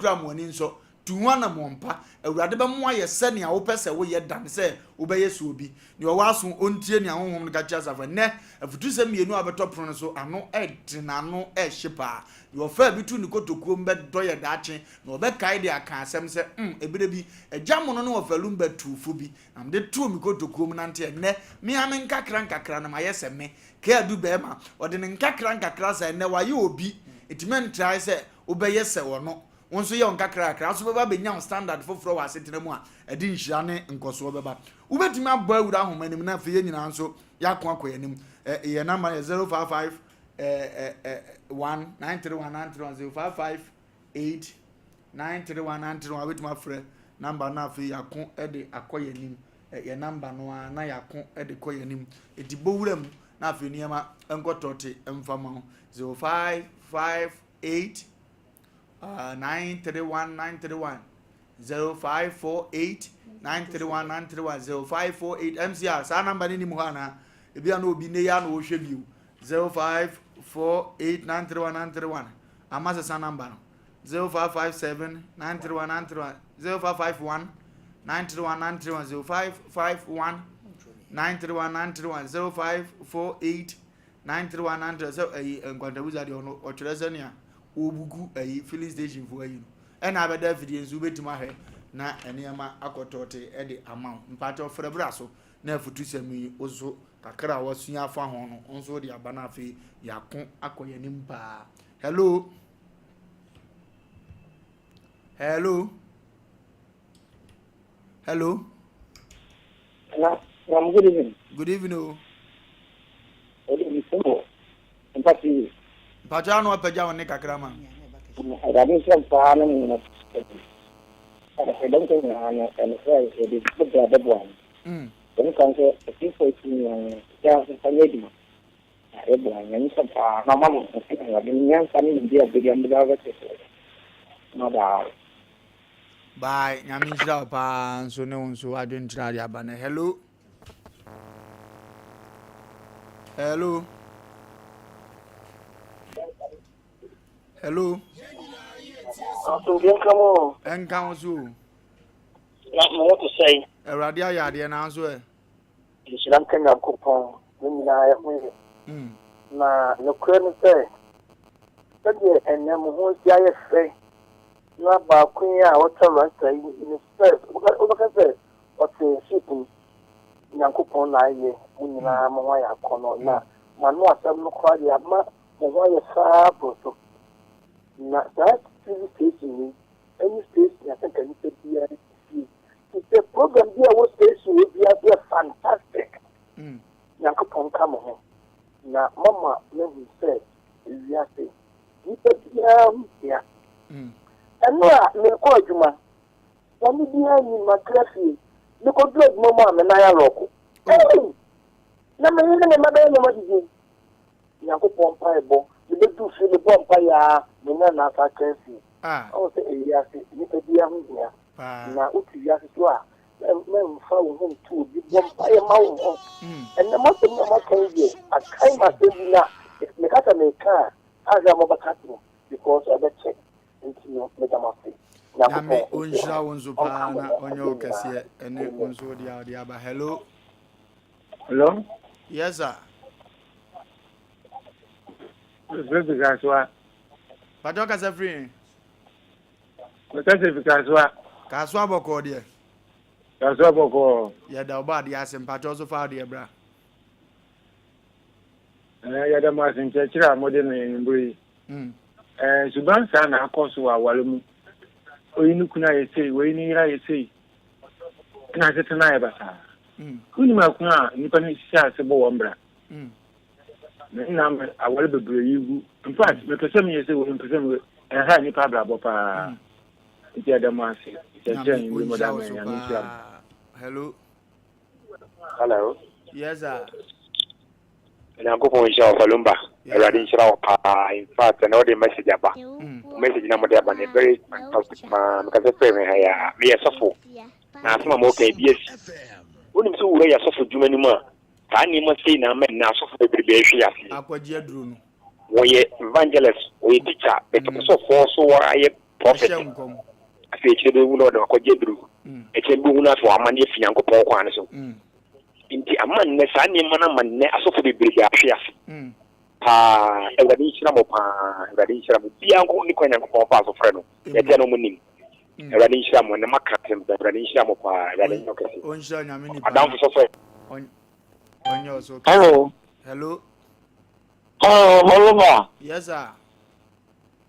koraa mo ani nsɔ. Tu ho anammɔn pa. Awurade bɛma woayɛ sɛnea wopɛ sɛ woyɛ dan sɛ wobɛyɛ sɛ obi. Nea ɔwɔ aso, ɔntie nea Honhom no ka kyerɛ asafo. Ɛnnɛ, afutusɛm mmienu a bɛtɔ pono no so, ano den na ano hye paa. Nea ɔfaa bi too ne kotokuo mu bɛdɔ yɛ daakye, na ɔbɛkae de aka asɛm sɛ, Mm, ɛberɛ bi, agya mono ne wɔfa Lumba tuu fo bi, na mede too me kotokuo mu nante. Ɛnnɛ, me ara me nkakra nkakra no, mayɛ sɛ me. Kadu barima, ɔde ne nkakra nkakra saa, ɛnnɛ wayɛ obi. Enti mɛntrae sɛ wobɛyɛ sɛ ɔno. Wo nso yɛ wo nkakrankakra, wo nso bɛba abɛnya wo standard foforɔ wɔ asetena mu a ɛde nhyira ne nkɔsoɔ bɛba. Wobɛtumi abɔ awura ahoma no mu na afei yɛn nyinaa nso yɛako akɔ yɛn anim. Yɛn namba no yɛ 055 1 931 931 055 8 931 931. Wobɛtumi afrɛ namba no afei yɛako de akɔ yɛn anim. Yɛn namba no ara na yɛako de kɔ yɛn anim. Enti bɔ wura mu na afei nneɛma nkɔtɔte mfa ma wo. 0558 931 931 0548 931 931 0548 MCR saa namba no nim hɔ anaa ebi a na obi ne ya na ɔhwɛ bio 0548 931 931 ama sesa namba no 0557 931 931 0551 931 931 0551 931 931 0548 931 931 sɛ ɛyi nkwantabusa deɛ ɔno ɔtwerɛ sɛnea wɔbuku ayi filling station foɔ ayi no ɛna abɛda afidie nso wobɛtumi ahwɛ na nneɛma akɔtɔɔte ɛde ama wo. Mpakyɛw frɛ bra so na afutusɛm yi wo nso kakra a wasua afa ho no wo nso wode aba no afei yɛako akɔ yɛn anim paa. Hello, hello, hello. Na, na, good evening. Good evening o. Mpa TV. Mpakyɛw ano apagya wo ne kakra ma. Awurade nhyira paa ne mo nyina. Ɛdɔm sɛ nyinaa no ɛno sɛ yɛde bɛbrɛ bɛboa no. Ɛno kan sɛ atiefo akyi nyinaa no yɛ nfa nyɛ adwuma. Na ɛboa nyame sɛ paa na ɔma mo Awurade nyansa ne nimdeɛ a ɔbɛdi amde bɛbɛkyerɛkyerɛ. Ma bye. Bye. Nyame nhyira wo paa nso ne wo nso adwenkyerɛ ade aba no. Hello. Hello. Hello. Asomdwe nka mo. Ɛnka wo so o. Na mo ho te sɛn? Awurade ayɛ adeɛ nanso ɛ. Nhyira nka Nyankopɔn, yɛn nyinaa yɛ ho yɛ. Na nokorɛ ne sɛ, sɛdeɛ ɛnnɛ mo ho asi ayɛ fɛ, na baako yi a ɔtwa rasta yi ne sɛ, wobɛka sɛ ɔte ship mu. Nyankopɔn na ayɛ mo nyinaa mo ho ayɛ akɔnnɔ, na mo ano asɛm no koraa deɛ ama mo ho ayɛ fɛ ara boro so. Na saa TV station yi ɛne station a sɛ nka nipa biara tie. Te sɛ program bi a ɛwɔ station wɔ biara so yɛ fantastic. Nyankopɔn ka mo ho na mama mahu sɛ ewiase nipa biara ho hia. Ɛno a mekɔ adwuma, bɔne biara nni makra fie. Mekɔduru adwuma mu a me nan alɔɔko. Ei! Na me yere ne me mma bɛyɛ nneɛma didi. Nyankopɔn mpaebɔ, mebɛduru fie mebɔ mpaeɛ a me nan na asa aka fie. Ɔhu sɛ ewiase nipa biara ho hia. Na wote wiase so a mɛmfa wo ho nto obi, bɔ mpaeɛ ma wo ho. Ɛnɛ m'asɛm na moaka yi deɛ, akae m'asɛm bi na meka sɛ meka a, ahwɛ a mobɛka to because ɛbɛkyɛ. Nti no meda mo ase. Nyame ɔnhyira wo nso paa na ɔnyɛ wo kɛseɛ ɛne wo nso wode a wode aba. Hello. Hello. Yes sir. Mefrɛ fi Kasoa. Pàtó kasa firi he? Mekasa fi Kasoa. Kasoa bɔkɔɔ deɛ. Kasoa bɔkɔɔ. Yɛda ɔbɔ adeɛ ase mpatwɔ so fa adeɛ bra. Ɛɛ yɛda mo ase nkyerɛkyerɛ a mode me anwummere yi. Ɛɛ suban saa na akɔ so wɔ aware mu. Oyi ne kunu ayɛ sei, oyi ne yere ayɛ sei. Ɛna asetena ayɛ basaa. Wonim ako a nnipa no hyɛ ase bɔ wɔn bra. Na nna ama aware bebree yi gu. In fact, mepɛ sɛ meyɛ sɛ wei, mepɛ sɛ meyɛ ɛha nnipa abrabɔ paa. Nti ɛda mo ase. Nkyerɛkyerɛ anwummere mu da ama Nyame nhyira mo. Hello. Hello. Yes sir. Nyankopɔn nhyira wo Falumba. Awurade nhyira wo paa. In fact, ɛna wode message aba. Message na mode aba no very fantastic paa. Meka sɛ frɛ me ha ya. Meyɛ sɔfo. Na asɛm a mɔka ebi asi. Wonim sɛ wowura yɛ asɔfo dwuma no mu a, saa nneɛma sei na ama nnɛ asɔfo bebrebe ahwe aseɛ. Akɔgye aduro no. Wɔyɛ evangelist, wɔyɛ teacher, but ɔpɛ sɛ ɔfɔɔ so wɔayɛ. Prophet. Ɛhyɛ nkɔm. Afei akyire bɛhu na ɔde wakɔgye aduru. Akyire bɛhu no afei wamane afi Nyankopɔn kwan no so. Nti ama nnɛ saa nneɛma no ama nnɛ asɔfo bebrebe ahwe ase. Paa Awurade nhyira mo paa Awurade nhyira mo biara nko ne kwan Nyankopɔn faa so frɛ no yɛte na ɔmo nim Awurade nhyira mo ɛnɛ maka asɛm paa Awurade nhyira mo paa Awurade nyɛ ɔkɛse Ɔnhyira Nyame nipa adamfo sɔsɔ ɔnyɛ ɔso kɛse. Hello. Hello. Hello, Oliver. Yes sir.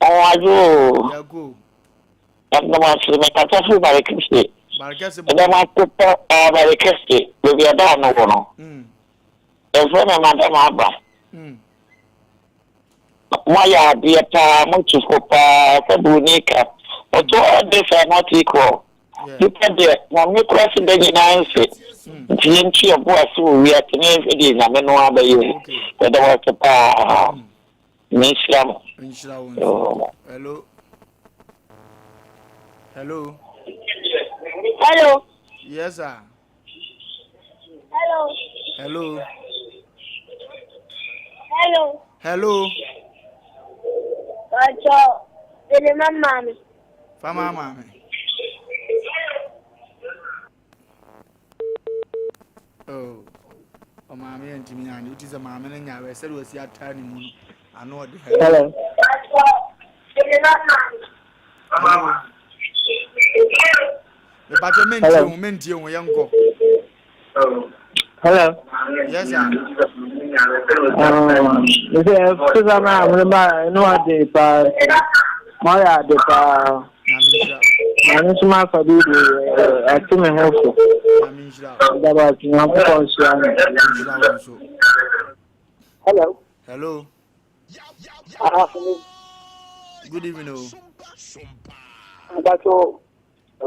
Ɔwadwo o. Yɛko. Ɛdɔm ase mekasa firi Barekɛse. Barekɛse bɔ. Ɛdɔm ase pɔ ɛwɔ Barekɛse baabi ɛda no wɔ no. Yɛfrɛ me Madam Aba. Moayɛ adeɛ paa, motu fo paa sɛ buroni ka. Ɔto all days are not equal. Nipa deɛ, Nyame kora se da nyinaa nse. Nti yɛntu yɛn bo ase wɔ wiase na yɛnhwɛ deɛ Nyame no ara bɛyɛ. Yɛda wo ase paa. Nyame nhyira mo. Nhyira wo nso. Hello. Hello. Hello. Yes, sir. Hello. Hello. Hello. Hello. Ọjọ́ Dele ma maame. Fama maame. Oh. Ɔmaame yɛ ntumi anya woti sɛ maame no nya awɛ sɛde wasi ataa ne mu no ano ɔde hello. Hello. Mepakyɛ mentie ho mentie ho yɛnkɔ. Hello. Yes sir. Sɛ sisan na mo ba ɛnu ade paa mo ayɛ ade paa. Maame nso ma afa bi de ɛte me ho so. Daba ati Nyankopɔn nhyira no. Hello. Hello. Afternoon. Good evening. O. Mpacho,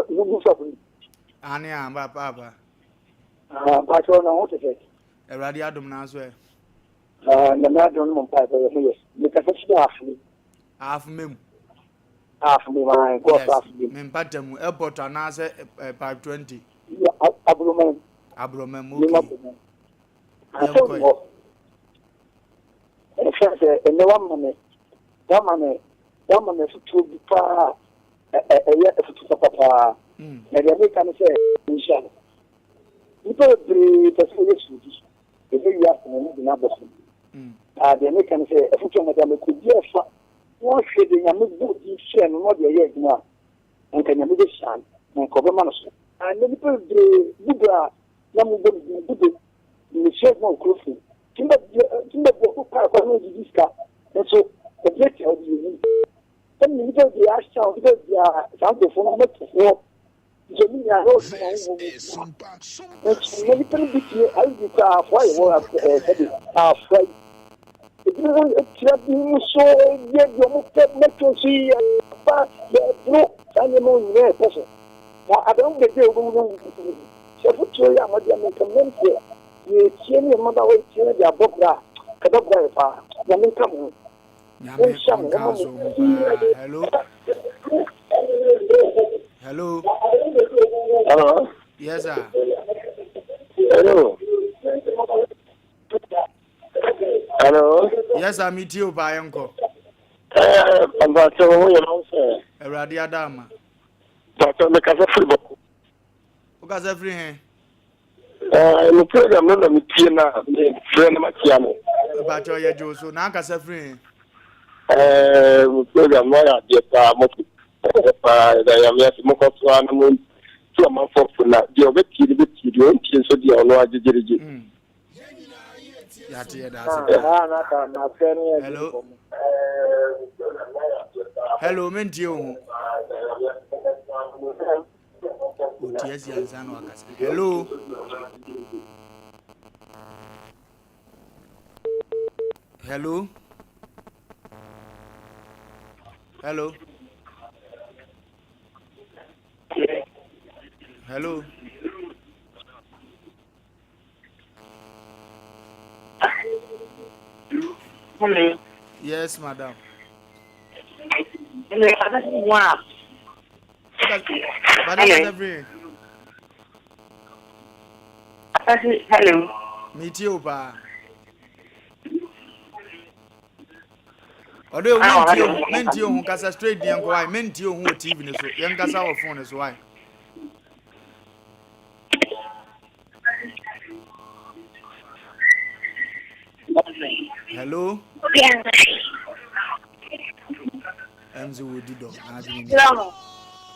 Nugu shop ni. Ane a ba paapa. Mpacho na ho te sɛ. Awurade adom na so ɛ. Nyame adom no mo mpae bɛ ho yɛ. Mekasa fi afome. Afome mu. Afome ma nkɔ so afome. Me mpata mu airport anaasɛ pipe 20. Abroma. Abroma mu okay. Asɛm wɔ. Ɛfɛ sɛ ɛnɛ wama me wama me wama me afutuo bi paa ɛyɛ afutuo papa paa. Na deɛ meka ne sɛ nhyira no. Nnipa bebree pɛ sɛ wɔyɛ suudi. Ɛbɛ wiase no ne gyina bɔ so. Na deɛ meka ne sɛ afutuo a mede ama kɔ bi ɛfa na ɔhwɛ deɛ Nyame bɔ din kyerɛ no na ɔde ɛyɛ adwuma a, nka Nyame bɛhyira no na nka ɔbɛma no so. Ɛnɛ nnipa bebree bu bra a na mobɔ ne din bu Mehyia adwuma wɔ kuro fam. Tumi bɛ bɔ so kwan kwan na ɔdidi sika nso ɛbi atia ɔde yɛ yi. Sɛmi nipa bi ahyɛ a nipa bi a saa nkurɔfoɔ no mɛtofoɔ nso ne nyinaa na ɔtuma ho mu mu. Nso na nipa no bi tie ayi bi koraa afoa yɛ wɔ ɛɛ sɛbi afoa yi. Ebinom atua bi mu so yɛ deɛ wɔn pɛ mɛto nso yi afa yɛ ɛboro saa nneɛma nyinaa ɛkɔ so. Na adan bebree a wɔbɛwu no Sɛ afotuo yi a mode ama nka mmom sɛ yɛtie ne mmabaawa yi tie no de abɔ bra a, ɛbɛboa yɛ paa. Nyame nka mo ho. Nyame Monhyira mo, ɔnka wɔma mo so ho paa. Hello. Hello. Hello. Yes sir. Hello. Hello. Yes sir, me tie o paa yɛnkɔ. Eh, mpakyɛ wo yɛ ma sɛ. Awurade ada ama. Mpakyɛ mekasa firi bɔkɔ. Wokasa firi he? Eh, mo program no na metie na mefrɛ na makyia mo. Mpakyɛ yɛgye wo so na akasa firi he? Eh, mo program no ayɛ adeɛ paa mo paa ɛda Nyame ase mokɔ so ara na mo tu amanfoɔ fo na deɛ ɔbɛtie no bɛtie deɛ ɔntie nso deɛ ɔno agyegyeregye. Yɛate yɛda ase paa. Hello. Hello, mentie wo ho. Ɔti asi ansa na wakasa. Hello. Hello. Hello. Hello. Hello. Yes, madam. Hello. Wow. Madam Every. Hello. Meet you, pa. Ɔdɔ ewu mentie ho mentie ho kasa straight deɛ nkɔ wae mentie ho wɔ TV ne so yɛn kasa wɔ phone ne so wae. Hello. MZ wo di dɔ na adwene ni.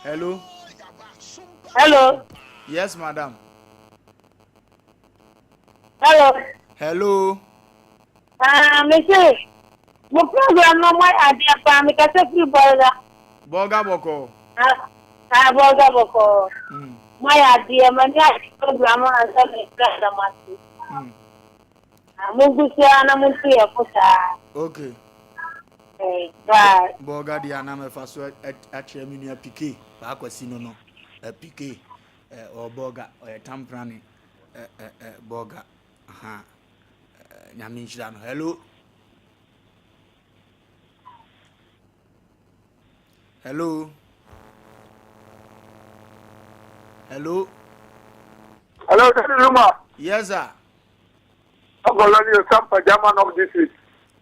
Hello. Hello. Yes, madam. Hello. Hello. Ah, me se, mo program no mo adeɛ paa, me kasa firi bɔlga. Bɔlga bɔkɔɔ. Ah, ah bɔlga bɔkɔɔ. Mm. Mo ayɛ adeɛ, mo ani agye program no ansa na ɛfiri adam ase. Mm. Ah, mo gu so ara na mo nto yɛ fo saa. Okay. Eh, bye. Bɔlga deɛ anam ɛfa so akyerɛ me nua Pike, baakwasi no no, eh, Pike, eh, ɔwɔ bɔlga, ɔyɛ tamprane, eh, eh, eh, bɔlga, aha. Nyame nhyira no. Hello. Hello. Hello. Hello, Daddy Luma. Yes, sir. Ọgọlọ ni Osampa German of district.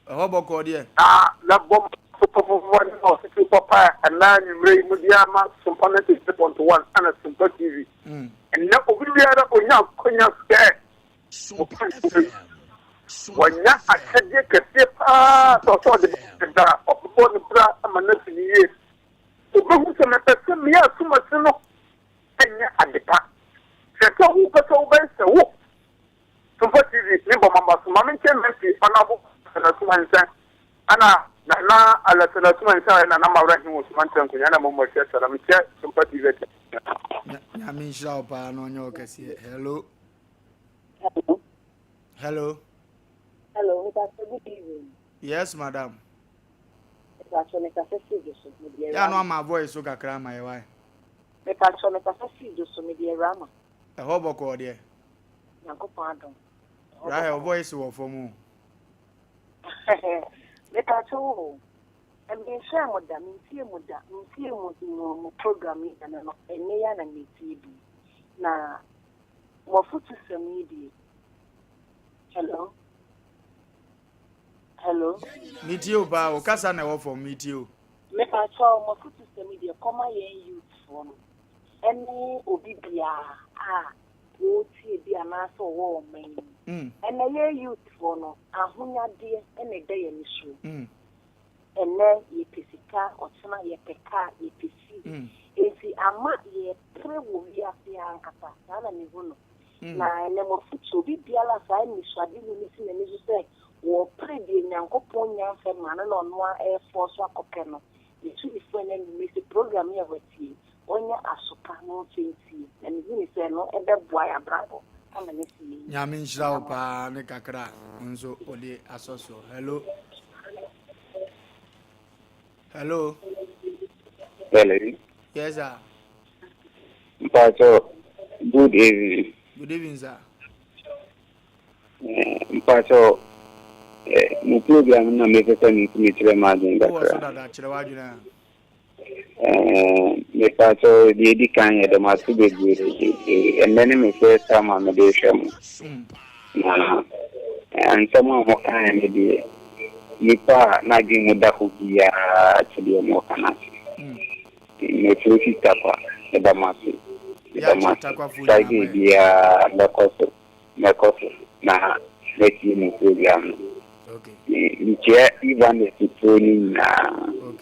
Ɛhɔ bɔkɔɔ deɛ. Na lɛbɔ fofofofo ne ɔsisi papa ɛnna anwummerɛ yi mu de ama Sompa 93.1 ɛna Sompa TV. Ɛnna obi biara onya akonya sɛ Wanya akyɛdeɛ kɛseɛ paa sɛ ɔsɛ ɔde bɔ ne bra, ɔbɛbɔ ne bra ama no asi ne yie. Ɔbɛhu sɛ mepɛ sɛ meyɛ asomasi no nyɛ ade pa. Hwɛ sɛ wopɛ sɛ wobɛyɛ sɛ wo. Sompa TV me bɔ maba so ma me nkyɛn mɛmfi ɔnabo Alɛsɛlɛ Sumansa ana Nana Alɛsɛlɛ Sumansa ɔyɛ Nana Mawura Hin wɔ Sumansa nkonya na mɔmɔ kyɛ sɛlɛ mekyɛ Sompa TV akyɛ. Nyame nhyira wo paa na ɔnyɛ wo kɛseɛ. Hello. Hello. Hello. Hello, Mr. Good evening. Yes, madam. Mepatro mekasa firi do so mede awura. Yɛ ano ama voice so kakra ama yɛ wae. Mepatro mekasa firi do so mede awura ma. Ɛhɔ bɔkɔɔ deɛ. Nyankopɔn adom. Rahel voice wɔ fam o. Mepatro o. Menhwɛɛ mo da, mentie mo da, mentie mo mo program yi da no no, ɛnnɛ yi ara na metie bi. Na Mo afotusɛm yi deɛ. Hello? Hello? Metie o paa, o kasa na ɛwɔ fam, metie o. Mepakyɛw, mo afotusɛm yi deɛ kɔma yɛn youth foɔ no, ɛne obi biara a wɔretie bi anaasɛ ɔwɔ ɔman yi mu. Mm. Ɛnɛ yɛn youth foɔ no, ahonyadeɛ na ɛda yɛn ani soɔ. Mm. Ɛnnɛ yɛpɛ sika, ɔkyena yɛpɛ car, yɛpɛ fie. Enti ama yɛpere wɔ wiase ankasa. Saa na mehu no. Na ɛnnɛ m'afotu, obi biara a saa anisoadehu no si n'ani so sɛ wɔrepere deɛ Nyankopɔn nnya mfa mmaa no na ɔno ara refɔɔso akɔpɛ no, metu no fo ɛnnɛ anwummerɛ sɛ program yi a watie yi, ɔnyɛ aso pa na ɔmfa ntie. Na mehu no sɛ ɛno ɛbɛboa yɛn abrabɔ ama no asi yɛn yie. Nyame nhyira wo paa ne kakra a wo nso wode asɔ soɔ. Hello. Hello. Hello. Yes, sir. Mpacho, good evening. Good evening, sir. Eh, mpacho, eh, mo program na mepɛ sɛ me nso mekyerɛ m'adwene kakra. Wowɔ so dada kyerɛ w'adwene a. Eh, mepakyɛw deɛ edi kan yɛ dɛm ase bebree. Ɛnnɛ ne me first time a mede rehwɛ mo. Na eh, nsɛm a mokaeɛ no deɛ, nipa a n'adwene mu da hɔ biara te deɛ moka no ase. Mefiri fi Tarkwa, meda mo ase. Meda mo ase. Friday biara mɛkɔ so, mɛkɔ so na mɛtie mo program no. Mekyia Evangelist foɔ no nyinaa.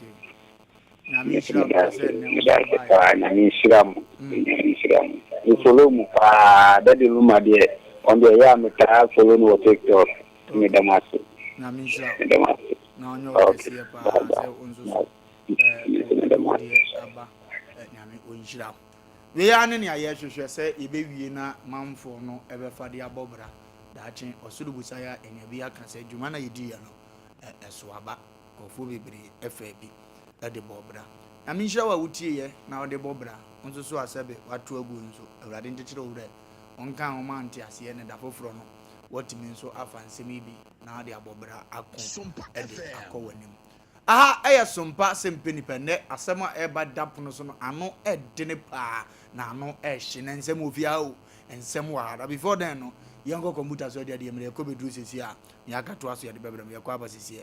Medase medase paa nyame nhyira mo nyame nhyira mo me follow mo paa daddy luma deɛ ɔno deɛ ɛyɛ a metaa follow no wɔ tiktok meda mo ase nyame nhyira meda mo ase na ɔnyɛ ɔkɛseɛ paa sɛ wo nso so meda mo ase aba nyame ɔnhyira wo wei ara ne nea yɛhwehwɛ sɛ yɛbɛwie na manfoɔ no ɛbɛfa de abɔ bra daakye ɔsoro busa yɛ a ɛnea bi aka sɛ dwuma na yɛdiiɛ no ɛso aba Nkurɔfoɔ bebree faa bi de bɔɔ bra. Nyame nhyira wo a wotieɛ na wode bɔ bra. Wo nso so a sɛbe woato aguo nso, Awurade nkyekyere wo werɛ. Ɔnka wo ma nteaseɛ na da foforɔ no woatumi nso afa nsɛm yi bi na wode abɔ bra ako de akɔ w'anim. Aha yɛ Sompa Sɛmpɛ Nipa. Nnɛ asɛm a ɛreba da pono so no ano ɛdene paa na ano ɛhye na nsɛm wɔ fie ha o, nsɛm wɔ ha. Na before then no, yɛnkɔ kɔmputa so adi adeɛ mmerɛ yɛkɔ bɛduru sesie a, nea aka toa so yɛde bɛbrɛ mo. Yɛkɔ aba sesie.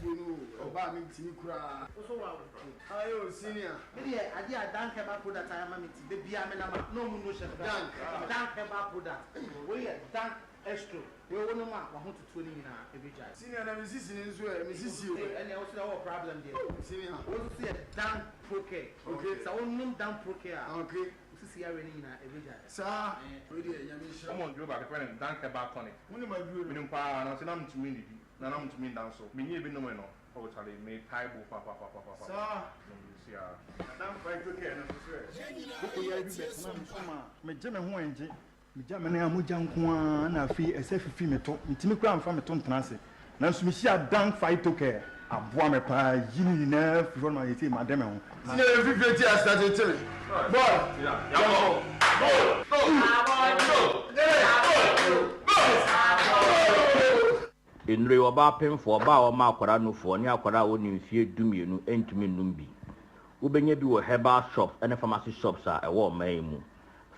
fie no o, ɔbaa me ntumi koraa. Wo so wa wo fie. Aye o senior. Me deɛ adeɛ a Dank herbal product ayɛ ama me nti da biara me nam a na ɔmo nu hyɛ me Dank. Dank herbal product wei yɛ Dank Estro wei wo nom a wahotutuo no nyinaa ɛbɛgyae. Senior na me sisi no nso ɛ, me sisi o. Ɛneɛ wo so deɛ wowɔ problem deɛ. Senior. Wei nso so yɛ Dank Procare. Okay. Sɛ wo nom Dank Procare a. Okay. Wo sisi yareɛ no nyinaa ɛbɛgyae. Saa, wei deɛ Nyame nhyira wo. Wɔn aduro baako yɛfrɛ no Dank Herbal Tonic. Wonim aduro no? Menim paa, nanso na mentumi nnidi, na na mentumi nda nso. Menyɛɛ bi nomee no, oh charlie, metae bo papapapaapa. Saa. Nom bi nso aa. Na Dank Phyto Care no nso so ɛ? Koko yare bi bɛtena me so ma megye me ho ɛngye. Megya me nan a mogya nko ara na afei ɛsɛ fifi me to. Mentumi koraa mfa me to ntena ase. Nanso mehyia Dank Phyto Care aboa me paa yi ne nyinaa firi hɔ no ma seesei made me ho. Senior yɛ fifie ti asa tete me boy yɛnkɔ go go go go go. Nnuro yi, ɔbaa pemfoɔ, ɔbaa a ɔma akwadaa nufoɔ, ne akwadaa a ɔnni mfeɛ dumienu ntumi nnom bi. Wobɛnya bi wɔ herbal shops ne pharmacy shops a ɛwɔ ɔman yi mu.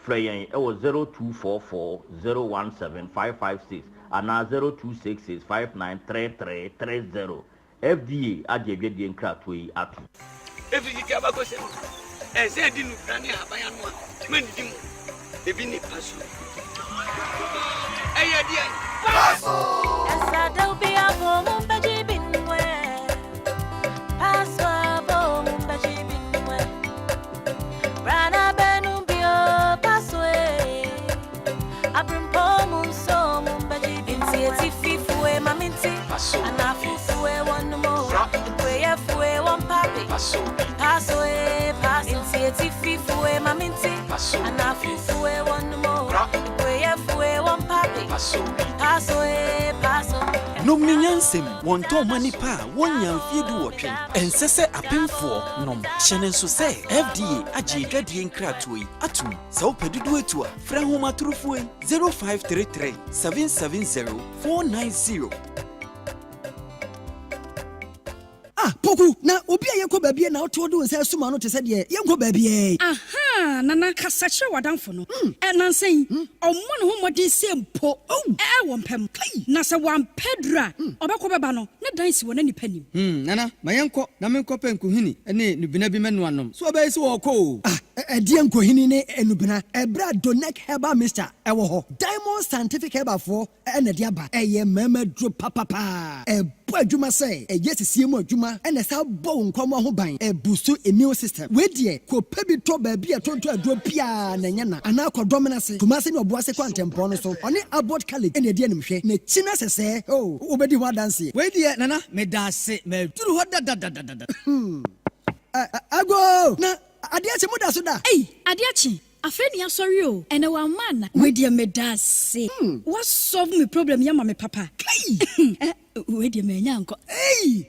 Frɛ yɛn wɔ 0244 017 556 anaa 0266 593330. FDA agye adwadie nkratoɔ yi atom. Ɛfiri tete abakɔsɛm mu, ɛsɛ adi nnubena ne ahaban ano a mannidi mu ebi ne pasuo. Ɛyɛ deɛn? Nom ne nyansam, wɔntɔn mma nnipa a wɔnnya mfeɛ duwɔtwe. Ɛnsɛ sɛ apemfoɔ nom. Hyɛ no nso sɛ FDA agye adwadie nkratoɔ yi atom. Sɛ wopɛ dodoɔ atu a, frɛ ahomatorofoɔ yi, 0533 770 490. Ah Poku, na obi a yɛkɔ baabi a na wote wode wo nsa asum ano te sɛ deɛ yɛnkɔ baabiara yi. Ahaa, Nana, kasa kyerɛ w'adamfo no. Ɛ, nnansa yi, ɔmmɔ ne ho mmɔden sɛ mpo ɛ, wɔ mpa mu. Na sɛ wampɛ aduru a, ɔbɛkɔ bɛba no, ne dan si wɔ n'anipa nim. Hmm, Nana, ma yɛnkɔ na menkɔpɛ nkohini ne nnubena bi mɛnoa nom. So ɔbɛyɛ sɛ wɔrekɔ o? Ah, ɛdeɛn nkohini ne nnubena? Ɛberɛ a Donec Herbal Mixture wɔ hɔ. Diamond Scientific Herbalfoɔ na ɛde aba. Ɛyɛ mmarima aduro papapaa. Ɛbɔ adwuma sɛ ɛyɛ sisie mu adwuma na ɛsan bɔ wo nkwammoa ho ban. Ɛbuustu immune system. Wei deɛ, kɔpɛ bi tɔ baabi a yɛtontɔn aduro biara na ɛnyɛ na. Anaa kɔ Dɔmena ase, Kumase ne Ɔboase kwantempɔn no so. Ɔne Abbot College na ɛdi animhwɛ. N'akyi no sɛsɛɛ, oh, wobɛdi ho adanseɛ. Wei deɛ Nana, meda ase. Maduru hɔ dadadadada. Hmm. Agoo! Na adeɛ akye, moda so da? Ei, adeɛ akye, Afei ne asɔre o, ɛnɛ wamma ana? Wei deɛ medaase, wa solve me problem yi ama me papa. Kai! Eh, wei deɛ manya ankɔ. Ei!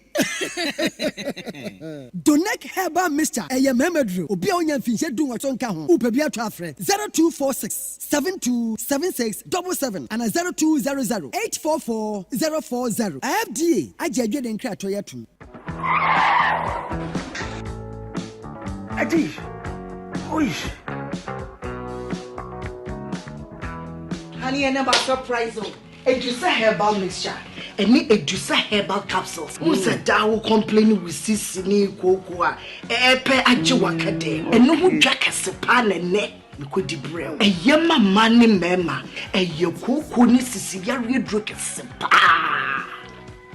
Donec Herbal Mixture, ɛyɛ mmarima duro. Obi a ɔnya mfinhyia dunwɔtwe nka ho, wopɛ bi atɔ a frɛ 0246 72 76 77 anaa 0200 844 040. FDA agye adwene nkratoɔ yi atom. Adi. Oi. Honey, ɛnɛ ma surprise o. Edusa herbal mixture ɛne Edusa herbal capsules. N sɛ daa wo complain wo sisi ne kooko a ɛɛpɛ agye waka dɛm. Ɛno ho dwa kɛse paa na ɛnɛ mekɔdi brɛ wo. Ɛyɛ ma mmaa ne mmarima. Ɛyɛ kooko ne sisi yareɛ duro kɛse paa.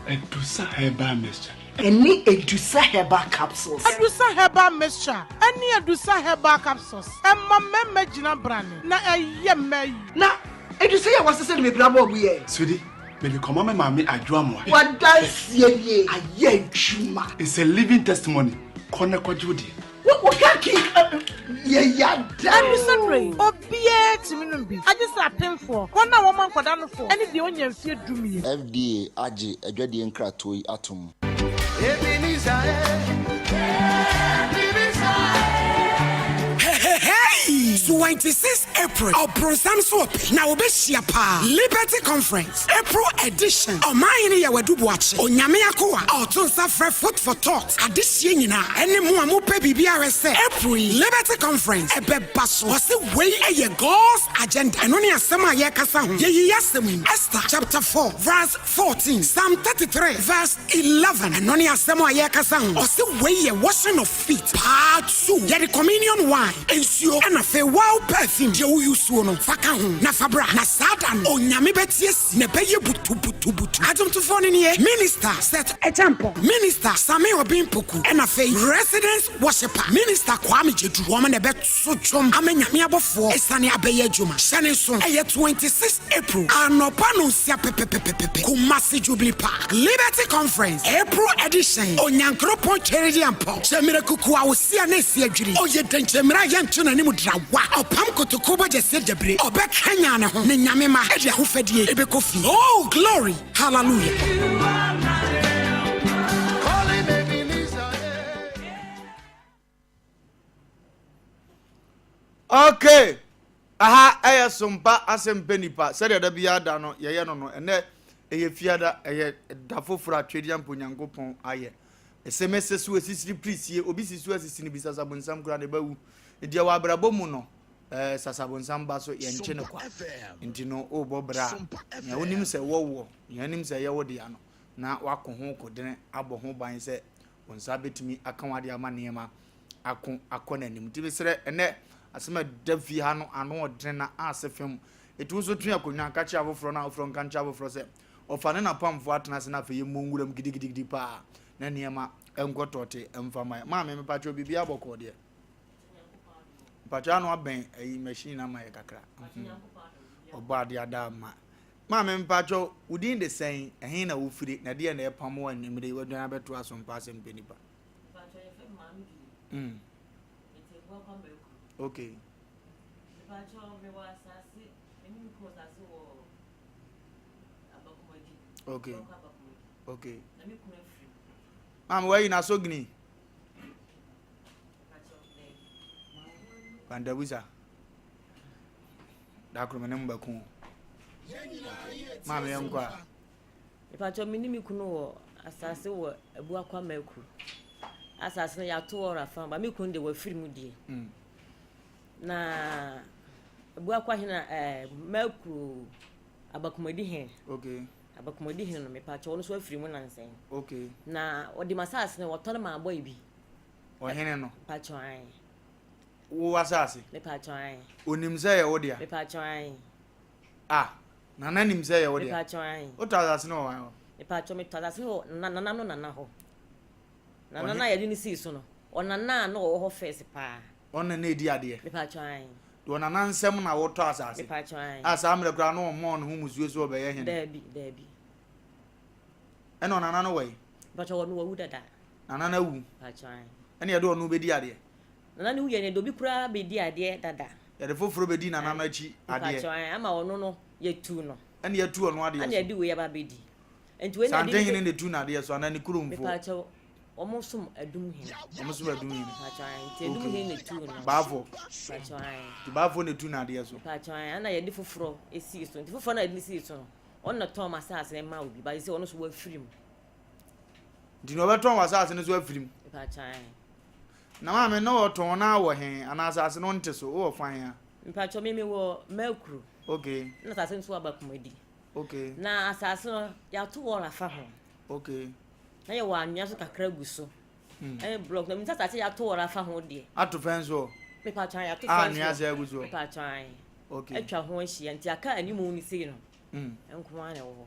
Adusa herbal mixture. Ɛne Adusa herbal capsules. Adusa herbal mixture ɛne Adusa herbal capsules ɛma mmarima gyina brane na ɛyɛ mmaa yi. Na Adusa yi a wasesa no mepira bɔɔ mu yɛ. Sweetie, mede kɔma me maame Adwo Amoah. W'adanseɛ nie, ayɛ adwuma. It's a living testimony, kɔ na kɔgye wo deɛ. Wo wo ka ki yɛ yada o. Adusa duro yi, obiara tumi nom bi, agye sɛ apemfoɔ, wɔn a wɔma nkwadaa nofoɔ, ne deɛ ɔnnya mfeɛ dumienu. FDA agye adwadie nkratoɔ yi atom. Hey! So 26 April, Ɔbronsam so ɔpɛ na wɔbɛhyia paa. Liberty Conference, April edition. Ɔmanhene Yaw Adu Boakye, Onyame akoa, ɔreto nsa frɛ Food for Thought adehyeɛ nyinaa ɛne mo a mopɛ biribi ahwɛ sɛ April yi Liberty Conference ɛbɛba so. Ɔse wei yɛ God's agenda. Ɛno ne asɛm a yɛrekasa ho. Yɛyi asɛm yi, Esther chapter 4 verse 14, Psalm 33 verse 11. Ɛno ne asɛm a yɛrekasa ho. Ɔse wei yɛ washing of feet part 2. Yɛde communion wine, nsuo, ɛna afei wow perfume deɛ wo use no fa ka ho na fa bra. Na saa da no Onyame bɛte asi na ɛbɛyɛ butubutubutu. Adwomtofoɔ no nie, Minister Seth Acheampong, Minister Sammy Obeng Poku, ɛna afei Residence Worshipper, Minister Kwame Gyedu. Wɔn na ɛbɛto dwom ama Nyame abɔfoɔ asiane abɛyɛ adwuma. Hyɛ ne nso, ɛyɛ 26 April anɔpa nonsia pɛpɛpɛpɛpɛ, Kumasi Jubilee Park, Liberty Conference, April edition, Onyankoropɔn Tweridiampɔn, Kyɛmire kuku a osia na esi adwiri, ɔyɛ dɛnkyɛmire a yɛnto n'anim drawa, ɔpam kotokuo bɔgyɛseɛ dabire, ɔbɛkanyan ne ho, ne Nyame mma de ahofadie bɛkɔ fie. Oh glory, hallelujah. Okay, aha ɛyɛ sompa asɛm pɛ nipa sɛdeɛ da biara da no yɛyɛ no no ɛnɛ ɛyɛ fiada ɛyɛ da foforɔ a twedeɛ mpo nyankopɔn ayɛ ɛsɛ mɛsɛ so asisiri pirisie obi si so asisi no bi sasabonsam koraa ne bɛwu deɛ wɔ abrabɔ mu no ɛɛ sasabonsam ba so yɛnkye no kwa nti no wobɔ bra a nea wonim sɛ wɔwɔ nea wonim sɛ ɛyɛ wo dea no na wako ho kodene abɔ ho ban sɛ wo nsa bɛtumi aka w'adeɛ ama nneɛma ako akɔ n'anim. Nti mesrɛ ɛnɛ asɛm a ɛda fie ha no ano ɔdene na ase fam. Ɛti wo nso twe akonnwa ka kyerɛ afoforɔ na afoforɔ nka nkyerɛ afoforɔ sɛ ɔfa ne n'apamfoɔ atena ase na afei yɛmmɔ nwuram gidigidigidi paa na nneɛma nkɔ tɔɔte mfa ma yɛ. Maame mepakyɛw biribi abɔkɔɔ deɛ. Mepakyɛw ano abɛn ayi machine ama yɛ kakra. Ɔbɔ adeɛ ada ama. Maame mepakyɛw wo din de sɛn ɛhe na wofiri na ɛdeɛ na ɛpam wo anwummere yi wadwan abɛto asompa asɛm pɛ nipa. Mpatsɔ yɛfrɛ me Maame Julie. Mm. Mete Abuakwa Makuru. Okay. Mpatsɔ mewɔ asase, me ne me kunu wɔ asase wɔ Abakumadi. Okay. Abuakwa Abakumadi. Okay. Na me kunu afiri mu. Maame wayi na sogni. Mpatsɔ dɛbi. Bandabusa. Dakoro me ne mo bɛko. Maame yɛnkɔ a. Mepakyɛw me ne me kunu wɔ asase wɔ Abuakwa Maku. Asase no yɛato wɔ Rafa ba me kunu de wafiri mu deɛ. Mm. Na Abuakwa hene ɛɛ eh, Maku Abakumadi hene. Okay. Abakumadi hene no mepakyɛw ɔno nso afiri mu nansɛn. Okay. Na ɔde m'asase no wɔtɔ no ma abɔ bi. Ɔhene no. Mepakyɛw ae. Wo asase. Mepakyɛw ae. Onim sɛ yɛ wo dea. Mepakyɛw ae. Ah, Nana nim sɛ ɛyɛ wo dea. Mepakyɛw ae. Wotɔ asase no wɔ hwan hɔ? Mepakyɛw metɔ asase no wɔ nana nana no nana hɔ. Nana no a yɛde no sii so no, ɔnana a na ɔwɔ hɔ first paa. Ɔno na na edi adeɛ? Mepakyɛw ae. De ɔnana nsɛm na wotɔ asase? Mepakyɛw ae. A saa mmerɛ koraa na ɔmmɔɔ ne ho musuo sɛ ɔbɛyɛ hene? Daabi, daabi. Ɛna ɔnana no wɔ he? Mepakyɛw ɔno wawu dada. Nana no awu? Mepakyɛw ae. Ɛna yɛde ɔno bɛdi adeɛ? Nana no wuiɛ no yɛde obi koraa bɛdi adeɛ dada. Yɛde foforɔ bɛdi nana no akyi adeɛ. Mpakyɛw ae ama ɔno no yɛtu no. Ɛna yɛatu ɔno adeɛ so. Ɛna yɛde wei aba abɛdi. Nti wei na yɛde. Santehene na ɛtu n'adeɛ so anaa ne kuromfoɔ? Mepakyɛw wɔn som Adum hene. Wɔn som Adum hene. Mepakyɛw ae nti Adum hene na ɛtu no. Baafoɔ. Mepakyɛw ae. Nti Baafoɔ na ɛtu n'adeɛ so. Mepakyɛw ae ɛna yɛde foforɔ esii so nti foforɔ na yɛde sii so no ɔno na tɔn m'asaase no maa obi but sɛ ɔno nso wafiri mu. Nti na ɔbɛtɔn w'asaase no so afiri mu. Mepakyɛw ae. Na maame na ɔtɔn na wɔ he anaa asase no nte so wowɔ fan a. Mpakyɛw me me wɔ Makuru. Okay. Na asase nso aba Kumadi. Okay. Na asase no yɛato wɔl afa ho. Okay. Na yɛwɔ anwea so kakra gu so. Mm. Ɛne block na minsa asase yɛato wɔl afa ho deɛ. Ato fɛn soɔ. Mepakyɛw yɛato fɛn soɔ. A anwea sɛ agu soɔ. Mepakyɛw. Okay. Atwa ho ahyia nti aka animu ne sei no. Mm. Nko ara na ɛwɔ hɔ.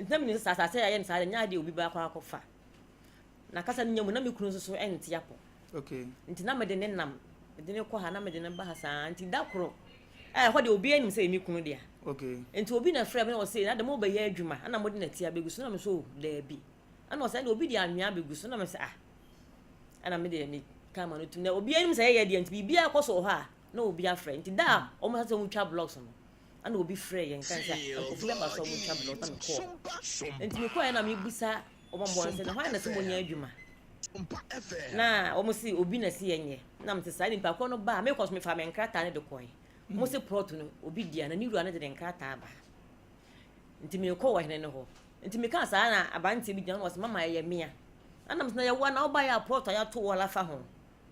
Nti na menim sɛ asase a yɛayɛ no saa deɛ nyɛ adeɛ obi bɛakɔ akɔfa. Na kasa no nya mu na me kunu nso so nte apɔ. Okay. Nti na mede ne nam, mede ne kɔ ha na mede ne ba ha saa. Nti da koro, ɛɛ hɔ deɛ obiara nim sɛ ɛyɛ me kunu dea. Okay. Nti obi na frɛ me na ɔse na de mo bɛyɛ adwuma ɛna mode nɛte abɛgu so na me so oh, daabi. Ɛna ɔsɛ ɛna obi de anwea abɛgu so na me sɛ ah. Ɛna me deɛ me ka ma no tum na obiara nim sɛ yɛyɛ deɛ nti biribiara kɔ so wɔ hɔ a na obi afrɛ. Nti da a wɔn sɛ wɔn twa blocks no ɛna obi frɛ yɛn kan sɛ nkurɔfo bi aba sɛ wɔn twa blocks na me kɔɔ. Nti me kɔɔ yɛ na me bisa Wɔn bɔ no sɛ, na hwan na sɛ monyɛ adwuma? Na wɔn se, obi na se yɛnyɛ. Na mete saa nipa korɔ no baa, mekɔ so mefaa me nkrataa no de kɔe. Mo se plot no obi dea na ne wura no de ne nkrataa aba. Nti merekɔ ɔhene no hɔ. Nti mekaa saa na aberanteɛ bi gyina hɔ na ɔse mama ɛyɛ mea. Ɛna mese na yɛwoa na wobaeɛ a plot a yɛato wɔ afa ho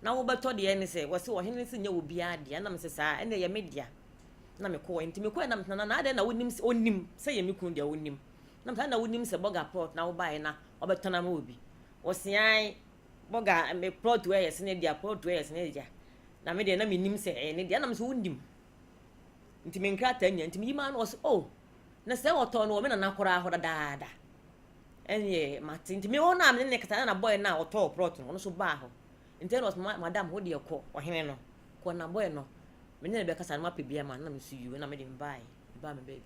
na wobɛtɔ deɛ ne sɛ wɔse ɔhene no se nyɛ obiara dea. Ɛna mese saa ɛnna ɛyɛ me dea. Na mekɔɔ nti mekɔɛ na mese nana na adɛn na wonim sɛ ɔnim sɛ yɛ me kunu deɛ ɔnim. Na mese adɛn na wonim sɛ bɔga plot na wobaeɛ na ɔbɛtɔn ama obi. Ɔse ae bɔga me plot wei yɛ sene dea plot wei yɛ sene dea. Na me deɛ na menim sɛ ɛyɛ ne dea. Ɛna mese wonim. Nti me nkrataa nyinaa nti meyi maa no ɔse oh na sɛ wɔtɔn no wɔ me nana koraa hɔ dadaada. Ɛneɛ mate nti me hɔ no a me ne ne kasa na boy no a ɔtɔɔ plot no ɔno nso baa hɔ. Nti ɛna ɔse madam wo deɛ kɔ ɔhene no kɔ na boy no me ne no bɛkasa na mapɛ bi ama no na me nso yiw na me de me baeɛ me baa me baabi.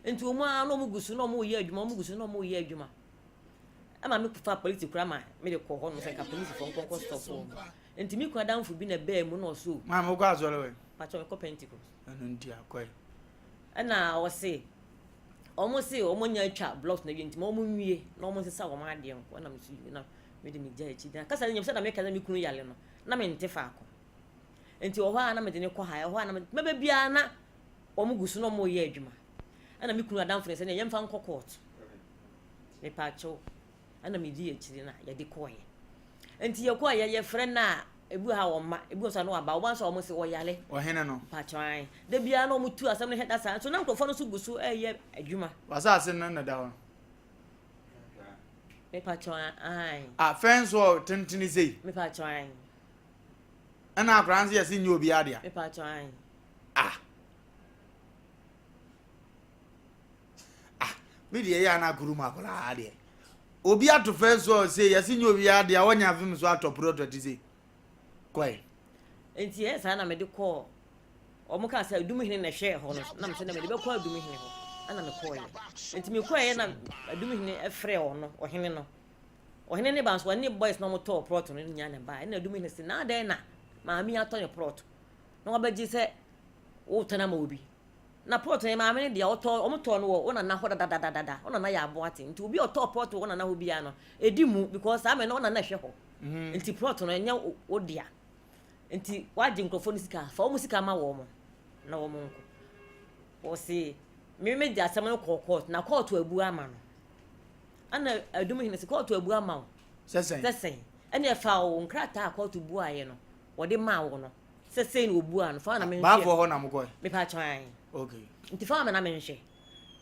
Nti wɔn ara na wɔn gu so na wɔn reyɛ adwuma wɔn gu so na wɔn reyɛ adwuma. Ɛma me fa polisi koraa ma me de kɔ hɔ nom sɛ nka polisifoɔ nkɔ nkɔ stop wɔn. Nti me kunu adamfo bi na ɛbaa mu na ɔse o. Maame wokɔ asɔre wɛn? Pakyɛ mekɔ Pentecost. Ɛno nti akɔe. Ɛna ɔse wɔn se wɔn anya atwa blocks na awie nti ma wɔn nwie na wɔn nsesa wɔn adeɛ nko ɛna me so yi na me de me gya akyi na kasa no nyɛ sɛ na meka sɛ me kunu yale no na me nte faako nti wɔ hɔ a na me de ne kɔ ha ɛhɔ a na me mɛbɛ biara na wɔn gu so na wɔn reyɛ adwuma ɛna me kunu adamfo no sɛ ne yɛmfa nkɔ court mepaakyɛw ɛna me di akyire na yɛde kɔɔɛ nti yɛkɔɔ yɛ yɛfrɛ no a ebi wɔ ha wɔn mma ebi wɔ nso a na waba wɔn nso a wɔn se wɔyare ɔhene no mpakyɛw an da biara na wɔn tu asɛm no hɛ da saa nso na nkurɔfoɔ no nso gu so ɛreyɛ adwuma. W'asase no na da hɔ. Mepakyɛw an. A fɛn so tentene sei. Mepakyɛw an. Ɛna akwadaa nso yɛse nyɛ obiara dea. Mepakyɛw an. Ah. Ah, me deɛ yɛ ana akuru mu akwadaa deɛ. Obi ato fɛn so ɔse yɛse nyɛ obiara dea wɔnya afem so atɔ porɔtɔ te sei. Kɔe. Nti ɛyɛ saa na mede kɔɔ wɔn kaa sɛ Adumhene na ɛhwɛɛ hɔ no na mesɛ na mede bɛkɔ Adumhene hɔ ɛna mekɔɔyɛ nti mekɔɔyɛ na Adumhene frɛɛ ɔno ɔhene no ɔhene ne ba nso ɔne boys na wɔtɔɔ prɔt no nyinaa na ɛbaa ɛna Adumhene sɛ na adɛn na maame yi atɔ ne prɔt na wabɛgye sɛ wotɔn ama obi Na plot no yɛ maame no dea, ɔtɔɔ, wɔn tɔɔ no wɔ wo nana hɔ dadadadada, wo nana yɛ aboate, nti obi a ɔtɔɔ plot wɔ wo nana hɔ biara no, ɛdi mu because saa mmerɛ no wo nana hwɛ hɔ, nti plot no ɛnyɛ wo dea, nti wagye nkurɔfoɔ no sika, fa wɔn sika ma wɔn na wɔn nkɔ. Wɔse, me me de asɛm no kɔɔ court, na court abu ama no. Ɛna adum hene se court abu ama wo. Sɛ sɛn? Sɛ sɛn? Ɛna ɛfa wo nkrataa a court buaeɛ no, wɔde maa wo no. Sɛ sei na obuaa no, fa na menhwɛ. Baafoɔ hɔ na mokɔɛ? Mepa kyɛw ae. Okay. Nti fa ma na menhwɛ.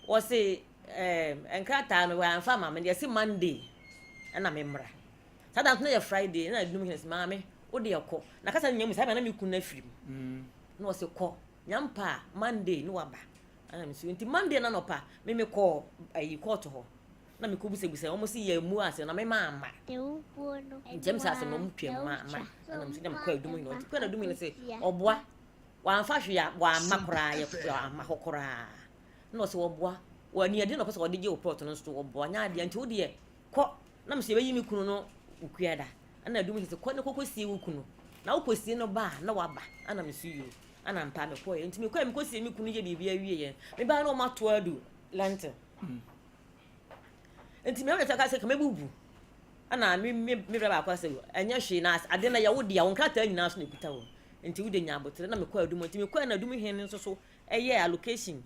Wɔse eh, nkrataa no wɔamfa ama me, yɛse Monday ɛna memmra. Saa da nso na yɛ Friday, ɛna adum hene se maame, wo deɛ kɔ. Na kasa no nya mu saa na me kunu no afiri mu. Mm. Na wɔse kɔ, nyampa a Monday ne waba. Ɛna me so nti Monday na nɔpa me mekɔɔ ayi kɔɔto hɔ. Na mekɔbisabisa wɔn se yɛmmu ase na me mamma. Nti ɛm sɛ asɛm no wɔn twam ma ma. Ɛna me so na mekɔ adum hene hɔ. Nti kɔ na adum hene se ɔboa wamfa hwee a wamma koraa yɛ wamma hɔ koraa. Na ɔsɛ ɔboa wɔ ani ɛde na ɔpɛ sɛ ɔde gye wo plot no nso ɔboa nyɛ adeɛ nti wo deɛ kɔ na me so yɛbɛyi me kunu no okuada. Ɛna adum hene se kɔ na kɔkɔ sie wo kunu na wokɔ sie no ba a na waba. Ɛna me so yoo. Ɛna mpa mekɔɛ nti mekɔɛ mekɔ sie me kunu yɛ biribi awie yɛ mebaa na wɔn ato adu lantern. Nti me ka sɛ kama bubu. Ɛna me me me bra baako asɛ ɛnyɛ hwee na ade na yɛ wo dea wo nkrataa nyinaa so na ekuta wo. Nti wo de nya abotere na mekɔ adum nti mekɔ na adum hene nso so ɛyɛ allocation.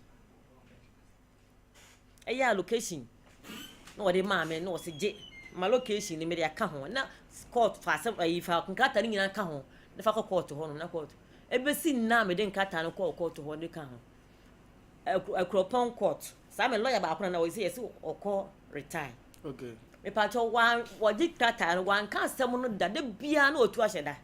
Ɛyɛ allocation na wɔde maa me na wɔsɛ gye ma location ni mede aka ho na court fa asɛm ayi fa nkrataa no nyinaa ka ho na fa kɔ court hɔ nom na court ebesi nna mede nkrataa no kɔɔ court hɔ de ka ho. Akuropɔn court. Saa me lawyer baako na na ɔsɛ yɛsɛ ɔkɔ retire. Okay. Mepatwɔ wa wɔgye krataa no wanka asɛm no da da biara na ɔtu ahyɛ da.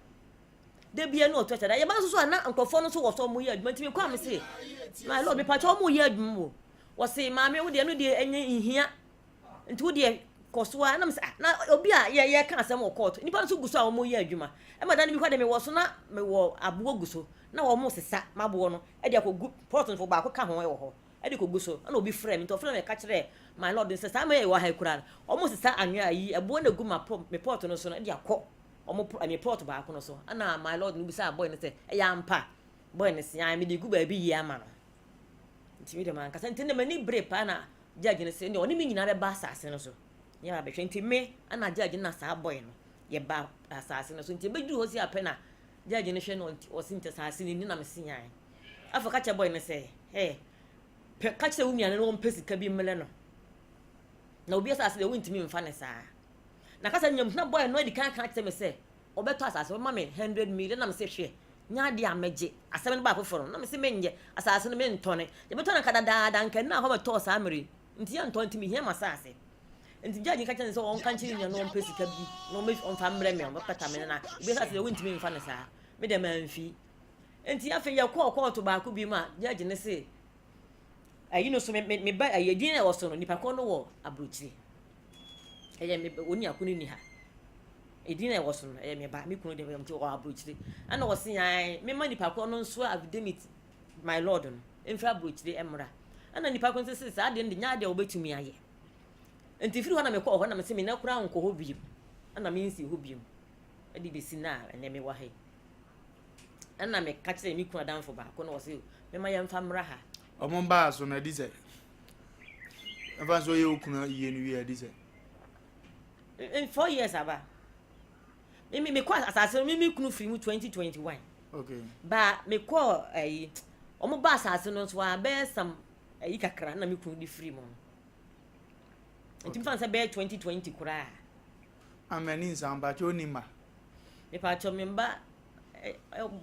Da biara na ɔtu ahyɛ da. Yɛba nso so a na nkurɔfoɔ no nso wɔ so wɔn yɛ adwuma nti mekɔ a me se my lord mepatwɔ wɔn yɛ adwuma o. Wɔse maame wo deɛ no deɛ ɛnyɛ nhia nti wo deɛ kɔ so a na mesɛ ah na obi a yɛ yɛka asɛm wɔ court nipa nso gu so a wɔn yɛ adwuma ɛma da no bi kɔ de mewɔ so na mewɔ aboɔ gu so na wɔn sesa m'aboɔ no de akɔgu plot no baako ka ho wɔ hɔ de kɔgu so ɛna obi frɛ me nti ɔfrɛ me ka kyerɛ my lord sɛ saa mɛ wɔ ha kura no wɔn sesa anwea ayi ɛboɔ na egu ma me plot no so no de akɔ wɔn me plot baako no so ɛna my lord no bisa boy no sɛ ɛyɛ ampa boy no sɛ me de gu baabi yie ama no nti mi de ma ankasa nti na m'ani bere paa na judge no sɛ ɔne me nyinaa bɛba asase no so yɛ abɛhwɛ nti me ɛna judge no na saa boy no yɛba asase no so nti ebɛduru hɔ si apɛ na Judge no hwɛ no ɔse nti asase no ni na mese nyan. Afei ɔka kyerɛ boy no sɛ, Hey, pɛ, ka kyerɛ wo nua no na ɔmpɛ sika bi mmrɛ no. Na obi asase deɛ wontumi mfa no saa. Na kasa nyam na boy no adi kan aka akyerɛ me sɛ ɔbɛtɔ asase, ɔbɛma me 100 million. Na mese hwɛ, nyɛ adeɛ a mɛgye. Asɛm no baa foforɔ no, na mese menyɛ, asase no mentɔne. Yɛbɛtɔ no anka dadaada, anka nna hɔ mɛtɔɔ saa mmerɛ yi. Nti yɛntɔ, nti mehia m'asase. Nti judge no ka kyerɛ no sɛ ɔnka nkyerɛ ne nua no ɔmpɛ sika bi na ɔmfa mmrɛ me, ɔmbɛpata me na obi asase deɛ wontumi mfa no saa. Me deɛ mamfi. Nti afei yɛkɔɔ kɔɔto baako bi mu a judge no se ayi no so me me me ba ayi edin a ɛwɔ so no nipa korɔ no wɔ aburokyire. Ɛyɛ me oni ako no ni ha. Edin a ɛwɔ so no ɛyɛ me ba me kunu de nti ɔwɔ aburokyire. Ɛna ɔse ae mema nipa korɔ no nso affidavit my lord no mfiri aburokyire mmra. Ɛna nipa korɔ nso se saa adeɛ no de nyɛ adeɛ a wɔbɛtumi ayɛ. Nti firi hɔ na mekɔɔ hɔ na mese me nɛ koraa nkɔ hɔ bio. Ɛna mensi hɔ bio. Ɛde bɛsi na ɛnɛ mewɔ ha yi. Ɛna meka kyerɛɛ me kunu adamfo baako na ɔse mema yɛmfa mmra ha. Ɔmo mbaa so no adi sɛ ɛfa nso ɔyɛ okunu yie no wie adi sɛ. 4 years aba. Me me mekɔ asase no me me kunu firi mu 2021. Okay. Ba mekɔ ɛyi ɔmo ba asase no nso a bɛyɛ sam ɛyi kakra na me kunu de firi mu no. Nti mefa no sɛ bɛyɛ 2020 koraa. Amani nsa mpakyɛ onni mma. Mepakyɛ me mba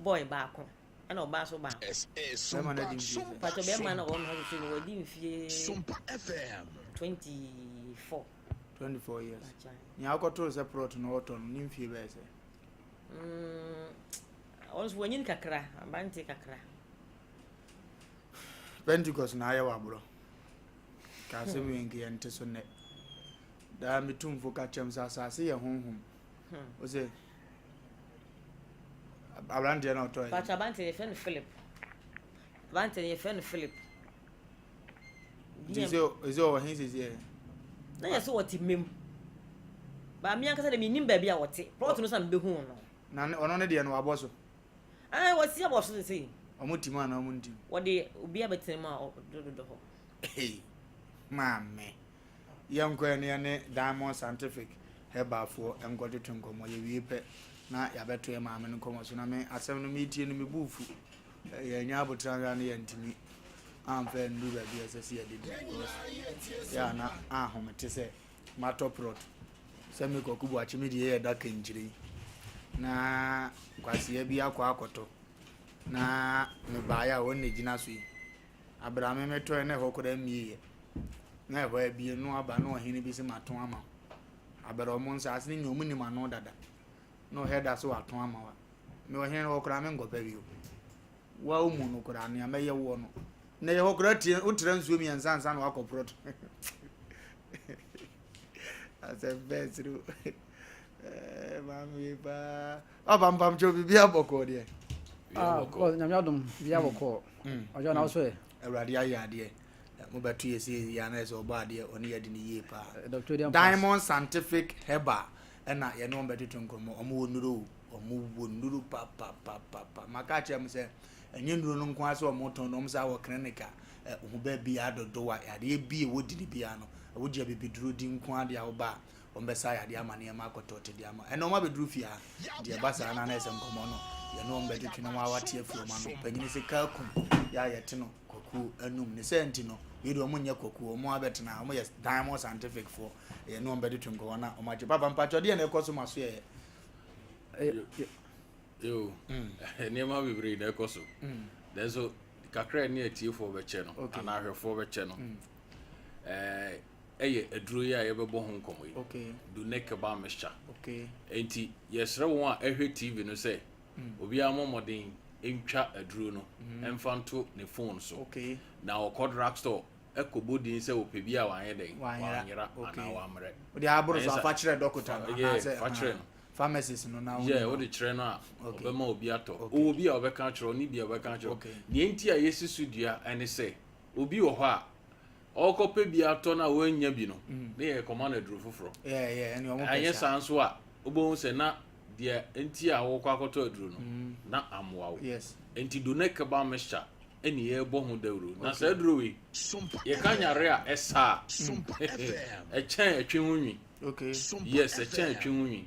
boy baako ɛna ɔbaa so baako. Bɛrima no adi mfie sɛ. Pakyɛ bɛrima no a ɔwɔ me hɔ sese no wadi mfie 24. 24 years. Nea akɔtoo sɛ plot no ɔtɔ no ne mfie bɛyɛ sɛ. Ɔno nso wanyin kakra, aberante kakra. Pentecost na ayɛ wɔ aborɔ. Ka asɛm wei nka yɛnte so nnɛ. Daa me tumfo ka kyerɛ me sɛ asase yɛ honhom. Ose aberanteɛ na ɔtɔ yɛ. Pakyɛ aberanteɛ yɛfrɛ no Philip. Aberanteɛ no yɛfrɛ no Philip. Nti sɛ ɛsɛ ɔwɔ he sisi ɛ? Na yɛ sɛ ɔte mmam. Ba me ankasa de menim baabi a ɔte. Plot no sɛ mebɛhu no. Na ɔno ne deɛ no wabɔ so. Ɛɛ wɔsi abɔ so sisi. Ɔmo ti mu anaa ɔmo nti mu? Wɔde obi abɛtena mu a ɔdododɔ hɔ. Hey, maame. Yɛnkɔ ɛ na yɛne Diamond Scientific Herbal foɔ nkɔtwetwe nkɔmmɔ. Yɛwie pɛ na yɛabɛto yɛn maame no nkɔmmɔ so. Na me asɛm no metie no me bo refu. Yɛannya aboterɛ anhwɛ a na yɛantumi amfa annuru baabi a ɛsɛ sɛ yɛde du because yɛ a na ahomete sɛ matɔ prɔt sɛ me Kwaku Boakye me deɛ yɛ da kankyire yi na kwasea bi akɔ akɔtɔ na mebaeɛ a wɔn na gyina so yi. Aber a me metɔe na hɔ koraa mmieeɛ, na ɛhɔ abue no aba na ɔhene bi se mato ama wo. Aber a ɔmo nsaase no nyinaa ɔmo nim ano dada na ɔhɛ da so wato ama wo a, me ɔhene no hɔ koraa menkɔpɛ bio. Wo a womu no koraa nea mɛyɛ woɔ no. Na yɛ hɔ koraa tie wotra nsuo mmiɛnsa ansa na wakɔ prɔto. Asɛm bɛɛ sere o. Eh, maame wei paa. Papa mpamkyɛw biribiara bɔkɔɔ deɛ. Ah, nyame adom biribiara mm. bɔkɔɔ. Mm. Ɔjɔ na wosɔ yɛ. Awurade ayɛ adeɛ. Mobɛto yɛ sɛ yɛ ana sɛ ɔbɔ adeɛ ɔne yɛ de ne yie paa. Eh, Diamond Scientific Herbal ɛna yɛne wɔn bɛtoto nkɔmmɔ. Wɔn wɔ nnuro o. Wɔn wɔ nnuro papapapapa. Maka akyerɛ mo sɛ ɛnyɛ nnuro no nko ara sɛ wɔn tɔn no wɔn saa wɔ clinic a ho baabi adodow a yadeɛ bi a ɛwɔ dini biara no wogye abibiduro di nko ara deɛ a woba a Wɔbɛsa yadeɛ ama nneɛma akɔtɔ te de ama. Ɛnna wɔabɛduru fie ha. Nti ɛba saa no a na ɛsɛ nkɔmmɔ no yɛne wɔn bɛtwetwe na wɔate afiri wɔn ano. Panyini se kaa kum yɛ a yɛte no kwakuo anum. Ne saa nti no, wei deɛ wɔnyɛ kwakuo, wɔn abɛtena ha, wɔyɛ Diamond Scientific foɔ. Yɛne wɔn bɛtwetwe nkɔmmɔ na wɔagye. Papa mpakyɛ deɛ na ɛkɔ so ma so yɛ. Yo, nneɛma bebree na ɛkɔ so. Nanso kakra ne atiefoɔ bɛkyɛ no anaa ahwɛfoɔ bɛkyɛ no. Ɛɛ yɛ aduro yi a yɛbɛbɔ ho nkɔmmɔ yi, okay. Dunekeba mixture. Okay. Enti yɛsrɛ wɔn a ɛhwɛ TV no sɛ mm. obiara mmɔ mmɔden ntwa aduro no mm. mfa nto ne phone so. Okay. Na ɔkɔ drug store ɛkɔbɔ din sɛ ɔpɛ bi a wanyɛ dɛn wanyera anaa wammrɛ. Wode aboro so afa kyerɛ dɔkota no anaasɛ fa kyerɛ no pharmacist no na yɛ wode kyerɛ no a ɔbɛma obi atɔ. Ɔwɔ bi a ɔbɛka akyerɛ ɔne bi a ɔbɛka akyerɛ. Deɛ nti a yɛsi so dua ɛne sɛ obi wɔ hɔ a ɔrekɔpɛ bi atɔ no a wannya bi no, ne yɛrekɔma no aduro foforɔ. Anyɛ saa nso a, wobɛhu sɛ na deɛ nti a wɔrekɔ akɔtɔ aduro no, na ammoa wo. Nti Donekeba mixture ɛne yɛrebɔ ho dawuro. Na saa aduro wei, yɛka nyare a ɛsa a, ɛkyɛn ɛtwe ho nwi. Yes, ɛkyɛn ɛtwe ho nwi.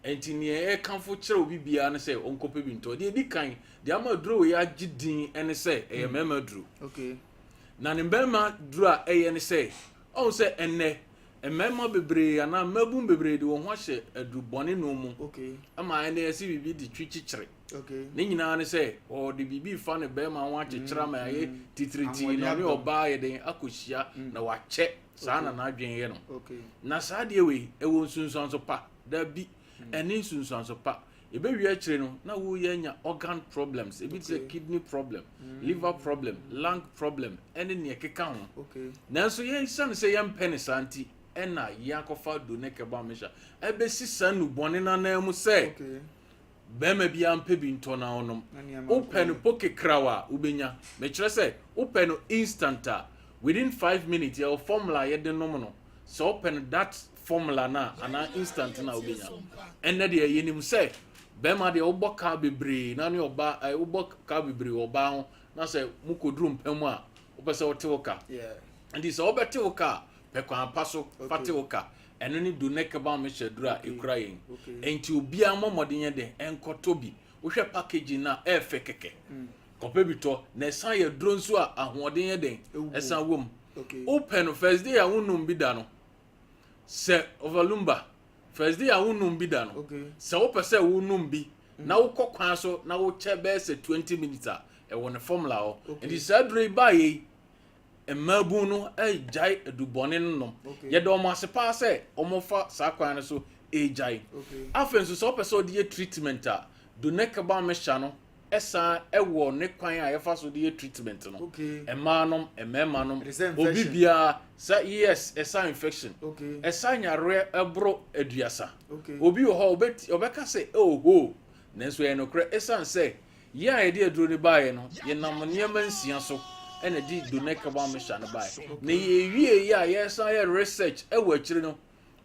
Enti nea yɛkamfo kyerɛ obi biara ne sɛ ɔnkɔpɛ bi ntɔ. Deɛ ɛdi kan, deɛ ama aduro wei agye din ne sɛ ɛyɛ mmarima aduro. Na ne mmarima duro a ɛyɛ ne sɛ, ɔhu sɛ ɛnnɛ mmarima bebree anaa mmabun bebree de wɔn ho ahyɛ aduru bɔne nom mu ama ɛnnɛ yɛse biribi de twi kyekyere. Ne nyinaa ne sɛ ɔde biribi fa ne bɛrima ho akyekyere ama ayɛ titiritii na ɔne ɔbaa yɛ den akɔhyia na wakyɛ. Saa na n'adwene yɛ no. Na saa adeɛ wei ɛwɔ nsunsuanso pa? Dabi, ɛne nsunsuanso pa. Ɛbɛwie akyire no na woreyɛ anya organ problems, ebi te sɛ kidney problem, liver problem, lung problem ɛne nea ɛkeka ho. Nanso yɛn esiane sɛ yɛmpɛ no saa nti ɛna yɛakɔfa Donekebamesha ɛbɛsi saa nnubɔne no ananmu sɛ Barima biara mpɛ bi ntɔ na ɔnom. Wopɛ no pokekraw a, wobɛnya. Mekyerɛ sɛ, wopɛ no instant a, within 5 minutes, yɛwɔ formula a yɛde nom no. Sɛ wopɛ no that formula no a, anaa instant no a, wobɛnya. Ɛnnɛ deɛ, yɛnim sɛ barima deɛ wobɔ ka bebree na ne ɔbaa, eh, wobɔ ka bebree wɔ ɔbaa ho na sɛ mokɔduru mpa mu a, wopɛ sɛ wote wo ka. Nti sɛ wobɛte wo ka a, pɛ kwan pa so fa te wo ka. Ɛno ne Donekebam hyɛ duru a ɛkura yɛn. Enti obiara mmɔ mmɔden nyɛ dɛn nkɔtɔ bi. Wohwɛ packaging no a, ɛyɛ fɛ kɛkɛ. Kɔpɛ bi tɔ. Na ɛsan yɛ duro nso a ahoɔden yɛ dɛn? Ɛsan wɔ mu. Wopɛ no first day a wonnom bi da no, sɛ Ovalumba, first day a wonnom bi da no, sɛ wopɛ sɛ wonom bi na wokɔ kwan so na wokyɛ bɛyɛ sɛ 20 minutes a, ɛwɔ ne formula hɔ. Enti saa duro yi baeɛ yi, mmaabun no regyae adubɔne no nom. Yɛda wɔn ase paa sɛ wɔfa saa kwan no so regyae. Afei nso sɛ wopɛ sɛ wode yɛ treatment a, Donekeba mixture no san wɔ ne kwan a yɛfa so de yɛ treatment no. Mmaa nom, mmarima nom, obi biara sɛ yes, ɛsa infection, ɛsa nyareɛ ɛboro 30. Obi wɔ hɔ a ɔbɛka sɛ oho, nanso ɛyɛ nokorɛ ɛsiane sɛ Yɛn a yɛde aduro no baeɛ no, yɛnam nneɛma nsia so na ɛde Donekeba mixture no baeɛ. Na yɛwie yɛ a yɛsan yɛ research wɔ akyire no,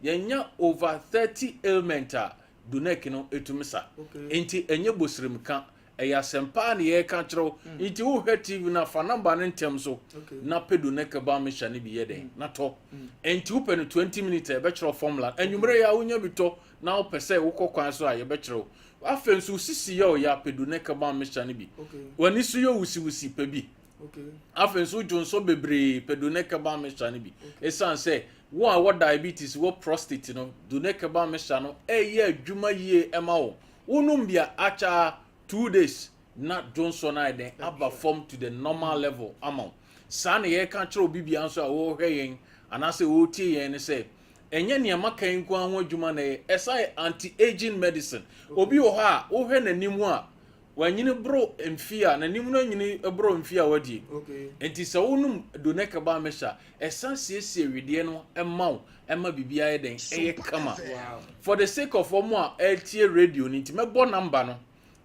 yɛnya over 30 ailment a Donek no tumi sa. Nti ɛnyɛ bosiremka, ɛyɛ asɛmpa na yɛreka kyerɛ wo. Nti wohwɛ TV no a, fa number no ntɛm so na pɛ Donekeba mixture no bi yɛ dɛn na tɔ. Nti wopɛ no 20 minutes a, yɛbɛkyerɛ wo formula. Anwummerɛ yi a wonya bi tɔ na wopɛ sɛ wokɔ kwan so a, yɛbɛkyerɛ wo. Afei nso wo sisi yɛ ɔya pɛ Dunekebam mixture no bi. W'ani so yɛ wusiwusi pɛ bi. Afei nso wodwo nsɔ bebree pɛ Dunekebam mixture no bi. Esiane sɛ wo a wɔ diabetes wɔ prostate no, Dunekebam mixture no ɛyɛ adwuma yie ɛma wo. Wonom bi a akyɛ ara 2 days na dwonsɔ no ayɛ dɛn aba fam to the normal level ama wo. Saa na yɛreka kyerɛ obi biara nso a wɔrehwɛ yɛn anaasɛ wɔretie yɛn no sɛ Ɛnyɛ nea maka yi nko ara ho adwuma na ɛyɛ. Ɛsan yɛ anti-aging medicine. Obi wɔ hɔ a, wohwɛ n'anim a, wanyini boro mfe a, n'anim no anyini boro mfe a wadie. Nti sɛ wonom Donekeba mixture a, ɛsan siesie wedeɛ no ma wo, ɛma biribiara yɛ dɛn? Ɛyɛ kama. For the sake of wɔn a ɛretie radio no nti, mɛbɔ number no.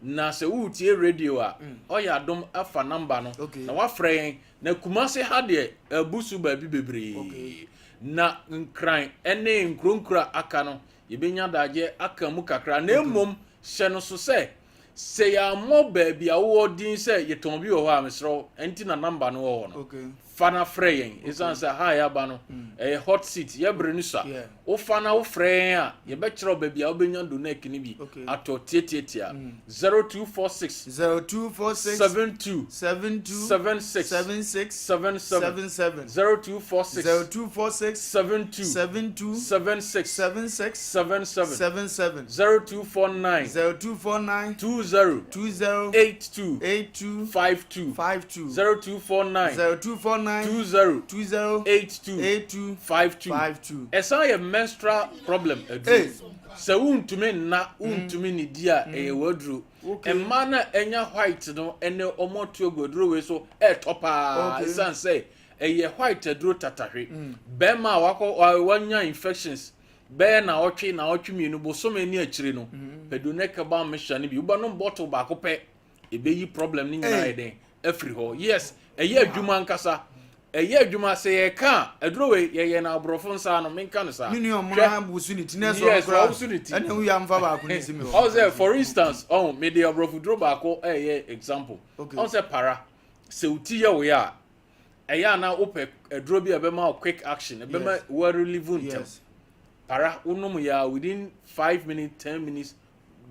Na sɛ woretie radio a, ɔyɛ adom afa number no na wafrɛ yɛn. Na Kumase ha deɛ, abu so baabi bebree. Na Nkran ne nkuro nkuro a aka no, yɛbɛnya adagyeɛ aka mu kakra. Na mmom, hyɛ no so sɛ, sɛ yɛammɔ baabi a wowɔ din sɛ yɛtɔn bi wɔ hɔ a, mesrɛ wo, ɛnti na number no wɔ hɔ no. Fa na frɛ yɛn. Ɛsiane sɛ ha a yɛaba no, ɛyɛ hot seat, yɛbere no sua. Wofa na wofrɛ yɛn a, yɛbɛkyerɛ wo baabi a wobɛnya Donec no bi atɔ tiatiatia. 0246 0246 72 72 76 76 77 77 0246 0246 72 72 76 76 77 77 0249 0249 20 20 82 82 52 52 0249 0249 20 20 82 82 52 52. Ɛsan yɛ menstrual problem aduro. Sɛ wontumi nna, wontumi nnidi a, ɛyɛ w'aduro. Mmaa no a ɛnya white no, ɛnɛ wɔn atu agu aduro wei so ɛretɔ paa ɛsiane sɛ ɛyɛ white aduro tatahwe. Bɛrima a wakɔ wanya infections bɛyɛ naawɔtwe, naawɔtwe mmienu, bosome ne akyire no, Pedonekebal mixture no bi, wobɛnom bottle baako pɛ, ɛbɛyi problem no nyinaa yɛ dɛn afiri hɔ. Yes, ɛyɛ adwuma ankasa. Ɛyɛ adwuma sɛ yɛka a, aduro wei yɛyɛ no aborɔfo nsa ano, menka no saa. Me nua ɔmo Hwɛ. na wusu ne ti na ɛsɛ Yes, ɔno koraa. ɔwusu ne ti. Ɛna wuya mfa baako ne si mi hɔ. Ɔwɔ sɛ for instance, ɔho mede aborɔfo duro baako ɛyɛ example. Ɔho sɛ para, sɛ wo ti yɛ wo ya a, ɛyɛ a na wopɛ aduro bi a ɛbɛma wo quick action, ɛbɛma Yes. wo relieve ntɛm. Yes. Para wonom yɛ a within 5 minutes, 10 minutes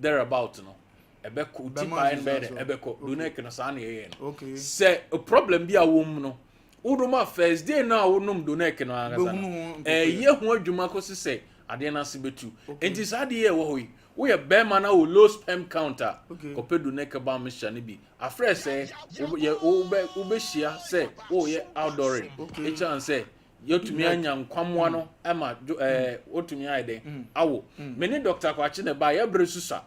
there about no, ɛbɛkɔ wo ti Bɛma pae no bɛyɛ dɛ nsunsuansoɔ. ɛbɛkɔ. Donec no saa na yɛyɛ no. Sɛ a problem bi a wɔ mu no, wonom a, first day no a wonom Donec no ankasa Wobɛhunu no, ho mpopoeɛ. ɛyɛ ho adwuma kɔsi sɛ adeɛ no ase bɛtu. Enti saa adeɛ yɛ ɛwɔ hɔ yi, woyɛ bɛrima na wɔ low sperm count a, kɔpɛ Donec herbal mixture no bi. Afrɛ sɛ wobɛhyia sɛ woyɛ outdooring, ɛkyɛn sɛ yɛtumi anya nkwamoa no ama wotumi ayɛ dɛn awo. Me ne Dr. Kwakye ne ba yɛbrɛ susa.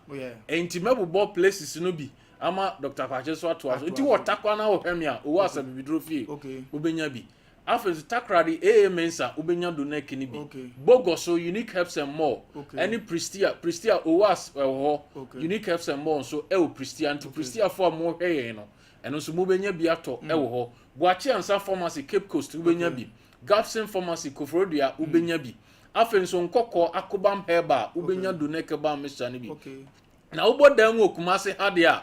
Enti mɛbobɔ places no bi ama Dr. Kwakye so atoa so. Nti wɔ Takwa na wɔhwɛ me a, owó asa bibiduro fie, wobɛnya bi. Afei nso Takoradi aa Mensa, wobɛnya Donec no bi. Bogoso Unique Herbs and More ɛne Prestea. Prestea Owas ɛwɔ hɔ. Unique Herbs and More nso ɛwɔ Prestea, nti Prestiafoɔ a mohwɛ yɛn no, ɛno nso mobɛnya bi atɔ ɛwɔ hɔ. Boakye Ansa Pharmacy, Cape Coast, wobɛnya bi. Gapson Pharmacy, Koforodua, wobɛnya bi. Afei nso Nkɔkɔ Akobam Herbal, wobɛnya Donec herbal mixture no bi. Na wobɔ dan mu wɔ Kumase ha deɛ a,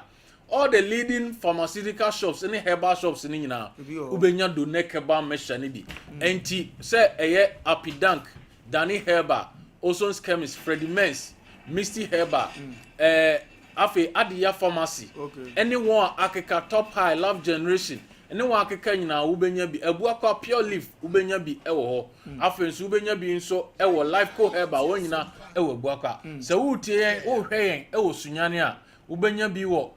all the leading pharmaceutical shops ne herbal shops ne nyinaa, Ebi wɔ hɔ. wobɛnya Donec herbal mixture no bi. Enti sɛ ɛyɛ Apidank, Dani Herbal, Ozon's Chemist, Freddie Mens, Misty Herbal, afei Adeya Pharmacy, ɛne wɔn a akeka, Top High, Love Generation, ɛne wɔn akeka nyinaa, wobɛnya bi. Abuakwa Pure Leaf, wobɛnya bi ɛwɔ hɔ. Afei nso wobɛnya bi nso ɛwɔ Lifeco Herbal, wɔn nyinaa ɛwɔ Abuakwa. Sɛ woretie yɛn, worehwɛ yɛn ɛwɔ Sunyane a, wobɛnya bi wɔ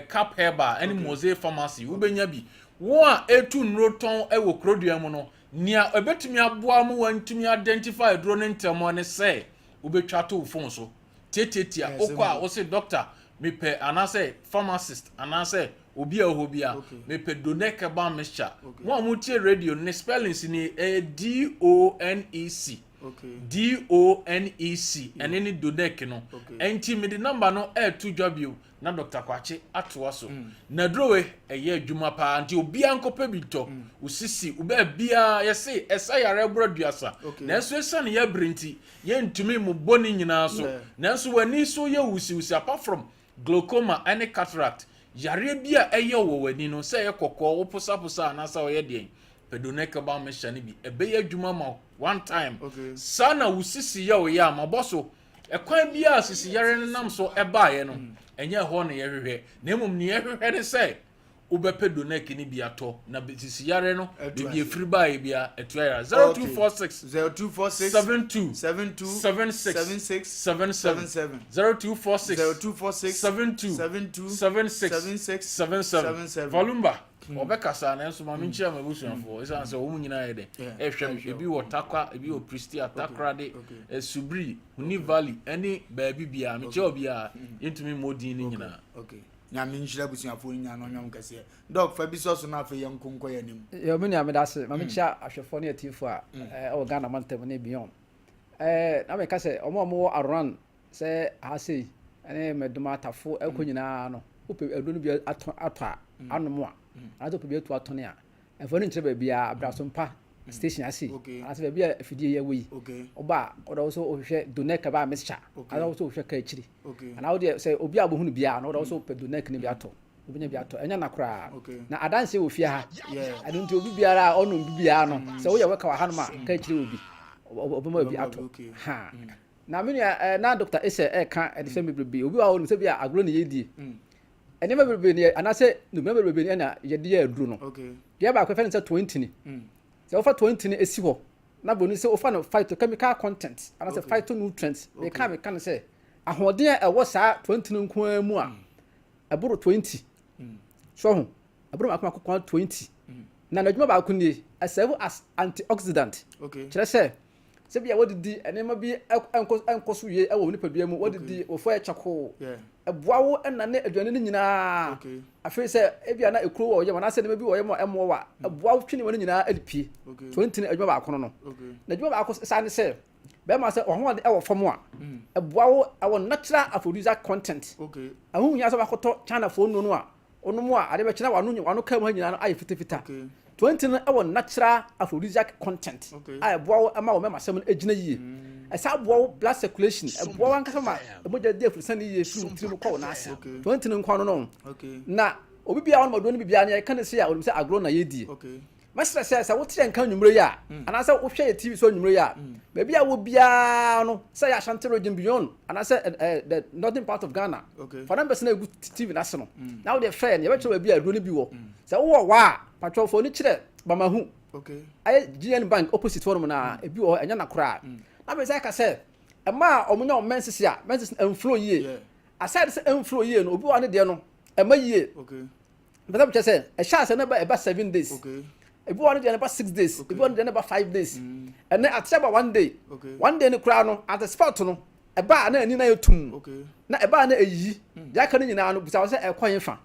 Cap Herbal ɛne Mose Pharmacy, wobɛnya bi. Wɔn a etu nnuro tɔn ɛwɔ kurodua mu no, nea ɛbɛtumi aboa mo wɔntumi identify aduro ne ntɛm ne sɛ wobɛtwa to wo phone so tiatiatia. Wokɔ a, wose doctor mepɛ, anaasɛ pharmacist, anaasɛ obi a ɛwɔ hɔ bi a, mepɛ Donec herbal mixture. Mo a motie radio no, ne spellings ni, ɛyɛ Donec, Donec, ɛne ne Donec no. Ɛnti mede number no ɛɛto dwa bio na Dr. Kwakye atoa so. Na duro ɛyɛ adwuma paa, nti obiara nkɔpɛ bi tɔ. Osisi wobɛɛ biara, yɛse ɛsa yare ɛborɔ 30, nanso ɛsiane yɛbere nti yɛntumi mo bɔ ne nyinaa so. Nanso w'ani so yɛ wusiwusi, apart from glaucoma ɛne cataract, yareɛ bi a ɛyɛ wɔ w'ani no sɛ ɛyɛ kɔkɔɔ, woposaposa anaasɛ ɔyɛ deɛn, pɛ Donec herbal mixture no bi, ɛbɛyɛ adwuma ma one time. Saa na wo sisi yɛ ɔyɛ a, mabɔ so ɛkwan bi a sisi yare no nam so ɛbaeɛ no, ɛnyɛ ɛhɔ na yɛhwehwɛ, na mmom nea yɛhwehwɛ ne sɛ wobɛpɛ Donec no bi atɔ na sisi yare no, baabi efiri baeɛ bia ɛtua yara. 0246 0246 72 72 76 76 77 77 0246 0246 72 72 76 76 77. 77. Valumba ɔbɛkasa, nanso maame nkyia ma abusuafoɔ, ɛsiane sɛ wɔn nyinaa yɛ dɛ ɛhwɛ m. Ebi wɔ Takwa, ebi wɔ Prestea, Takoradi, Subri, Huni Valley ɛne baabi biara. Mekyia obiara, yɛntumi mmɔ din no nyinaa. Okay, Nyame nhyira abusuafoɔ no nyinaa na ɔnyɛ wɔn kɛseɛ. Doc, fa bi sɔ so na afei yɛnko nkɔ yɛn anim. Yɛ me nua, meda ase. Ma mekyia ahwɛfoɔ ne atiefoɔ a ɛwɔ Ghana mantam ne beyond. Na meka sɛ ɔmo a ɔmowɔ around sɛ ha sei ɛne Mɛdoma Atafo ɛkɔ nyinaa no, wopɛ aduro no bi atɔ atɔ a anom a, anaasɛ wopɛ bi atu atɔne a, ɛmfa no nkyerɛ baabiara, Abrasompa station ase anaasɛ baabi a afidie yɛ wɔ yi. Woba a, wode wo so wohwehwɛ Donec herbal mixture, anaasɛ wo so wohwehwɛ kaa akyiri, anaa wodeɛ sɛ obi a wobɛhu no biara no, wode wo so wopɛ Donec no bi atɔ, wobɛnya bi atɔ. Ɛnyɛ na koraa na adanseɛ wɔ fie ha. Ɛno nti obi biara a ɔnom bi biara no, sɛ woyɛ wɛka wɔ hanom a, ka akyiri wɔ bi, ɔbɛma bi atɔ ha. Na me nua, na Dr. Esɛ ɛka ɛde sɛ bebrebe obi wɔ hɔ ɔnim sɛ bi a agorɔ ne yɛdie, nneɛma bebrebe ne anaasɛ nnubena bebrebe ne na yɛde yɛ aduro no. Deɛ baako yɛfrɛ no sɛ 20. Sɛ wofa 20 esi hɔ na broni sɛ wofa no phytochemical content anaasɛ phytonutrients, meka no sɛ ahoɔden a ɛwɔ saa 20 no nko ara mu a, ɛboro 20 so ho, ɛboro mako mako kwan 20. Na n'adwuma baako nie, ɛserve as antioxidant. Kyerɛ sɛ bia wɔdidi nneɛma bi ɛnkɔ so yie ɛwɔ nipadua mu, wɔdidi wɔfɔ yɛ kyakoo, ɛboa wo ɛna ne aduane no nyinaa. Afei sɛ ebia na ekuro wɔ yam anaasɛ nneɛma bi wɔ yam a ɛmmoa wa, ɛboa wo twe nneɛma no nyinaa ɛde pie. 20 no adwuma baako no. Na adwuma baako saa ne sɛ bɛrima sɛ ɔhoɔden ɛwɔ fam a, ɛboa wo, ɛwɔ natural aphrodisiac content. Ɛho hia sɛ wakɔtɔ Chinafoɔ nnuro no a ɔnom a, ade bɛkyɛ na wano kaa mu ha nyinaa no ayɛ fitafita. 20 no ɛwɔ natural aphrodisiac content a ɛboa wo ɛma wo mɛma sɛm no gyina yie. Ɛsa boa wo blood circulation, ɛboa wo ankasa ma mogya di afurusa ne yie firi wo tirim kɔ wo nan ase. 20 no nkwa no. Na obi biara ɔnom aduro no bi biara no, yɛka ne se a, ɔnim sɛ agorɔ na yɛdie. Mɛsrɛ sɛ, sɛ wote yɛn nka anwummere yi a, anaasɛ wohwɛ yɛn TV so anwummere yi a, baabi a wɔ biara no, sɛ ɛyɛ Ashanti region beyond, anaasɛ the northern part of Ghana, fa numbers no a ɛgu TV no ase no, na wode frɛ yɛn, yɛbɛkyerɛ baabi a aduro no bi wɔ. Sɛ wowɔ hɔ a, patwɔ fa w'ani kyerɛ Bamahu, ɛyɛ GN Bank opposite hɔnom na ebi wɔ hɔ, ɛnyɛ na koraa. Na mesa aka sɛ, mmaa a wɔnya wɔn menses a, menses no ɛmflow yie. Aside sɛ ɛmflow yie no, obi wɔ hɔ a ne deɛ no, ɛma yie. Mpɛ sɛ mekyerɛ sɛ ɛhyɛ ase no ɛba 7 days. Ebi wɔ no deɛ no ba 6 days, ebi wɔ no deɛ no ba 5 days. Ɛnɛ ate aba one day. One day no koraa no at the spot no ɛba a na ani na yɛ tum. Na ɛba a na ɛyiyi. Deɛ aka no nyinaa no bisa wɔ sɛ ɛkɔ he fa.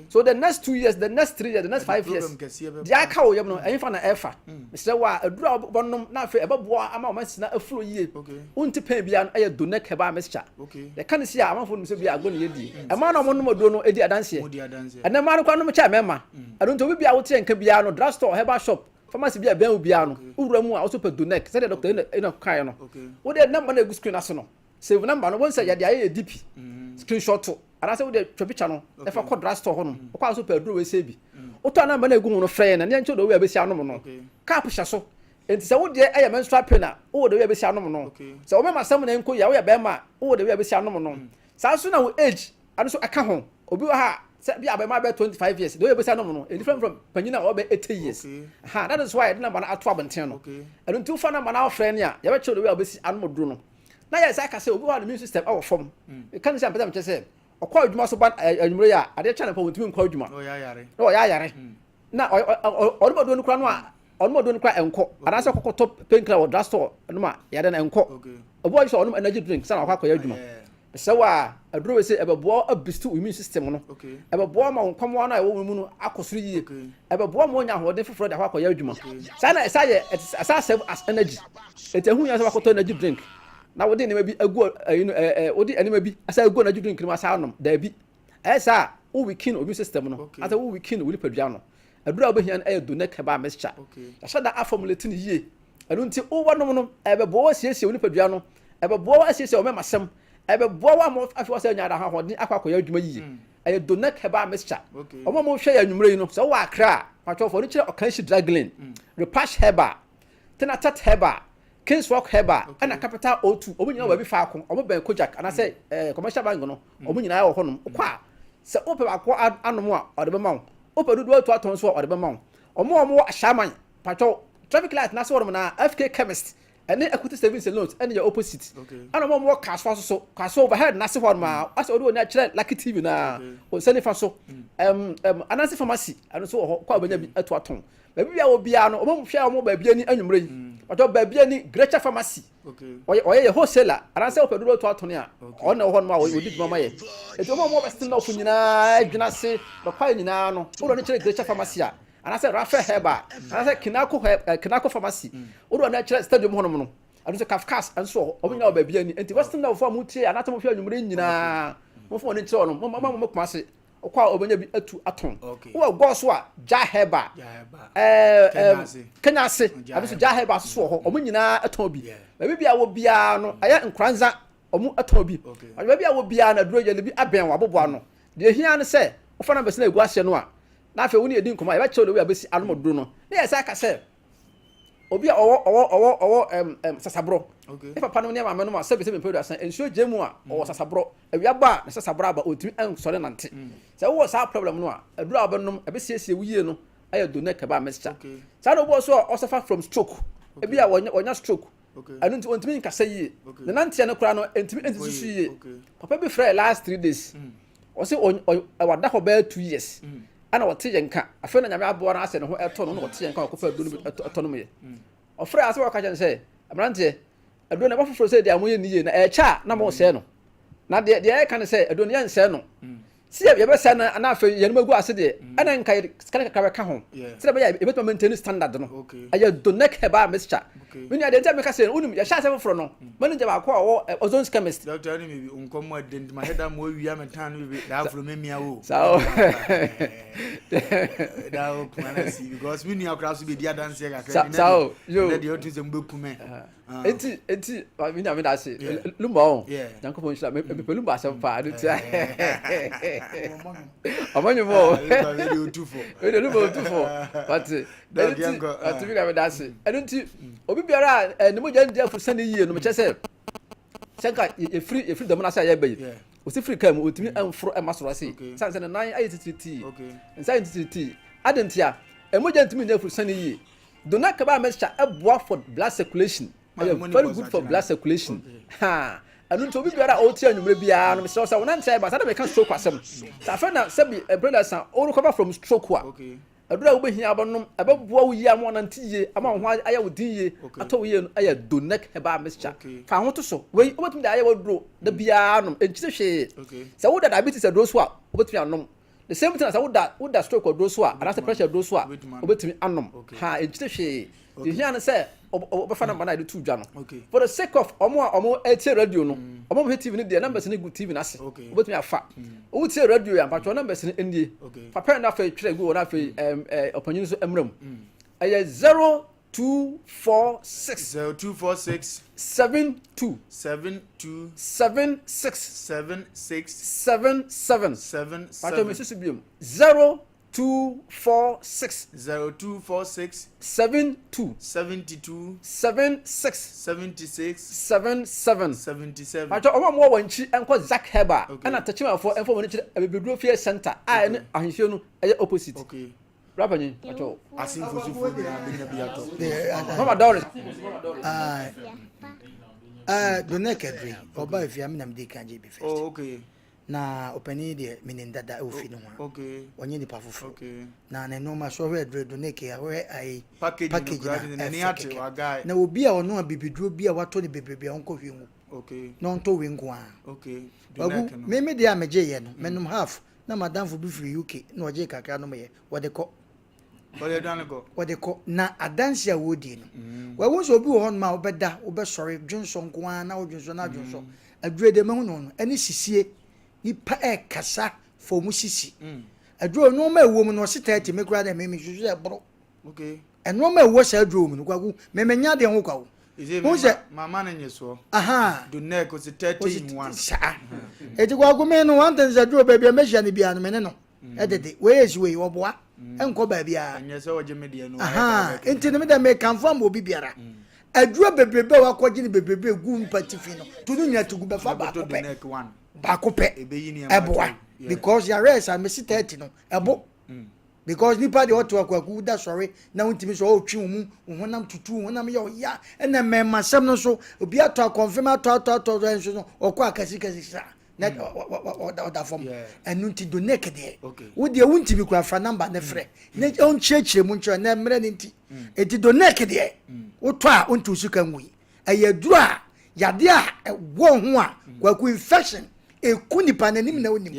So the next 2 years, the next 3 years, the next 5 years, deɛ aka wɔ yam no ɛhe fa na ɛfa. Mesrɛ wo a aduru a wobɛnom na afei ɛbɛboa ama wɔn asina afuro yie. Wonte pɛn biara no ɛyɛ Donec herbal mixture. Yɛka no si a amanfoɔ nim sɛ bi agorɔ na yɛdi. Mmaa na wɔnom aduro no di adanseɛ. Ɛnɛ mmaa no koraa nom kyɛn mmarima. Ɛno nti obi biara a wote nka biara no drug store, herbal shop, pharmacy bi a ɛbɛn wo biara no wowura mu a wo nso pɛ Donec sɛdeɛ Dr. Enoch kaeɛ no. Wode number no a ɛgu screen ase no save number no wobɛhu sɛ yɛde ayɛ yɛ DP screenshot to anaasɛ wode twa picture no ɛfa kɔ drug store hɔ nom wokɔ a nso pɛ aduro wei sɛ bi wotɔ a number no a ɛgu ho no frɛ yɛn na ne yɛnkyerɛ deɛ wei a bɛsi anom no. Cap hyɛ so. Enti sɛ wo deɛ ɛyɛ menstrual pain a, wowɔ the way a bɛsi anom no. Sɛ wo mɛma asɛm na ɛnkɔ yie a, woyɛ bɛrima a, wowɔ the way a bɛsi anom no. Saa nso na wo age ɛno nso ɛka ho. Obi wɔ ha a, sɛ bi a abɛɛmaa bɛyɛ 25 years, the way a bɛsi anom no, ɛyɛ different from panyin a ɔwɔ bɛyɛ 80 years. Aha, that is why yɛde number no ato abɔnten no. Ɛno nti wofa number no a wofrɛ no a, yɛbɛkyerɛ wo the way a wobɛsi anom aduro no. Na yɛ saa ka sɛ obi wɔ hɔ a ne immune system ɛwɔ fam. Meka no sɛ mpɛ sɛ mekyerɛ sɛ, ɔkɔ adwuma so ba anwummere yi a, adeɛ kye anɔpa wɔntumi nkɔ adwuma. Na ɔyɛ ayare. Na ɔnom aduro no koraa no a, ɔnom aduro no koraa ɛnkɔ anaasɛ ɔkɔkɔtɔ painkiller wɔ drugstore nom a yɛde no ɛnkɔ. Obi wɔ hɔ sɛ ɔnom energy drink sɛ na wakɔ akɔyɛ adwuma. Mesrɛ wo a aduro wei sɛ ɛbɛboa aboost wo immune system no. Ɛbɛboa ma wo nkwamoa no a ɛwɔ wo mu no akɔ soro yie. Ɛbɛboa ma woanya ahoɔden foforɔ de akɔ akɔyɛ adwuma. Saa na ɛsa yɛ ɛsa serve as energy. Enti ɛho hia sɛ wakɔtɔ energy drink na wode nneɛma bi agu ɛyi no ɛɛ wode nneɛma bi asa agu energy drink no mu asa anom. Daabi. Ɛyɛ saa a wo weaken immune system no anaasɛ wo weaken wo nipadua no. Aduru a wobɛhia no yɛ Donec herbal mixture. Yɛahyɛ da aformulate no yie. Ɛno nti wobɛnom no, ɛbɛboa wo asiesie wo nipadua no, ɛbɛboa wo asiesie wo mɛmasɛm, ɛbɛboa wo ama afei wasɛ anya ahoɔden akɔ akɔyɛ adwuma yie. Ɛyɛ Donec herbal mixture. Wɔn a wɔhwɛ yɛn anwummerɛ yi no, sɛ wowɔ Accra a, patwɔfoɔ no kyerɛ Ɔkanhyi Drug Lane, Repash Herbal, Tenatet Herbal, Kings Rock Herbal, ɛna Capital O2. Wɔn nyinaa wɔ baabi faako. Wɔn bɛn Kojak anaasɛ ɛɛ Commercial Bank no. Wɔn nyinaa wɔ hɔnom. Wokɔ a, sɛ wopɛ baako anom a, ɔde bɛma wo. Wopɛ dodoɔ atu atɔn nso a, ɔde bɛma wo. Wɔn a wɔwɔ Ashaiman, patwɔ, traffic light no ase hɔnom na FK Chemist ɛne Equity Savings and Loans ɛne yɛ opposite. Ɛna wɔn a wɔwɔ Kasoa nso so, Kasoa overhead no ase hɔnom a, asɛ wode w'ani akyerɛ Lucky TV no a, wo nsa nifa so. Ɛm, ɛm, Anansi Pharmacy, ɛno nso wɔ hɔ, kɔ a wobɛnya bi atu atɔn. Baabi biara wɔ biara no, wɔn hwɛ wɔn baabi ani anwummerɛ yi. Patwɔ, baabi ani Greater Pharmacy. Ɔyɛ ɔyɛ yɛ wholesaler anaasɛ wopɛ dodoɔ to atɔne a ɔno na ɛwɔ hɔ nom a ɔdi dwuma ma yɛ. Enti wɔn a wɔwɔ Western North nyinaa adwene ase bɛkwae nyinaa no wode ɔno kyerɛ Greater Pharmacy a anaasɛ Raphael Herbal anaasɛ Kinako eh, Kinako Pharmacy wode ɔno kyerɛ stadium hɔ nom no ɛno nso Kafkas nso wɔ hɔ wɔn nyinaa wɔ baabi ani. Enti Western North foɔ a motie anaasɛ mohwɛ anwummere nyinaa momfa wɔn ani nkyerɛ wɔn mo mo mo Kumase wokɔ a wobɛnya bi atu atɔn. Wowɔ gɔɔ so a gya hɛba kenya ase ɛno nso gya hɛba so wɔ hɔ. Wɔn nyinaa tɔn bi. Baabi bi a wɔ biara no ɛyɛ nkoranza wɔn tɔn bi. Baabi a wɔ biara no aduro yɛ no bi abɛn wɔ aboboa no. Deɛ ehia ne sɛ wofa numbers na egu aseɛ no a na afei wo ne yɛdi nkɔmɔ a yɛbɛkyerɛw de wei a bɛsi anom aduro no. Ne yɛ sɛ aka sɛ obi a ɔwɔ ɔwɔ ɔwɔ ɔwɔ ɛm ɛm sasaborɔ. Ne papa nom ne maame nom a sɛbi sɛbi mpɛ aduasa nsuo gye mu a ɔwɔ sasaborɔ. Awia bɔ a ne sasaborɔ aba ɔntumi nsɔre nante. Sɛ wowɔ saa problem no a aduro a wobɛnom ɛbɛsiesie wo yie no ɛyɛ Donec herbal mixture. Saa na obi wɔ so a ɔsuffer from stroke. Ebi a wɔnya wɔnya stroke. Ɛno nti ɔntumi nkasa yie. Ne nanteɛ no koraa no ɛntumi ɛnsisi so yie. Papa bi frɛɛ last 3 days. Ɔse wada hɔ bɛyɛ 2 years. Ɛna ɔte yɛn nka. Afei na Nyame aboa no asɛ ne ho ɛtɔ no na ɔte yɛn nka ɔkɔfa aduro no bi ɛtɔ nom yɛ. Ɔfrɛɛ asɛ ɔka kyerɛ no sɛ mmeranteɛ aduro no ɛba foforɔ sɛ deɛ moyɛ ne yie na ɛkyɛ a na mosɛe no. Na deɛ deɛ ɛka ne sɛ aduro no yɛnsɛe no. Sɛ yɛbɛsɛe no na afei yɛn agu ase deɛ ɛna nka yɛde sika no kakra bɛka ho sɛdeɛ ɛbɛyɛ a yɛbɛtumi maintain standard no. Ɛyɛ Donec herbal mixture. Me nua deɛ nti a meka sɛ wonim yɛhyɛ ase foforɔ no manager baako a ɔwɔ Ozone's chemist. Doctor ne bibi nkɔmmɔ ɛdɛ nti mahwɛ da ma ɔwia me tan no bibi daa afro mɛmia wo. Saa o. Daa o kuma na si because me nua koraa so bɛdi adanseɛ kakra. Saa o. Yo. Ɛnɛ deɛ ɔtu sɛ mobɛku me. Enti enti mi nyame da ase. Lumba o. Nyankopɔn nhyira. Me mepɛ Lumba asɛm paa no tia. Ɔmo nwom o. Wei Lumba otufo. Wate. Enti wate mi nyame da ase. Ɛno nti obi biara a ne mogya ndi afo sani yie no mekyɛ sɛ sɛ nka yɛfiri yɛfiri dɔm no ase a yɛba yi ɔsi firi kaa mu ɔntumi mforo mma soro ase sane sɛ ne nan ayɛ titiritii nsa ayɛ titiritii ade ntia mogya ntumi nyɛ afuru sane yie. Dona kebab mixture ɛboa for blood circulation. Ɛyɛ very good for blood circulation. Ha ɛno nti obi biara a ɔretie anwummerɛ biara no mesrɛ wo sɛ wonante ayɛ ba saa na meka stroke asɛm. Sɛ afei na sɛbi ɛberɛ da sa wo recover from stroke a aduru a wobɛhia abɛnom ɛbɛboa wo yie ama wanante yie ama wo ho ayɛ wo den yie atɔ wo yie no ɛyɛ Donec herbal mixture. Fa ho to so. Wei wobɛtumi de ayɛ w'aduro da biara nom ɛnkyiri hwee. Sɛ woda diabetes aduro so a wobɛtumi anom. The same thing sɛ woda woda stroke aduro so a anaasɛ pressure aduro so a wobɛtumi anom ha ɛnkyerɛ hwee deɛ hia no sɛ wobɛfa number no a yɛde to dwa no for the sake of ɔmo a ɔmo ɛtie radio no ɔmo a ɔmo hwɛ tv no deɛ numbers no gu tv no ase wobɛtumi afa wotie radio yɛ ampatwɔ numbers no nie fa pɛn no afei twerɛ gu hɔ na afei ɔpanyin nso mmra mu ɛyɛ 0246. 0246. 72. 72. 76. 76. 77. 77. Pàtó mi sisi biom. 0246. 0246. 72. 72. 76. 76. 77. 77. Pàtó ọmọ mu wɔ wɔn akyi nkɔ Zack Herbal ɛna Tɛkyimanfoɔ ɛnfɔ wɔn akyerɛ Abibiduro Fie Center a ɛne ahemfie no ɛyɛ opposite. Okay. Bra panyin, ɔkyɛ wo. Asenfosifo nyinaa bɛnya bi atɔ. Mama Doris. Donɛ Kɛdre, ɔba efie a me na medi kan gye bi first. Oh, okay. Na ɔpanin deɛ menim dada ɛwɔ fie no ho a. Okay. Ɔnyɛ nipa foforɔ. Okay. Na ne nneɛma so ɔhwɛ aduro Donɛ ke ahwɛ ayi. Package Package no na koraa de n'ani ɛfɛ ate kɛkɛ. wagae. Na obi a ɔno abibiduro bi a watɔ ne bebrebe a ɔnkɔ hwie ngu. Okay. Na ɔntɔ wei nko ara. Okay. Wagu, Donɛ no. me me deɛ a megye yɛ no, menom half Na m'adamfo bi firi UK na ɔgyee kakra nomyɛ. Wɔde kɔ. Wɔde aduane kɔ. Wɔde kɔ. Na adanse a wɔredie no, mm. wɔahu sɛ obi wɔ hɔnom a wobɛda, wobɛsɔre, dwonsɔ nko ara na wodwonsɔ na adwonsɔ. Mm. Aduro deɛ mahu no no, ɛne sisie. Nipa ɛrekasa fa wɔn sisi. Mm. Aduro nneɛma a ɛwɔ mu no, ɔse 30 me koraa dɛ me mesusu sɛ ɛboro. Okay. Nneɛma a ɛwɔ saa aduro mu no, kwaku, memenya deɛ ho kwa o. Hu sɛ. Mama no nye soɔ. Aha. Donɛk ɔsi 30 in 1. Saa. Eti kwaku me no one thing sɛ duro baabi a mɛhyia no biara no me ne no ɛdede. Wei esi wei ɔboa. Ɛnkɔ baabi a. Ɛnyɛ sɛ ɔgye me deɛ no. Aha. Nti no me dɛ mekamfo ama obi biara. Aduro bebrebe a wakɔgye no bebrebe gu mpa tifi no to no nyina to gu bɛfa baako pɛ. Baako pɛ. Ɛboa. Because yare ɛsa mesi 30 no ɛbo. Because nipa deɛ ɔte akwaku da sɔre na wontumi sɛ ɔretwe wo mu wo honam tutu wo honam yɛ ɔya ɛna mmɛɛma sɛm no nso obi atɔ akɔnfem atɔ atɔ atɔ atɔ nso no ɔkɔ akɛse kɛse sa na ɔda fam ɛno nti donate deɛ wo deɛ wontumi kura fa namba ne frɛ ne ɔnkyerɛkyerɛ mu nkyerɛ na mmerɛ ne nti eti donate deɛ wotɔ a wontu sika ngui Ɛyɛ aduro a yadeɛ a ɛwɔ ho a kwaku infection ɛku nipa n'anim na onim.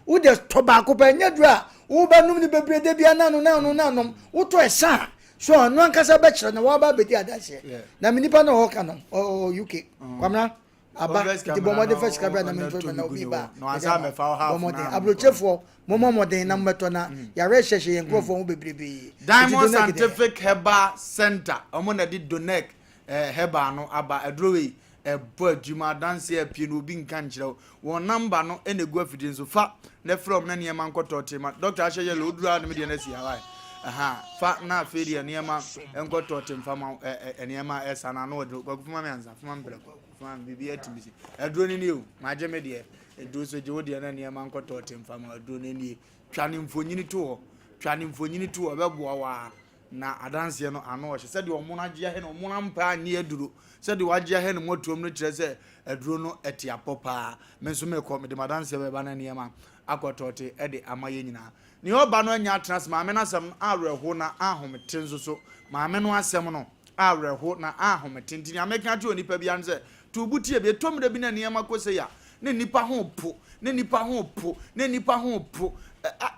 Wo deɛ tɔ baako pɛ ɛnyɛ aduro a wobɛnom no bebree da bia nano nano nanom wotɔ ɛsa a so ɔno ankasa bɛkyerɛ na waba abɛdi adanseɛ. Na me nipa na ɔka no ɔwɔ UK Kwamina aba nti bɔ mmɔden fa sika bra na mentɔ na obi ba bɔ mmɔden aburokyefoɔ mommɔ mmɔden na mommɛtɔ na yareɛ hyɛhyɛ yɛn nkurɔfoɔ ho bebrebe. Diamond Scientific Herbal Center wɔn na de Donec Eh herbal no aba aduro wei ɛbɔ adwuma adanseɛ apue no obi nka nkyerɛ wo wɔn number no ɛna egu afidie nso fa na frɛ wɔn na nneɛma nkɔtɔ te ma doctor ahyɛ yellow oduru a ne me deɛ no asi hawaii ɛha fa na afei deɛ nneɛma nkɔtɔ te nfa ma ɛ ɛ nneɛma ɛsa na ano ɔduro kwaku fuma mi ansa fuma mi brɛ kwaku fuma mi biribi atumi si aduro no nie o magye me deɛ aduro so gye wo deɛ na nneɛma nkɔtɔ te nfa ma aduro no nie twa ne mfonyini to hɔ twa ne mfonyini to hɔ ɛbɛboa waa Na adanseɛ no ano ɔhye. Sɛdeɛ ɔmono agye ahɛ no, ɔmono ampa annye aduro. Sɛdeɛ wagye ahɛ no mmɔtoam no kyerɛ sɛ aduro no te apɔ paa. Me nso mekɔ, mede m'adanseɛ bɛba na nneɛma akɔ tɔɔte de ama yɛn nyinaa. Nea ɔba no anya atena ase. Maame no asɛm no awerɛho na ahomete nso so. Maame no asɛm no awerɛho na ahomete. Nti nea meka akyerɛ onipa biara ne sɛ, to wo bo tie bi. Ɛtɔ mmerɛ bi na nneɛma kɔ sei a, na nnipa ho repo, na nnipa ho repo, na nnipa ho repo.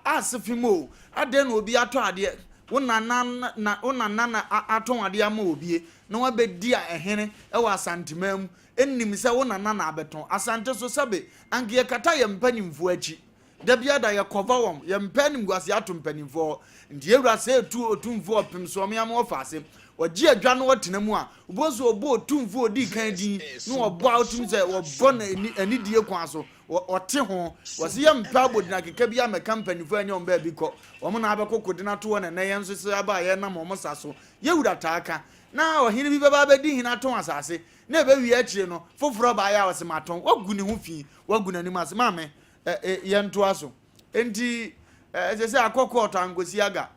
Ase fem o, adɛn na obi atɔ adeɛ? Wo nana na wo nana na atɔn adeɛ ama obie na wabɛdi a ɛhene wɔ Asanteman mu nnim sɛ wo nana na abɛtɔn. Asante so sɛbe anka yɛkata yɛn mpanimfoɔ akyi. Da biara da yɛ cover wɔn. Yɛmpɛ animguaseɛ ato mpanimfoɔ hɔ. Nti yɛwura sɛ ɛtu otumfoɔ ɔpem soɔmeame wɔ faase. Ɔgye adwa na ɔtena mu a, wobɛhu sɛ ɔbɔ otumfoɔ a ɔdii kan din na ɔbɔ a wotumi sɛ wɔbɔ no ani, anidie kwan so. Wɔ, ɔte ho. Wɔse yɛmpɛ abodinakeka biara mmɛka mpanimfoɔ a ɛnyɛ wɔn baabi kɔ. Wɔn na abɛkoko de no ato hɔ na ɛnnɛ yɛn nso sɛ aba a yɛnam wɔn sa so. Yɛn wura taa ka. Na ɔhene bi bɛba abɛdi hene atɔn asase, na ɛbɛwie akyire no, foforɔ baeɛ a ɔse matɔn. Wagu ne ho fi, wagu n'anim ase. Maame, ɛ, ɛ, yɛntoa so. Enti, ɛ, ɛsɛ sɛ akɔ kɔɔto ankosi aga.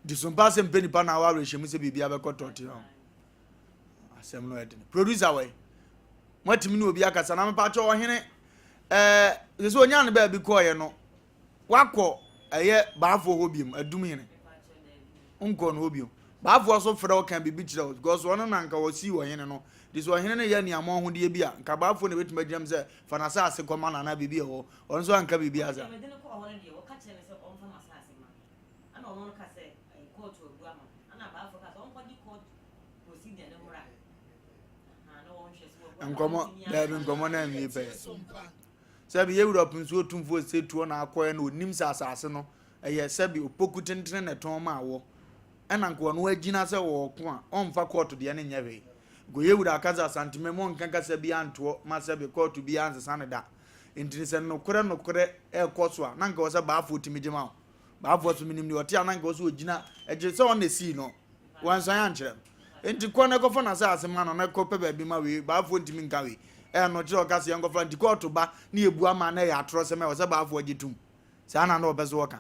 Nti so mpa sɛ mpɛ nipa na awɔ awerɛhyɛmu sɛ biribi abɛkɔ tɔte hɔ. Asɛm no ɛdene. Producer wɔ yi, moatumi ne obi akasa na mepa kyɛ ɔhene ɛɛ sɛ sɛ onya ne baabi kɔɔyɛ no wakɔ ɛyɛ baafoɔ hɔ biom adum hene nkɔ no hɔ biom baafoɔ so frɛ ɔka biribi kyerɛ wo because ɔno na nka ɔsii ɔhene no de sɛ ɔhene no yɛ nneɛma ɔhodeɛ bi a nka baafoɔ na ɛbɛtumi agyina mu sɛ fa n'asase kɔma no anaa biribi ɛwɔ ɔno nso anka biribi asa. Nkɔmɔ daabi nkɔmɔ no anwie pɛyɛ. Sɛbi yɛ wura nsuo tumfoɔ sɛ tuo na akɔɛ na onim sɛ asase no ɛyɛ sɛbi opoku tentene na ɛtɔn ma awɔ ɛna nka ɔno agyina sɛ ɔɔko a ɔmfa kɔɔto deɛ no nyɛ hwee. Nka ɔyɛ wura aka sɛ Asantema mu ɔnka kasa bi antoɔ ma sɛbi kɔɔto bi ansesa no da. Nti no sɛ nokorɛ nokorɛ ɛrekɔ so a na nka ɛwɔ sɛ baafoɔ tumi gye ma wo. Baafoɔ so menim deɛ ɔte a na nka ɛwɔ sɛ ɔgyina gye sɛ ɔno na ɛsii no. Wansuan ankyerɛ no. Nti kɔ na kɔfa n'asase ma no na kɔpɛ baabi ma wei. Baafoɔ ntumi nka wei. Ɛyɛ no kyerɛ ɔka sɛ yɛnkɔfa nti kɔɔto ba ne yɛbu ama na ɛyɛ atorɔsɛm a ɛwɔ sɛ baafoɔ gye tom. Saa na na ɔpɛ sɛ ɔka.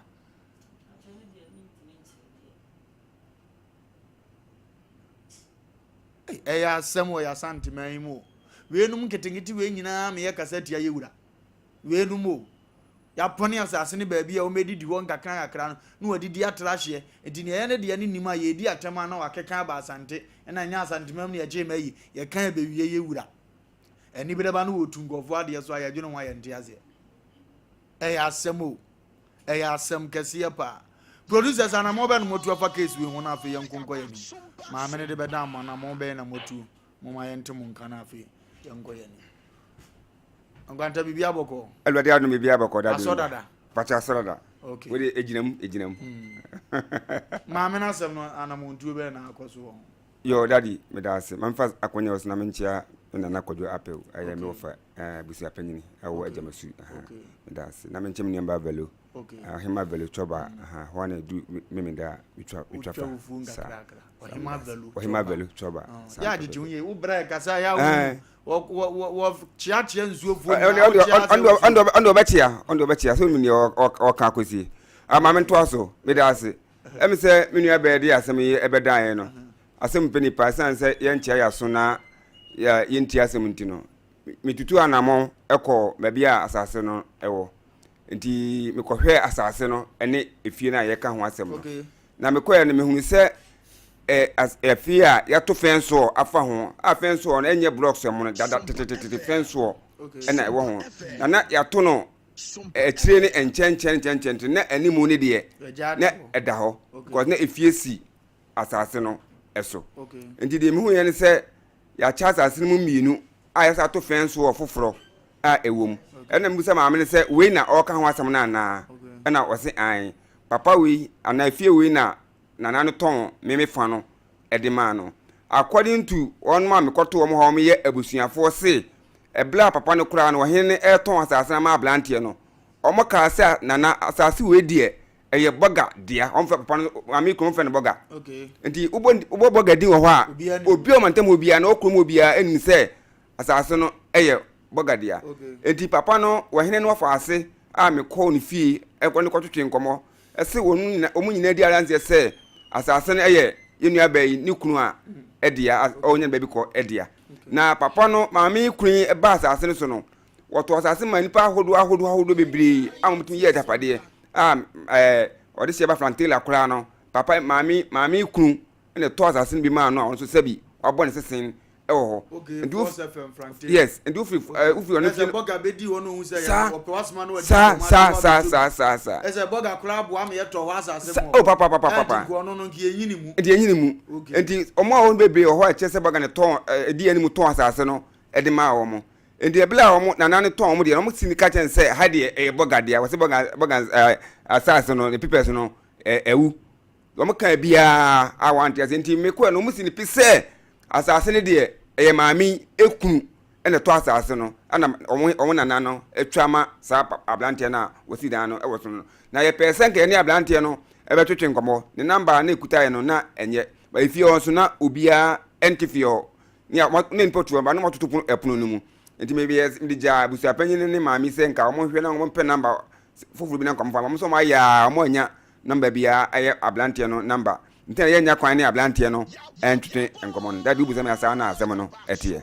Ɛyɛ asɛm wɔ yɛn Asanteman yi mu o. Weinom nketenkete wei nyinaa meyɛ kasa tia yɛ wura. Weinom o. Yɛapɔne asase no baabi a wɔbɛdidi hɔ nkakra nkakra no na wɔadidi atra hyeɛ. Nti nea ɛyɛ ne deɛ no nnim a yɛredi atɛm a na wakeka aba Asante. Ɛna ɛnyɛ Asanteman mu na yɛgyee ma yi. Yɛka ɛbɛwie yɛ wura. Anibere ba no wɔtu nkurɔfoɔ adeɛ so a yɛdwene ho a yɛnte aseɛ. Ɛyɛ asɛm o. Ɛyɛ asɛm kɛseɛ paa. Producers anamɔn bɛn na moatu afa case wei ho na afei yɛnko nkɔ yɛn anim. Maame no de bɛdan mo anamɔn bɛn na moatu moma yɛnte mo nka na afei yɛnkɔ yɛn anim. Nkwanta biribi abɔkɔ. Awurade adom biribi abɔkɔ dada. Asɔ dada. Pakyɛ asɔ dada. Okay. Wode egyina mu egyina mu. Maame no asɛm no anamɔntuo bɛn na akɔ so wɔ ho. Yo daddy meda ase. Ma memfa akwanya wɔ so na menkyea me nana Kwadwo Apew ɛyɛ me wɔfa abusua panyini ɛwɔ Agyamasu. Meda ase. Na menkyɛ me nuambaa Valo. Ɔhema Valo Twɔba. Hɔ na edu Memenda a metwa metwa fa. Saa. Ɔhema Valo Ɔhema Valo Twɔba. Yɛ agyegye wo yie. Wo brɛ kasa yɛ a wo wɔ wɔ kyeakyea nsuofoɔ nyinaa. Wo kyea sɛ Ɔno ɔbɛkyea ɔno ɔbɛkyea sɛ onim deɛ ɔka akɔsie. Ama mentoa so. Meda ase. Ɛm sɛ me nua bɛɛ de asɛm yi ɛbɛdan yɛn no, asɛm mpɛ nipa, ɛsiane sɛ yɛnkyea yɛn aso na yɛntie asɛm nti no, metutu anammɔn kɔɔ baabi a asase no wɔ. Nti mekɔhwɛɛ asase no ne efie no a yɛka ho asɛm no. Na mekɔɛ no, mehunu sɛ afie a yɛato fɛnsoɔ afa ho, a fɛnsoɔ no ɛnyɛ blocks ɛmono dada tetetete fɛnsoɔ ɛna ɛwɔ ho. Na na yɛato no akyire ne nkyɛnkyɛn nkyɛnkyɛn nti na animu ne deɛ na ɛda hɔ because na efie si asase no ɛso nti deɛ mehu yɛ ne sɛ yɛakyɛ asase no mu mmienu a yɛsa ato fɛn so wɔ foforɔ a ɛwɔ mu ɛna mebisa maame no sɛ wei na ɔreka ho asɛm no anaa ɛna ɔse ae papa wei anaa efie wei na nana no tɔn me me fa no de maa no. According to wɔn a mekɔto wɔn hɔ a wɔyɛ abusuafoɔ se, ɛberɛ a papa no koraa no ɔhene no retɔn asase no ama aberanteɛ no, wɔn kaa sɛ nana asase wei deɛ ɛyɛ bɔga dea. Wɔn fɛ papa no maame kunu wɔn fɛ no bɔga. Nti wobɔ wobɔ bɔga din wɔ hɔ a obi a ɔmantam hɔ biara na ɔkurom hɔ biara anim sɛ asase no yɛ bɔga dea. Enti papa no, ɔhene no wɔfa ase a mekɔɔ ne fie ɛkɔ ne kɔtwetwe nkɔmmɔ ɛse wɔn nyina wɔn nyinaa di adanseɛ sɛ asase no yɛ yɛn nua baa yi ne kunu a ɛdea ɔnya baabi kɔ ɛdea. Na papa no maame yi kunu yi ba asase no so no wɔtɔ asase ma nipa ahodoɔ ahodoɔ ahodoɔ bebree a wɔtumi yɛ agyapadeɛ a ɛɛ ɔde hyɛ ba Frank Taylor koraa no papa maame maame yi kunu ɛna ɛtɔ asase no bi maa no a ɔno nso sɛbi wabɔ ne sesen ɛwɔ hɔ. Okay, Nti wo Force FM Frank Taylor. yes, nti wofiri ɛɛ wofiri ɔno Ɛsɛ fie. bɔga bɛdi hɔ no ohun sɛ Saa yɛn wɔpɛ wasoma no wadi saa nkɔmɔ saa adi saa wabɛtɔ saa bi. saa saa. Ɛsɛ bɔga koraa aboa ma yɛtɔ hɔ asase Sa mɔ. oh papa papa Ɛnti papa. nka ɔno no nka yɛnyini mu. Nti yɛnyini mu. Okay. Nti wɔn a wɔn bebree wɔ hɔ a ɛkyerɛ sɛ bɔga no tɔn ɛɛ ɛdi anim tɔn asase no ɛde maa wɔn. Nti ɛbere a wɔn nana no tɔn wɔn deɛ no wɔn si no ka kyerɛ no sɛ ha deɛ ɛyɛ bɔga dea wɔsi bɔga bɔga ɛɛ asase no ne papers no. Ɛwu. Wɔn kaa biara a wɔante ase nti mekɔɛ no wɔn si ne pi sɛ asase no deɛ ɛyɛ maame yi ekunu ɛna ɛtɔ asase no ɛna wɔn wɔn nana no atwa ama saa aberanteɛ no a wɔsi dan no ɛwɔ so no na yɛpɛɛ sɛ nka yɛne aberanteɛ no ɛbɛtwetwe nkɔmɔ ne namba a na ekuta yɛ no na ɛnyɛ ba efie hɔ nso na obiara ɛnte fie hɔ ne a wɔn ne nipa tu ba na wɔatoto pono ɛpono no mu nti mede yɛ mede gyaa abusuapanyin no ne maame sɛ nka wɔn hwɛ na wɔn pɛ namba foforɔ bi na nka wɔn fa wɔn nso wɔn ayɛ a wɔn anya namba biara ɛyɛ aberanteɛ no namba nti na yɛnya kwan ne aberanteɛ no ɛntwetwe nkɔmɔ no dabi wobisa me asaa na asɛm no ɛteɛ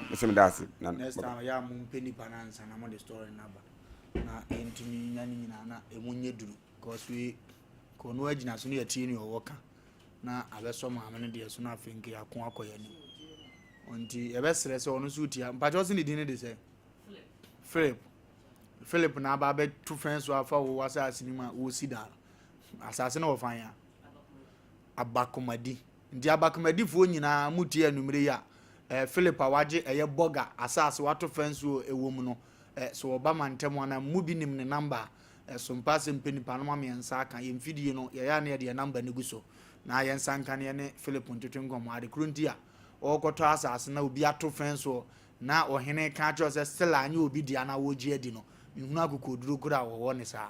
mesɛ meda ase na next time yɛ a mo mpɛ nipa no ansa na mo de story no aba na yɛntumi nya ne nyinaa na ɛmu nyɛ duru because we kɔ no agyina so no yɛtie ne ɔwɔ ka na abɛsɔ maame no deɛ so na afei nka yɛako akɔ yɛn anim nti yɛbɛsrɛ sɛ ɔno nso tia mpakyɛ ɔse ne din no de sɛ Philip Philip na aba abɛto fɛn so afa wo asase no mu a wɔsi dan no asase no wɔ fan a abakomadi nti abakomadifoɔ nyinaa mu tie anumere yi a eh, Philip a wagye ɛyɛ bɔga asase wato fɛn so ɛwɔ mu no eh, so ɔba ma ntɛm anaa mu bi nim ne namba a eh, so mpa asɛm pɛ nipa no ma mmiɛnsa aka yɛn mfidie no yɛyɛ a na yɛde yɛn namba no gu so na yɛn nsa nka ne yɛne Philip ntwetwe nkɔmmɔ ade koro nti a ɔrekɔtɔ asase na obi ato fɛn soɔ Na ɔhene ka kyerɛ sɛ Sela anyɛ obi dea na wɔregye adi no, mehunu akokoɔduro koro a wɔwɔ ne saa.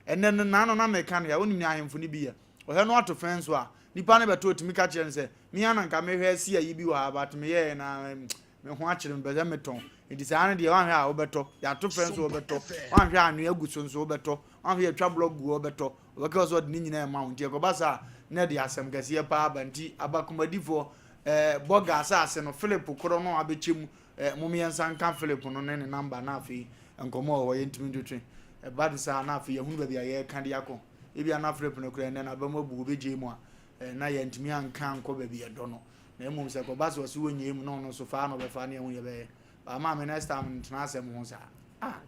Ɛnnɛ no, naano na meka no yɛ, wonim nea ahemfo no bi yɛ? Ɔhwɛ no ato fɛn so a, nipa no bɛtɔ ɔtumi ka kyerɛ no sɛ, me ara na nka mehwɛ asi ayi bi wɔ ha but meyɛɛ na me ho akyere me pɛ sɛ metɔn. Nti saa no deɛ woanhwɛ a wobɛtɔ, yɛato fɛn so wobɛtɔ, woanhwɛ a anwea gu so nso wobɛtɔ, woanhwɛ yɛatwa blɔk gu hɔ wobɛtɔ, ɔbɛka sɛ ɔde ne nyinaa ɛma wo. Nti ɛkɔba saa a, na ɛde asɛm kɛseɛ paa ba. Nti abakomadifoɔ, Eh, bɔga asase no, Philip korɔ no abɛkyɛ mu. Eh, mom yɛnsa nka Philip no ne ne namba na afei nkɔmmɔ wɔ hɔ yɛntumi ntwetwe. Ɛba de saa na afei yɛhunu baabi a yɛreka de akɔ. Ebia na Philip no koraa ɛnnɛ n'aba mu abu ɔbɛgyae mu a, eh, na yɛntumi anka ankɔ baabi yɛdɔ no. Na mmom sɛ ɛkɔba sɛ ɔse wɔnnyae mu na ɔno nso faa na ɔbɛfa ne yɛhu yɛbɛyɛ. Ba maame next time ntena asɛm ho saa. Ah,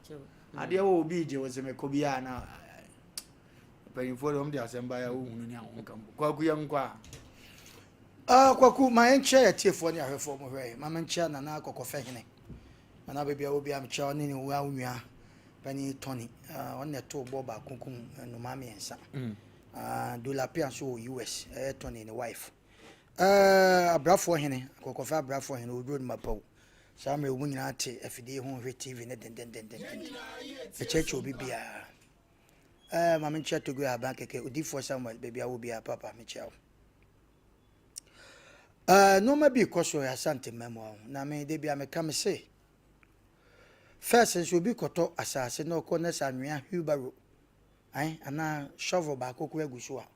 adeɛ wɔ obi gye wo se mekɔ biara na Mpanyinfoɔ deɛ wɔn de asɛm ba yɛ a wohunu ne ahonka mu. Kwaku yɛn nkɔ a. Ah, Kwaku, ma yɛnkyia yɛ atiefoɔ ne ahwɛfoɔ mo hwɛ ma menkyia Nana Kɔkɔfɛ Hene. Nana baabi a wɔ biara mekyia ɔne ne wo nua panin Tony. Ah, ɔno na ɛtoo bɔ baako kum nnomaa mmiɛnsa. Mm. Ah, Dolapia nso wɔ US, ɛyɛ Tony ne wife. Ah, Abrafoɔ Hene, Kɔkɔfɛ Abrafoɔ Hene, ɔduro no mapaw. Saa mmerɛ wɔn nyinaa te afidie ho hwɛ TV ne dendendendenden. Mekyerɛkyerɛ obi biara. Eh, ma menkyia Togo ahaban kɛkɛ, Odiyifoɔ Samuel, baabi a wɔ biara, papa, mekyia wo. Eh, nneɛma bi rekɔ so wɔ Asante mma mu ahụ, na me, da bi a meka me se, first nso obi kɔtɔ asase na ɔkɔ na sɛ anwea wheelbarrow, eh, anaa shovel baako koraa gu so a,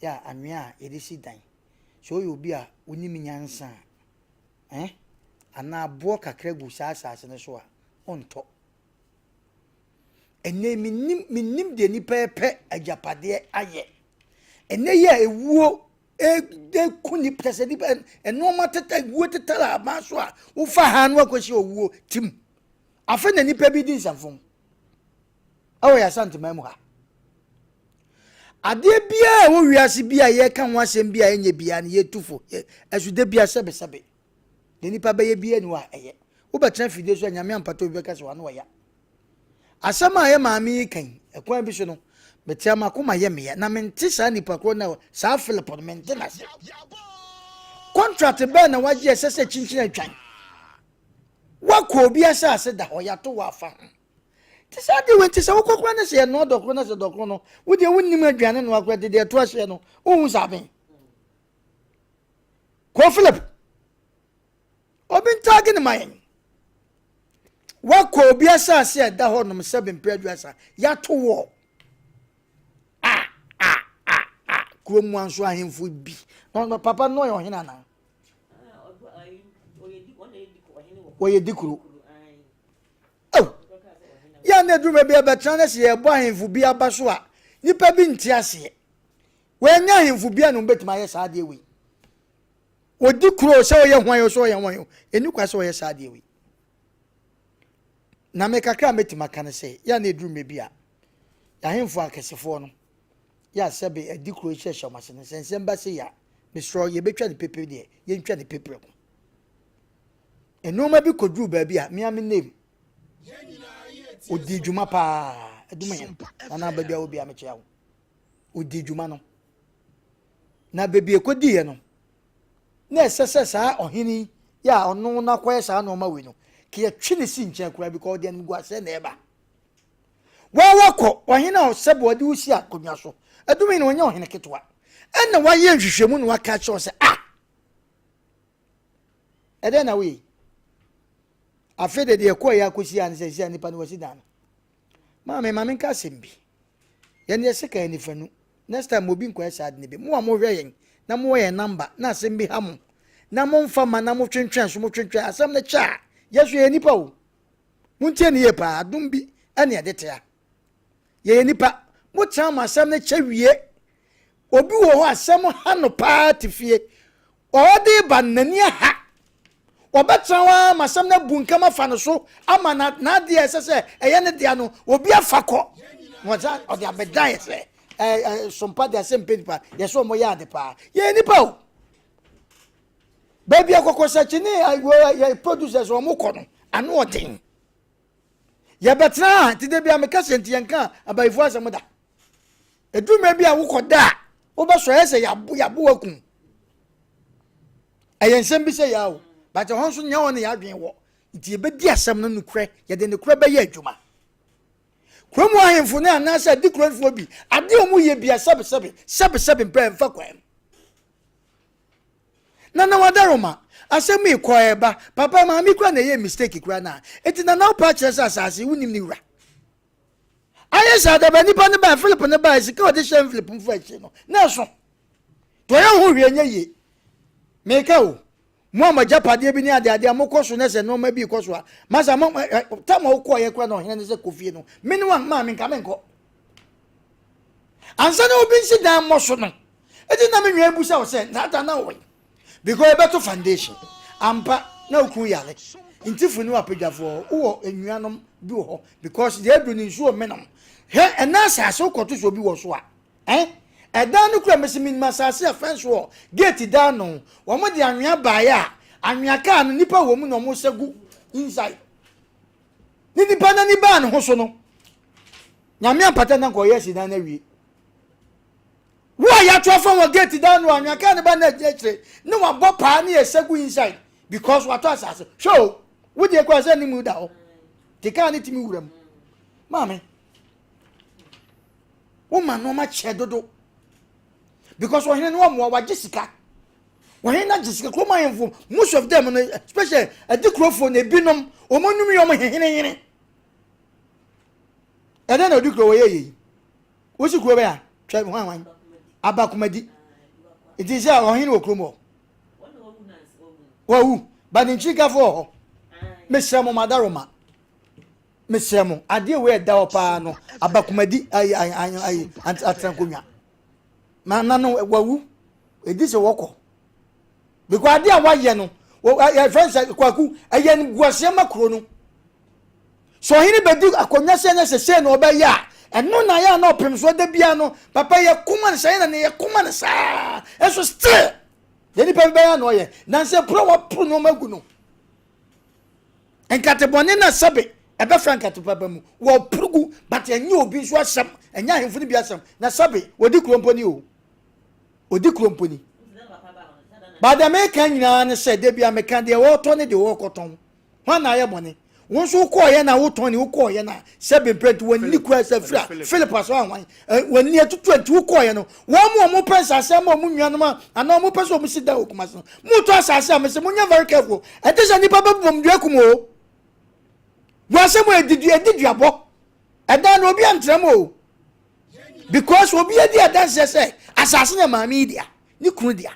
yɛ a anwea a yɛde si dan. Sɛ woyɛ obi a wonim nyansa a, eh, anaa aboɔ kakra gu saa asase no so a, wontɔ. Ɛnnɛ yi mennim mennim deɛ nnipa repɛ agyapadeɛ ayɛ. Ɛnnɛ yi a ewuo eku nipa kyɛ sɛ nipa nneɛma teta ewuo tetare aban so a wofa ha no akɔsi owuo tim. Afei na nipa bi di nsɛmfo ɛwɔ yɛ Asanteman mu ha. Adeɛ biara a ɛwɔ wiase bi a yɛka ho asɛm bi a ɛnyɛ biara no yɛtu fo ɛso da biara sɛbesɛbe. Deɛ nipa bɛyɛ biara ni hɔ a ɛyɛ. Wobɛtena fidie so a Nyame ampata obi bɛka sɛ wano ɔya. Asɛm a yɛ maame yi ka yi, ɛkwan bi so no, mete a m'akoma yɛ meya na mente saa nipa korɔ no saa Philip no mente n'ase. Contract bɛn na wagye ɛsɛ sɛ kyinkyin atwan? Wakɔ obi asase da hɔ yɛato wɔ afa ho. Te saa deɛ wei nti sɛ wokɔ koraa ne sɛ yɛnoa dɔkono na sɛ dɔkono no wo deɛ wonnim aduane noa koraa de deɛ ɛto aseɛ no wohu saa bɛn. Kɔ Philip. Obi ntaage no ma yɛn. Wakɔ obi asase a ɛda hɔ nom sɛ bempere aduasa yɛato wɔ. A a a a kurom mu anso ahemfo bi. Na papa no ɔyɛ ɔhene anaa? Wɔyɛ di kuro. Oh, yɛ na aduru baabi a bɛtena no sɛ yɛbɔ ahemfo bi aba so a nipa bi nte aseɛ. Wɔanya ahemfo bi a na wɔbɛtumi ayɛ saa adeɛ wei. Ɔdi kuro sɛ ɔyɛ hwan o sɛ ɔyɛ hwan o, ɛni kwa sɛ ɔyɛ saa adeɛ wei. Na me kakra a mɛtumi aka no sɛ, yɛ a na ɛduru mmerɛ bi a, yɛahemfo akɛsefoɔ no, yɛ a sɛbe adi kuro yi hyɛhyɛ wɔn ase no, sɛ nsɛm ba sei a, mesrɛ yɛbɛtwa ne pepe deɛ, yɛntwa ne pepe ko. Nneɛma bi kɔduru baabi a, me a me name, ɔdii dwuma paa, adum hene, na na baabi a wɔ biara mekyea wo. Ɔdii dwuma no. Na baabi ɛkɔdiiɛ no, na ɛsɛ sɛ saa ɔhene yi yɛ a ɔno no akɔyɛ saa nneɛma wei no, ka yɛtwe ne si nkyɛn koraa because ɔde animguaseɛ na ɛba. Wɔwɔkɔ ɔhene a ɔsɛ bɔ ɔde wo si akonnwa so. Adum yi na ɔnyɛ ɔhene ketewa. Ɛna wayɛ nhwehwɛmu na waka akyerɛ sɛ ah ɛdɛn na woyɛ yi? Afei de deɛ ɛkɔɔ yɛ akɔsi a ne sɛ si a nipa no wasi dan no. Maame ma menka asɛm bi. Yɛn deɛ sika yɛ nifanu. Next time obi nkɔyɛ saa ade no bi. Mo a mohwɛ yɛn na mowɔ yɛn number na asɛm bi ha mo na momfa ma na motwentwɛn so motwentwɛn asɛm no kyɛ a yɛ so yɛyɛ nipa o. Montie ne yie paa adom bi ɛne ɛde tea. Yɛyɛ nipa. Motena ma asɛm no kyɛ wie. Obi wɔ hɔ asɛm ha no paa te fie. Ɔde ba no n'ani aha. Ɔbɛtena hɔ ara ma asɛm no abu nkam afa no so ama n'adeɛ a ɛsɛ sɛ ɛyɛ ne dea no obi afa kɔ. Na ɔde ɔde abɛdan yɛ sɛ ɛɛ ɛɛ sompa de asɛm pɛ nipa yɛ sɛ wɔn yɛ ade paa. Yɛyɛ nipa o. Baabi a kɔkɔsakyi ne yɛ producers wɔn kɔ no ano ɔden. Yɛbɛtena ha nti da bi a meka sɛ nti yɛnka abayifoɔ asɛm da. Ɛduru mmerɛ bi a wokɔ da a wobɛsɔ ɛyɛ sɛ yɛabo yɛabo wakum. Ɛyɛ nsɛm bi sɛ yɛ o but ɛhɔ nso nyɛ hɔ na yɛadwene wɔ nti yɛbɛdi asɛm no nokorɛ yɛde nokorɛ bɛyɛ adwuma. Kurom ahemfo no anaasɛ adi kuromfoɔ bi adeɛ a wɔyɛ bia sɛbesɛbe sɛbesɛbe mpɛ mfa kwan mu. Nana wadaroma asɛm yi kɔ ɛba papa maame kura na ɛyɛ mistake kura na eti nana wopɛ akyerɛ sɛ asase wonim ne wura ayɛ sɛ adaba nipa ne baa Philip ne baa sika ɔde hyɛ envelope mfo akyi no na ɛso to ɔyɛ ho hwee nyɛ yie meka o mo a mo agyapadeɛ bi ne adeade a mokɔ so na sɛ nneɛma bi kɔ so a masa mo tam a wokɔɔyɛ kora na ɔhene ne sɛ kɔ fie no me ne wa maa me nka menkɔ ansa na obi nsi dan mmɔ so no Eti na me nua ebusa wo sɛ ntaata na wowɔ because ɛbɛto foundation ampa na wo kun yare nti fo ne w'apadwafoɔ wowɔ nnuanom bi wɔ hɔ because deɛ aduru no nsuo mmenom hwɛ ɛna asase wokɔto so obi wɔ so a eh ɛdan no kura mesi menim asase a fɛnso wɔ gate dan no wɔn de anwea baeɛ a anwea kaa no nipa wɔ mu na wɔn sɛ gu inside ne nipa n'ani baa ne ho so no nyame ampata na nkɔyɛ asi dan no awie Wo a yɛato afa wɔ gate dan no anwea kaa ne ba na agyina akyire ne wabɔ paa ne yɛsɛ gu inside because watɔ asase hwɛ o wo deɛ kura sɛ ne mu da hɔ te kaa ne tumi wura mu maame woma nneɛma kyɛ dodo because ɔhene no wɔmmoa wagye sika ɔhene no agye sika kurom ahemfo most of them no especially adi kurofoɔ na ebinom wɔn anum yɛ wɔn hehenehene ɛdɛn na odi kuro wɔyɛ yɛ yi. Wosi kuro bɛn a? Twɛ hwan hwan? Abakomadi. Nti sɛ ɔhene wɔ kurom hɔ. Wawu. Ba ne nkyirikafo wɔ hɔ. Mesrɛ mo madaroma. Mesrɛ mo adeɛ wei ɛda hɔ paa no abakomadi ayi ayi ayi ayi atenankonnwa. Na na no wawu. Edi sɛ wɔkɔ. Because adeɛ a wayɛ no yɛfrɛ sɛ kwaku ɛyɛ animguaseɛ ma kuro no. Sɛ ɔhene bɛdi akonnwa sɛ ɛnyɛ sɛ sei na ɔbɛyɛ a, ɛno na yɛ a na ɔpem soɔ da biara no, papa yɛ koma no saa yɛ na ne yɛ koma no saa. Ɛnso still, deɛ nipa bi bɛyɛ na ɔyɛ. Nansɛ poro a wɔporo nneɛma agu no. Nkate bɔne na sɛbe ɛbɛfra nkate papa mu. Wɔporo gu, but ɛnyɛ obi nso asɛm, ɛnyɛ ahemfo no bi asɛm. Na sɛbe wɔdi kuro mpo ni o. Ɔdi kuro mpo ni. But deɛ meka nyinaa ne sɛ, da bi a meka deɛ wɔretɔ ne deɛ wɔrekɔtɔn. Hwan na ayɛ bɔne? Wo nso wokɔɔyɛ na wotɔn ne wokɔɔyɛ na sɛ bemprɛ nti wɔnni kura sɛ firi a Philip asɛ ahwan wɔnni atutu nti wokɔɔyɛ no wɔn mu wɔn pɛ nsase ama wɔn nuanom a anaa wɔn pɛ sɛ wɔn si dan wɔ Kumasi no motɔ asase a mese monyɛ very careful ɛnte sɛ nnipa bɛbobɔ dua kum o wɔasɛ mo ɛdi dua ɛdi duabɔ ɛdan no obi antra mu o because obi adi adanseɛ sɛ asase no maame yi dea ne kunu dea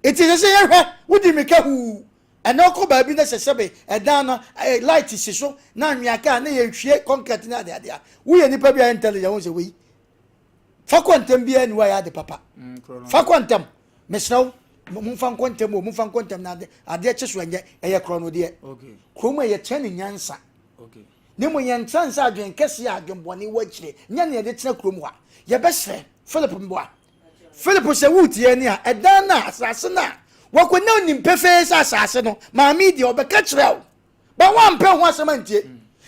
ɛti sɛ sɛ yɛhwɛ wodi mmirika huu Ɛnɛ wokɔ baabi na sɛ sɛbe ɛdan no eh, light si so na anwea kaa na yɛhwie concrete ne adeade a, woyɛ nipa bi a intelligent wo sɛ wei fa kɔ ntɛm biara ni wayɛ ade papa. Mm, fa kɔ ntɛm. Mesrɛ wo, momfa nkɔ ntɛm o, momfa nkɔ ntɛm na ade adeɛ kye so ɛnyɛ ɛyɛ korɔ no deɛ. Kurom a yɛkyɛ ne nyansa. Na mmom yɛntra nsɛ adwen kɛseɛ a adwenbɔne wɔ akyire nyɛ ne yɛde tena kurom hɔ a. Yɛbɛsrɛ Philip mboa Philip sɛ woretie ne a, ɛdan no a, asase no a, wɔkɔ na onim pefee sɛ asase no, maame yi deɛ ɔbɛka kyerɛ wo. Ba woampɛ ho asɛm antie.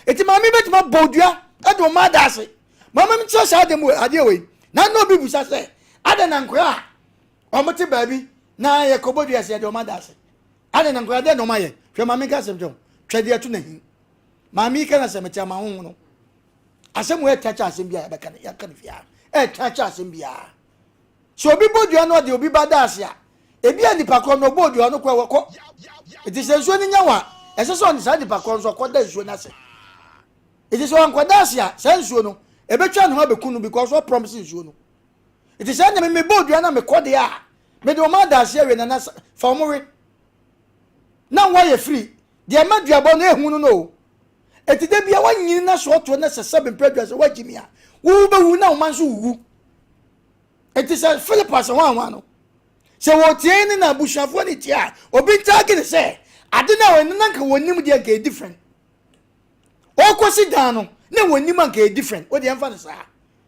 Eti maame bɛtumi abɔ dua de wo mma ada ase. Maame m kyerɛ saa adeɛ mu adeɛ wei. Na na obi bisa sɛ, adɛn na nkora a wɔte baabi na yɛkɔbɔ dua sɛ yɛde wɔn ada ase? Adɛn na nkora dɛn na wɔayɛ? Hwɛ maame nka asɛm kyerɛ wo. Twɛdeɛ to n'ahi. Maame yi ka na sɛ mete ama honho no. Asɛm wɔ ɛta kyɛ asɛm biara yɛbɛka no yɛka no fie ha. Ɛta kyɛ asɛm biara. Sɛ obi bɔ dua na ɔde obi ba da ase a, ebi a nipa korɔ no ɔbɔ dua no korɔ wɔkɔ. Eti sɛ nsuo no nya wa, ɛsɛ sɛ ɔne saa nipa korɔ nso ɔkɔda nsuo no ase. Eti sɛ wankɔda ase a, saa nsuo no, ebetwa ne ho abeku no because ɔpromise nsuo no. Eti sɛ ɛna me mebɔ dua na mekɔ deɛ a, mede wɔn ada ase awie nana fa wɔn we. Na wɔayɛ free. Deɛ ɛma duabɔ no ehu no no o. Eti da bia wanyini na so ɔtoɔ na sɛ sɛbe mpɛ dua sɛ wagyi mi a, wo bɛwu na wo ma nso wuwu. Eti sɛ Philip asɛ hwan hwan no, sɛ wɔtie ne na abusuafoɔ ne tie a, obi ntaage ne sɛ ade no a wɔn na nka wɔnim deɛ nka yɛ different. Ɔkɔsi dan no na wɔnim anka yɛ different. Wo deɛ ɛmfa no saa.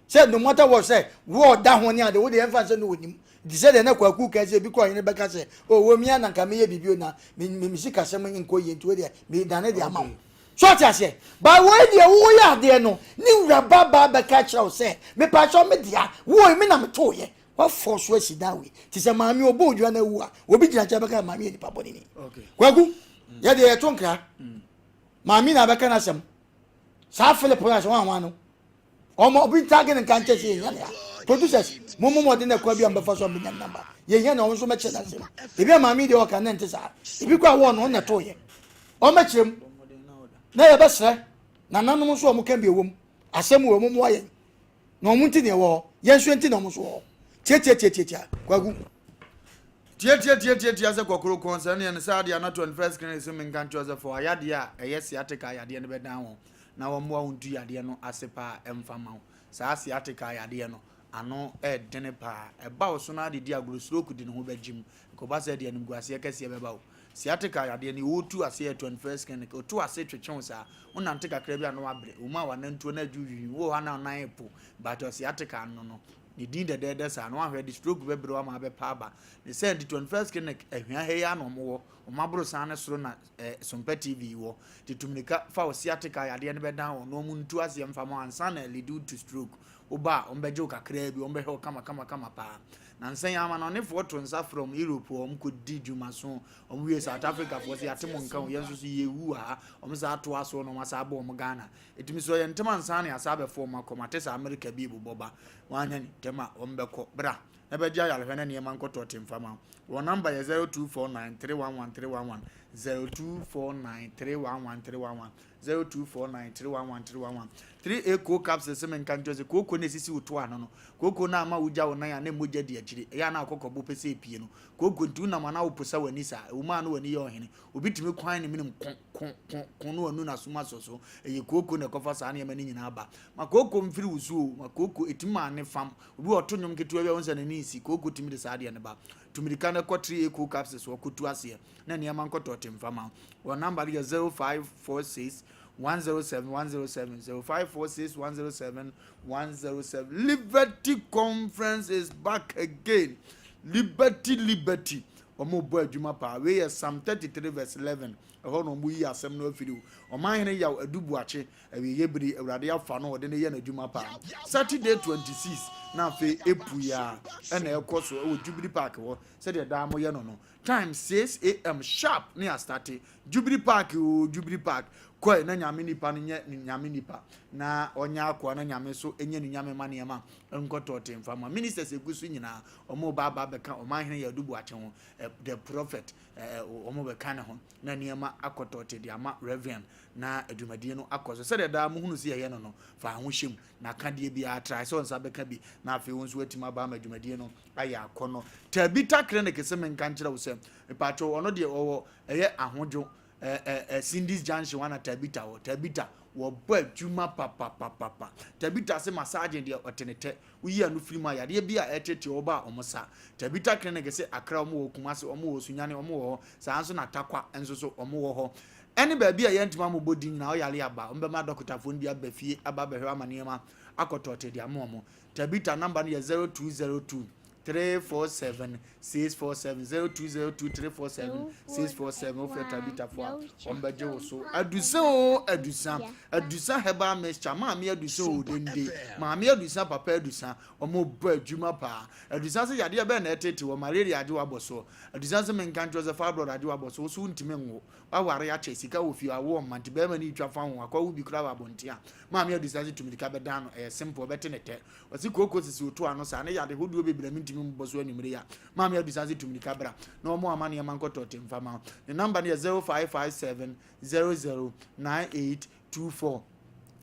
Sɛ no matter what sɛ wɔ da ho ne ade wo deɛ ɛmfa no sɛ no wɔnim. Nti sɛ deɛ na kwaku ka sɛ ebi kɔ ɔhene bɛka sɛ o wɔ mia na nka meyɛ biribi o na me me me sikasɛm nkɔ yie nti wo deɛ medane de ama wo. So ɔte aseɛ? By wei deɛ woyɛ adeɛ no ne wura ba ba bɛka kyerɛ wo sɛ mepaakyɛw me dea woi me na metooyɛ. Wafɔ so asi dan wei. Te sɛ maame ɔbɔ odwa no awu a obi gyina nkyɛn bɛka maame yɛ nipa bɔne ni. Kwaku yɛ deɛ yɛto nkra. Maame na abɛka n'asɛm. Saa Philip no asɛ wɔn anwa no. Wɔn obi ntaage ne nka nkyɛn sɛ yɛhia ne ha. Producers, mo mo mmɔden na kwan bi a mbɛfa so a mbɛnya ne namba. Yɛhia na wɔn nso mɛkyerɛ n'asɛm. Ebi a maame deɛ ɔka ne nte saa. Ebi kɔ a wɔn no na ɛto yɛ. Wɔn mɛkyerɛ mu. Na yɛbɛsrɛ nananom nso a wɔn ka bi ɛwɔ mu. Asɛm wɔ mu mmoa yɛn. Na wɔn nti na ɛwɔ hɔ. Yɛn nso nti na wɔn nso wɔ hɔ. Tiatiatiatiatia. Kwaku. Tiatiatiatiatia sɛ kɔkoro kɔn sɛ neɛ no sɛ adeɛ na 21st clinic sɛ menka nkyerɛ sɛ fɔ ayadeɛ a ɛyɛ sciatica yadeɛ no bɛdan wɔn na wɔmmoa wo ntu yadeɛ no ase paa ɛmfa ma wo. Saa sciatica yadeɛ no ano ɛɛdene paa. Ɛba wo so no ade di agorɔ stroke de ne ho bɛgyem. Ɛkɔba sɛ ɛde animguaseɛ kɛseɛ bɛba wo. Sciatica yadeɛ no wɔtu aseɛ yɛ 21st clinic. Ɔtu ase twetwe wo saa. Wonante kakra bi a na wabrɛ. Wo mu a wanantuo na adwo hwihwi. Wowɔ hɔ a na wo nan repo. But sciatica no no Ne din dɛdɛɛdɛ saa no wanhwɛ de stroke bɛbrɛ wo ama abɛpa aba. Ne sɛ nti 21st clinic Ahwia ha yi ara na wɔn wɔ. Wɔn aborosan no soro na eh, Sompa TV yi wɔ. Nti tu mirika fa wo sciatica yadeɛ no bɛdan wɔn na wɔn ntu aseɛ mfa ma wo ansa na alidi wo to stroke. Woba a wɔn bɛgye wo kakraa bi, wɔn bɛhwɛ wo kama kama kama paa. Nansa yi amanɔnefoɔ to nsa frɛ wɔn Europe hɔ, wɔn kɔ di dwumaso, wɔn wie South Africa foɔ sɛ yɛate mo nka o, yɛn nso so yɛwu wɔ ha, wɔn saa toa soɔ na wɔn asa abɔ wɔn Ghana. Ɛtumi sɛ ɔyɛ ntɛm ansa na yɛasa abɛfo wɔn akɔ, mate sɛ America bi rebobɔ ba, wɔanyɛ ne ntɛm a wɔn bɛkɔ. Bra na bɛgye ayarehwɛ ne nneɛma nkɔtɔ te mfa ma wo. Wɔn namba yɛ 0249 311 311, 0249 311 311, 0249 311 311. 3A Coal Capsules sɛ menka nkyerɛ sɛ kooko na esisi wo to ano no, kooko no ama wogya wo nan a na mogya di akyire, ɛyɛ a na akɔkɔbo pɛ sɛ epie no. Kooko nti wonam a na woposa w'ani saa, ɛwɔ mu a na w'ani yɛ ɔhene. Obi tumi kwan ne menem ko ko ko ko na wanu n'asom asɔ so. Ɛyɛ kooko na ɛkɔfa saa nneɛma no nyinaa ba. Ma kooko mfiri wo so o, ma kooko, ɛtumi ma ne fam. Obi wɔ ɔto nnwom ketewa bi a wohu sɛ n'ani nsi, kooko tumi de saa adeɛ no ba. Tu mmirika na kɔ 3A Cool Capsules hɔ kɔtu aseɛ na nneɛma nkɔtɔ te mfa ma wo. Wɔn namba no yɛ 0546 107 107, 0546 107 107. Liberty Conference is back again. Liberty, Liberty. Wɔn bɔ adwuma paa. Wei yɛ Psalm 33 verse 11. Ɛhɔ na wɔyi asɛm no afiri o. Ɔmanhene Yaw Adu Boakye, awieeɛ bere yi, Awurade afa no ɔde no yɛ n'adwuma paa. Saturday 26 na afei April a ɛna ɛkɔ so wɔ Jubilee Park hɔ sɛdeɛ daa moyɛ no no. Time 6am sharp ne yɛastate. Jubilee Park o, Jubilee Park. Kɔe na Nyame nipa no nyɛ ne Nyame nipa na ɔnyɛ akoa na Nyame nso nyɛ ne Nyame ma nneɛma nkɔ tɔɔte mfa ma. Ministers egu so nyinaa wɔn ba aba abɛka Ɔmanhene Yaw Adu Boakye ho, the prophet, wɔn bɛka ne ho. na nneɛma akɔ tɔɔte de ama Rev. Na dwumadie no akɔ so sɛdeɛ daa mohunu sɛ yɛyɛ no no, fa ho hyɛ mu, na ka deɛ biara trae sɛ wo nsa bɛka bi, na afei wo nso woatumi aba ama dwumadie no ayɛ akɔnnɔ. Tabitha Clinic se menka nkyerɛ wo sɛ, mepaakyɛw, ɔno deɛ ɔwɔ ɛyɛ Ahodwo, ɛ, ɛ, ɛ, Cindy's Junction hɔ na Tabitha wɔ. Tabitha, wɔbɔ adwuma papapapapa. Tabitha se massaging deɛ ɔte ne tɛ. Woyi ano firi mu a, yadeɛ bi a ɛreteetee wo ba a, wɔsa. Tabitha Clinic se Accra wɔn wɔ hɔ, Kumasi wɔn wɔ hɔ, Sunyani wɔn wɔ hɔ, saa ara nso na Tarkwa nso so wɔn wɔ hɔ. Ɛne baabi a yɛntumi ammobɔ din nyinaa, woyare aba a, wɔbɛma dɔkotafoɔ no bi aba fie aba abɛhwɛ wo ama nneɛma akɔ tɔɔtee de ama wɔn. Tabitha number no yɛ 0202. 347 647 0202 347 647 wofrɛ Tabitafo a wɔbɛgye wo so. Adusa o adusa adusa herbal mixture maame adusa o dende maame adusa papa adusa wɔn bɔ adwuma paa adusa sɛ yadeɛ bɛn na ɛtete wɔ malaria agye wabɔ soɔ adusa sɛ menka nkyerɛ sɛ fibroid agye wabɔ so wo so wontumi nwo waware akyɛ sika wɔ fie awo ɔma nti bɛrima ne twa fa ho akɔwo bi koraa wɔ abɔnten a maame adusa sɛ tumi ka bɛdan no ɛyɛ simple ɔbɛte ne tɛ Ɔse kooko sisi oto ano saa ne yade hodoɔ bebree a mentumi mbobɔ so anwummere yi a Maame Adu san se tu mirika bra na ɔmo ama nneɛma nkɔtɔ te mfa ma wo. Ne number no yɛ 0557 00 9824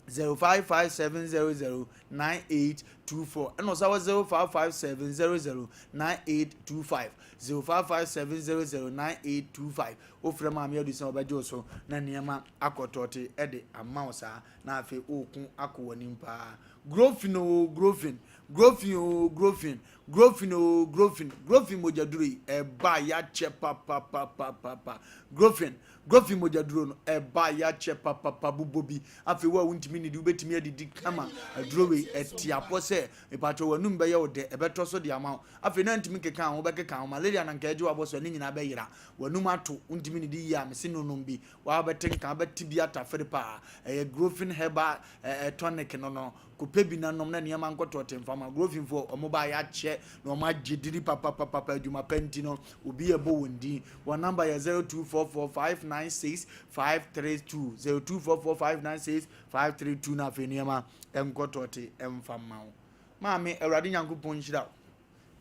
0557 00 9824 ɛna ɔsan wɔ 0557 00 9825 0557 00 9825 Wofrɛ Maame Adu sɛ ɔbɛgye wo so na nneɛma akɔtɔ te de ama wo saa na afei woko akɔ w'anim paa. Grofin oo grofin, grofin oo grofin, grofin oo grofin, grofin mogyaduro yi ɛba yakyɛ papapapapa. Grofin, grofin mogyaduro no ɛba yakyɛ papapa bobɔ bi. Afei wo a wontumi nidi wobɛtumi adidi kama. Aduro wei ɛte apɔ sɛ mepakyɛ w'anum bɛyɛ wo dɛ ɛbɛtɔ so de ama wo. Afei na ntumi keka ho bɛkeka ho malaria na nka ɛgye wabɔ so a ne nyinaa bɛyera. W'anum ato wontumi nidi yie a mese nonom bi. Waa wobɛte nka wobɛte bi atafere paa. Ɛyɛ Grofin herbal eh, tonic no no. Kɔpɛ bi na nom na nneɛma nkɔtɔ te mfa ma. Grofinfoɔ wɔn baa yɛakyɛ na wɔn agye diri papapapapa adwuma pa nti no obi ɛbɔ wɔn din. Wɔn number yɛ 0244596532 0244596532 na afei nneɛma nkɔtɔ te mfa ma wo. Maame Awurade Nyankopɔn nhyira wo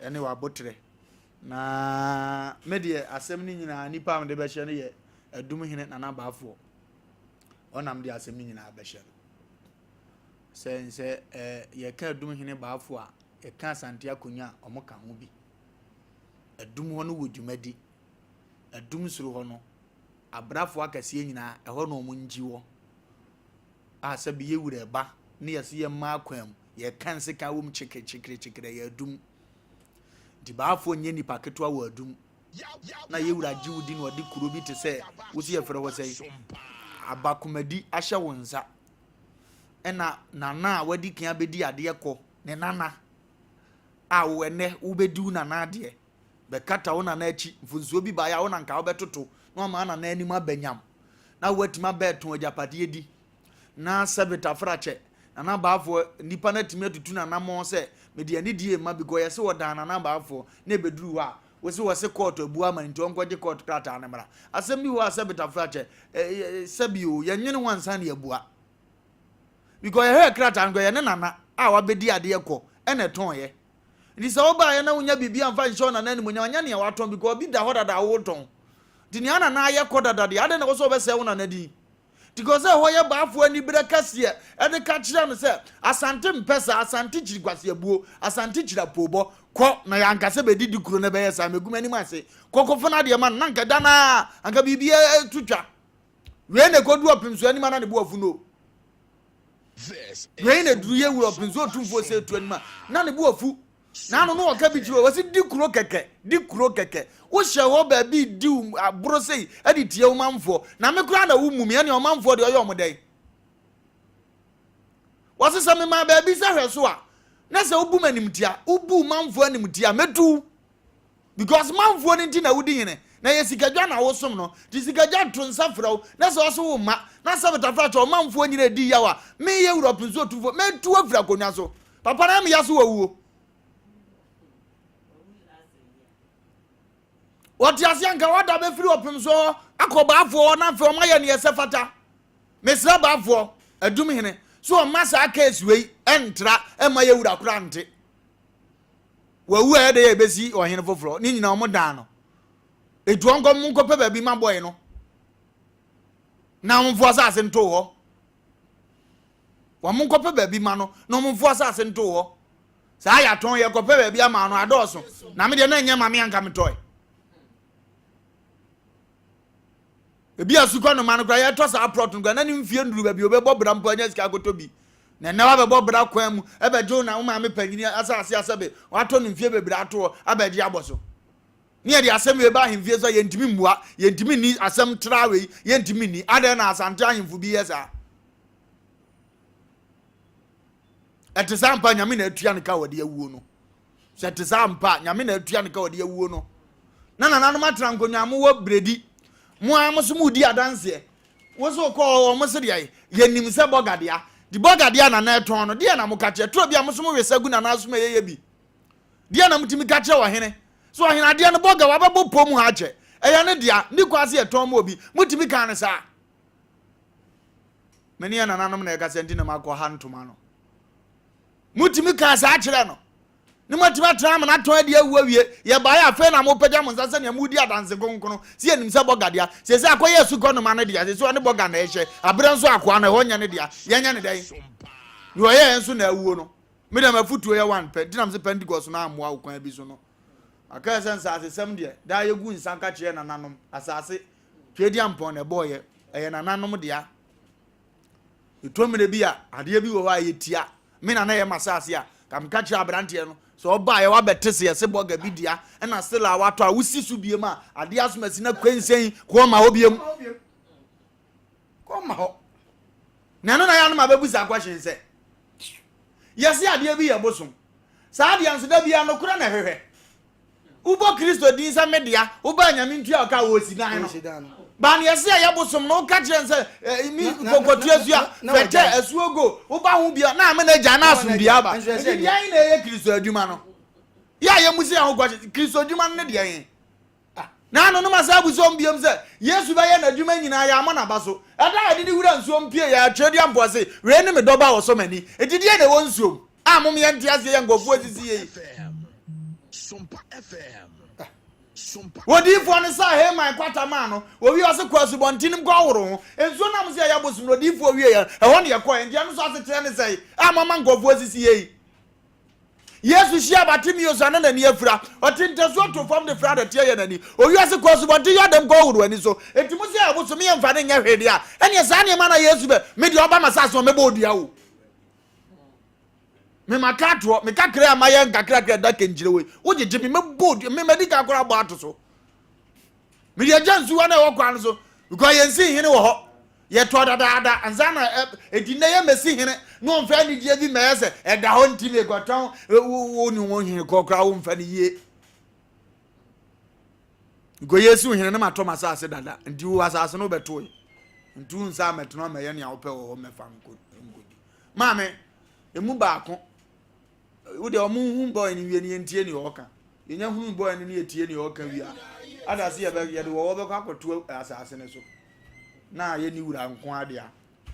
ɛne w'abotrɛ. Na me deɛ asɛm no nyinaa nipa a mede bɛhyɛ no yɛ Adum hene Nana Baafoɔ. Ɔnam de asɛm no nyinaa bɛhyɛ no. Sɛ nsɛ ɛɛ yɛka Adum hene Baafoɔ a, yɛka Asante akonnwa a wɔn ka ho bi. Adum hɔ no wɔ dwumadi. Adum soro hɔ no, abrafoɔ akɛseɛ nyinaa ɛhɔ na wɔn ngyi wɔ. A sɛ bi yɛ wura ɛba ne yɛsɛ yɛ mmaa kwan mu yɛka nseka wɔ mu kyekere kyekere kyekere yɛ adum. Nti Baafoɔ nyɛ nipa ketewa wɔ adum. Na yɛ wura gye wo di na ɔde kuro bi te sɛ wosi yɛfrɛ hɔ sɛ abakomadi ahyɛ wo nsa. Ɛna nana a wadi kan abɛdi adeɛ kɔ ne nana a wo ɛnɛ wobɛdi wo nana adeɛ bɛkata wo nana akyi mfonsuo bi baeɛ a wo na nka wobɛtoto na wama nana anim aba nyam na woatumi abɛɛto agyapadeɛ di na sɛbe tafrakyɛ Nana Baafoɔ nnipa no atumi atutu n'anammɔn sɛ mede anidie rema because yɛse wɔdan Nana Baafoɔ na ɛbɛduru hɔ a wose wɔse kɔɔto abu ama no nti ɔnkɔgye kɔɔto krataa no mmra. Asɛm bi wɔ hɔ a sɛbe tafrakyɛ sɛbe o yɛnwene ho ansa na yɛabua because yɛhwɛɛ krataa no kɔ yɛne Nana a wabɛdi adeɛ kɔ ɛna ɛtɔnyɛ nti sɛ wobaeɛ na wonya biribi amfa nhyɛ wo Nana animuonyam anyɛ nea watɔn because obi da hɔ dada a wotɔn nti nea Nana ayɛ kɔ dada deɛ adɛn na ɛwɔ sɛ wobɛsɛe wo Nana din Because sɛ ɛhɔ yɛ baafoɔ aniberɛ kɛseɛ ɛde ka kyerɛ no sɛ Asante mpɛ saa, Asante kyiri kwaseabuo, Asante kyiri apoobɔ, kɔ na yɛanka sɛ bɛdidi kuro no ɛbɛyɛ saa, mɛgu m'anim ase, kɔ kɔfa no adeɛ ma no, na anka da no ara anka biribi to twa. Wei na ɛkɔdu ɔpemsoɔ anim a na ne bo afu no. Wei na ɛduru yɛ wura ɔpemsoɔ otumfoɔ sɛ ɛtu anim a na ne bo afu. N'ano no ɔka bi kyerɛ wɔsi di kuro kɛkɛ di kuro kɛkɛ wohyɛ hɔ baabi di aboro sei ɛde tie ɔmanfoɔ na me koraa na wo mu mi ɛne ɔmanfoɔ deɛ ɔyɛ ɔmo dɛn wɔsi sɛ mema baabi sɛ hwɛ so a na sɛ wobu m animtia wobu manfoɔ animtia mɛtu because manfoɔ no nti na wodi hene na yɛ sikadwa na wosom no nti sikadwa to nsa frɛ wo na sɛ ɔso wo mma na sɛ betafra kyɛ ɔmanfoɔ nyina di yaw a meyɛ wura ɔpenso otumfoɔ mɛtu afiri akonnwa so Papa na meya so wawuo. Wɔte ase anka wada bɛfiri ɔpem so hɔ akɔ baafoɔ hɔ na afei ɔma yɛ neɛ sɛ fata. Mesrɛ baafoɔ adum hene so ɔma saa case wei ɛntra ɛma yɛ wura kora nte. Wawu a ɛdɛ yɛ bɛsi ɔhene foforɔ ne nyina ɔmo dan no. Etu ɔnkɔ mo nkɔpɛ baabi ma bɔe no na ɔmfoɔ asase nto hɔ. Wɔn nkɔpɛ baabi ma no na wɔn mfo asase nto hɔ. Saa yɛatɔn yɛkɔpɛ baabi ama no adɔɔso. Na me deɛ na ɛnyɛ ma me anka metɔe. Ebi a sukɔ no ma no koraa yɛtɔ saa plot no koraa na ne mfie nnuru baabi obɛbɔ bra mpo anya sika akɔtɔ bi. Na ɛnɛ wabɛbɔ bra kwan mu ɛbɛgye wo na wo maame panyini asase asɛbe watɔ no mfie bebree ato hɔ abɛgye abɔ so. Ne yɛde asɛm wei ba ahemfie so a yɛntumi mmua, yɛntumi nni asɛm tra wei, yɛntumi nni. Adɛn na Asante ahemfo bi yɛ saa? Ɛte saa mpa Nyame na atua no ka wɔde awuo no. Sɛ ɛte saa ampa a, Nyame na atua no ka ɔde awuo no. Na nananom atena nkonnwa a mowɔ bredi. Mo ara mo so moredi adanseɛ. Wo so wokɔ hɔ, wɔn se deɛ yɛnim sɛ bɔga dea. Nti bɔga dea na na ɛtɔn no, deɛ na moka kyerɛ? Turo bi a mo so mowe sa gu nana asom a ɛyɛyɛ bi. Deɛ na motumi ka kyerɛ ɔhene? So ɔhene adeɛ no bɔga wabɛbɔ pɔ mu ha akyɛ. Ɛyɛ ne dea, ne kwan se yɛtɔn ma obi. Motumi kaa no saa? Me ne yɛn nananom na ɛkasa nti na makɔ ha ntoma no. Motumi kaa saa kyerɛ no. Ne moatumi atena amena atɔn adi awu awie. Yɛbaeɛ afei na mopagya mo nsa sɛnea moredi adanse kronkron sɛ yɛnim sɛ bɔga dea. Seesei akɔyɛ asukɔ noma no dea. Seesei ɔne bɔga na ɛhyɛ. Aberɛ nso akoa no ɛhɔ nyɛ ne dea. Yɛnyɛ ne dɛn? Deɛ ɔyɛɛ nso na awuo no. Me deɛ m'afotuo yɛ one pɛ. Nti na mese Pentecost no ammoa wo kwan bi so no. Aka sɛ nsasesɛm deɛ, daa yɛgu nsa ka kyerɛ nananom. Asase, Tweaduampɔn na ɛbɔɔyɛ. Ɛyɛ nananom dea. Ɛtɔ mmerɛ bi a, adeɛ bi wɔ hɔ a yɛtia. Me na na ɛyɛ m'asase a, ka meka kyerɛ aberanteɛ no, sɛ ɔba a yɛwɔ abɛte se yɛse bɔga bi dea, ɛna sela a watɔ a wosi so biem a, adeɛ asom asi na kwensɛn kɔɔ ma hɔ biem. Kɔɔ ma hɔ. Na ɛno na yɛ anoma bɛbu saa question sɛ, yɛse adeɛ bi yɛ bosom. Saa adeɛ nso da biara nokorɛ na ɛhwehwɛ. Wobɔ Kristo din sɛ me dea, wobaa Nyame ntua ɔka a wɔsi dan no. Baa ne yɛse ɛyɛ bosom no, woka kyerɛ no sɛ eh, mi kɔkɔtua sua, fɛtɛ, asuo go, woba ho bia, na amena agya na asomdua aba. Nti deɛ he na ɛyɛ Kristo adwuma no? Yɛ a yɛmmu sɛ yɛn ho kɔhye, Kristo adwuma no ne deɛ he? Na ano no ma saa abusuo mu biom sɛ, Yesu bɛyɛ n'adwuma nyinaa, yɛammɔ n'aba so. Ɛda a yɛde ne wura nsuom pue yɛ atwerɛdua mpoa se, Wei ne me dɔba a ɔsɔ m'ani. Enti deɛn na ɛwɔ nsuom a mom yɛnte aseɛ yɛ nkurɔfoɔ asisi yɛ yi? Odiyifoɔ no saa Haman kwata maa no, wɔwie ɔse kɔ asubɔnten no mu kɔhoro ho. Nsuo no a mo se ɛyɛ bosom no, odiyifoɔ wieɛ, ɛhɔ na yɛkɔeɛ. Enti ɛno nso asekyerɛ ne sɛn a moama nkurɔfoɔ asisi yɛ yi? Yesu hyia Bartimeus a na n'ani afura. Ɔte ntasuo to fam de fra dɔteɛ yɛ n'ani. Owi ase kɔ asubɔnten Yordan kɔhoro ani so. Enti mo sɛ ɛbosom yɛ mfa no nyɛ hwee deɛ a, ɛneɛ saa nneɛma na Yesu bɛ, me deɛ ɔba m'asase so a mɛbɔ odua o. Me maka atoɔ, me kakra a mayɛ nkakrakra da kɛnkyire wei, wogyegye me mɛbɔ odua, me madi kan koraa abɔ ato so. Mede agya nsuwa no a ɛwɔ kwan no so because yɛnsi hene wɔ hɔ. Yɛtɔ dadaada ansa na enti nnɛ yɛmmɛsi hene na ɔmfa anigyeɛ bi mmɛyɛ sɛ ɛda hɔ nti mekɔtɔn wo ne wo hene kɔ koraa womfa no yie. Nkɔyɛ si hene no matɔ m'asase dada nti wo asase no wobɛtoe nti wo nsa mɛtena mɛyɛ nea wopɛ wɔ hɔ mɛfa nkɔdi. Maame, emu baako Wo deɛ ɔmo nhu boy no wie no yɛntie nea ɔka. Yɛnya hunu boy no ne yɛtie nea ɔka wie a, ada se yɛbɛ yɛde wɔwɔ bɛkɔ akɔto asase no so na yɛnni wura nko adea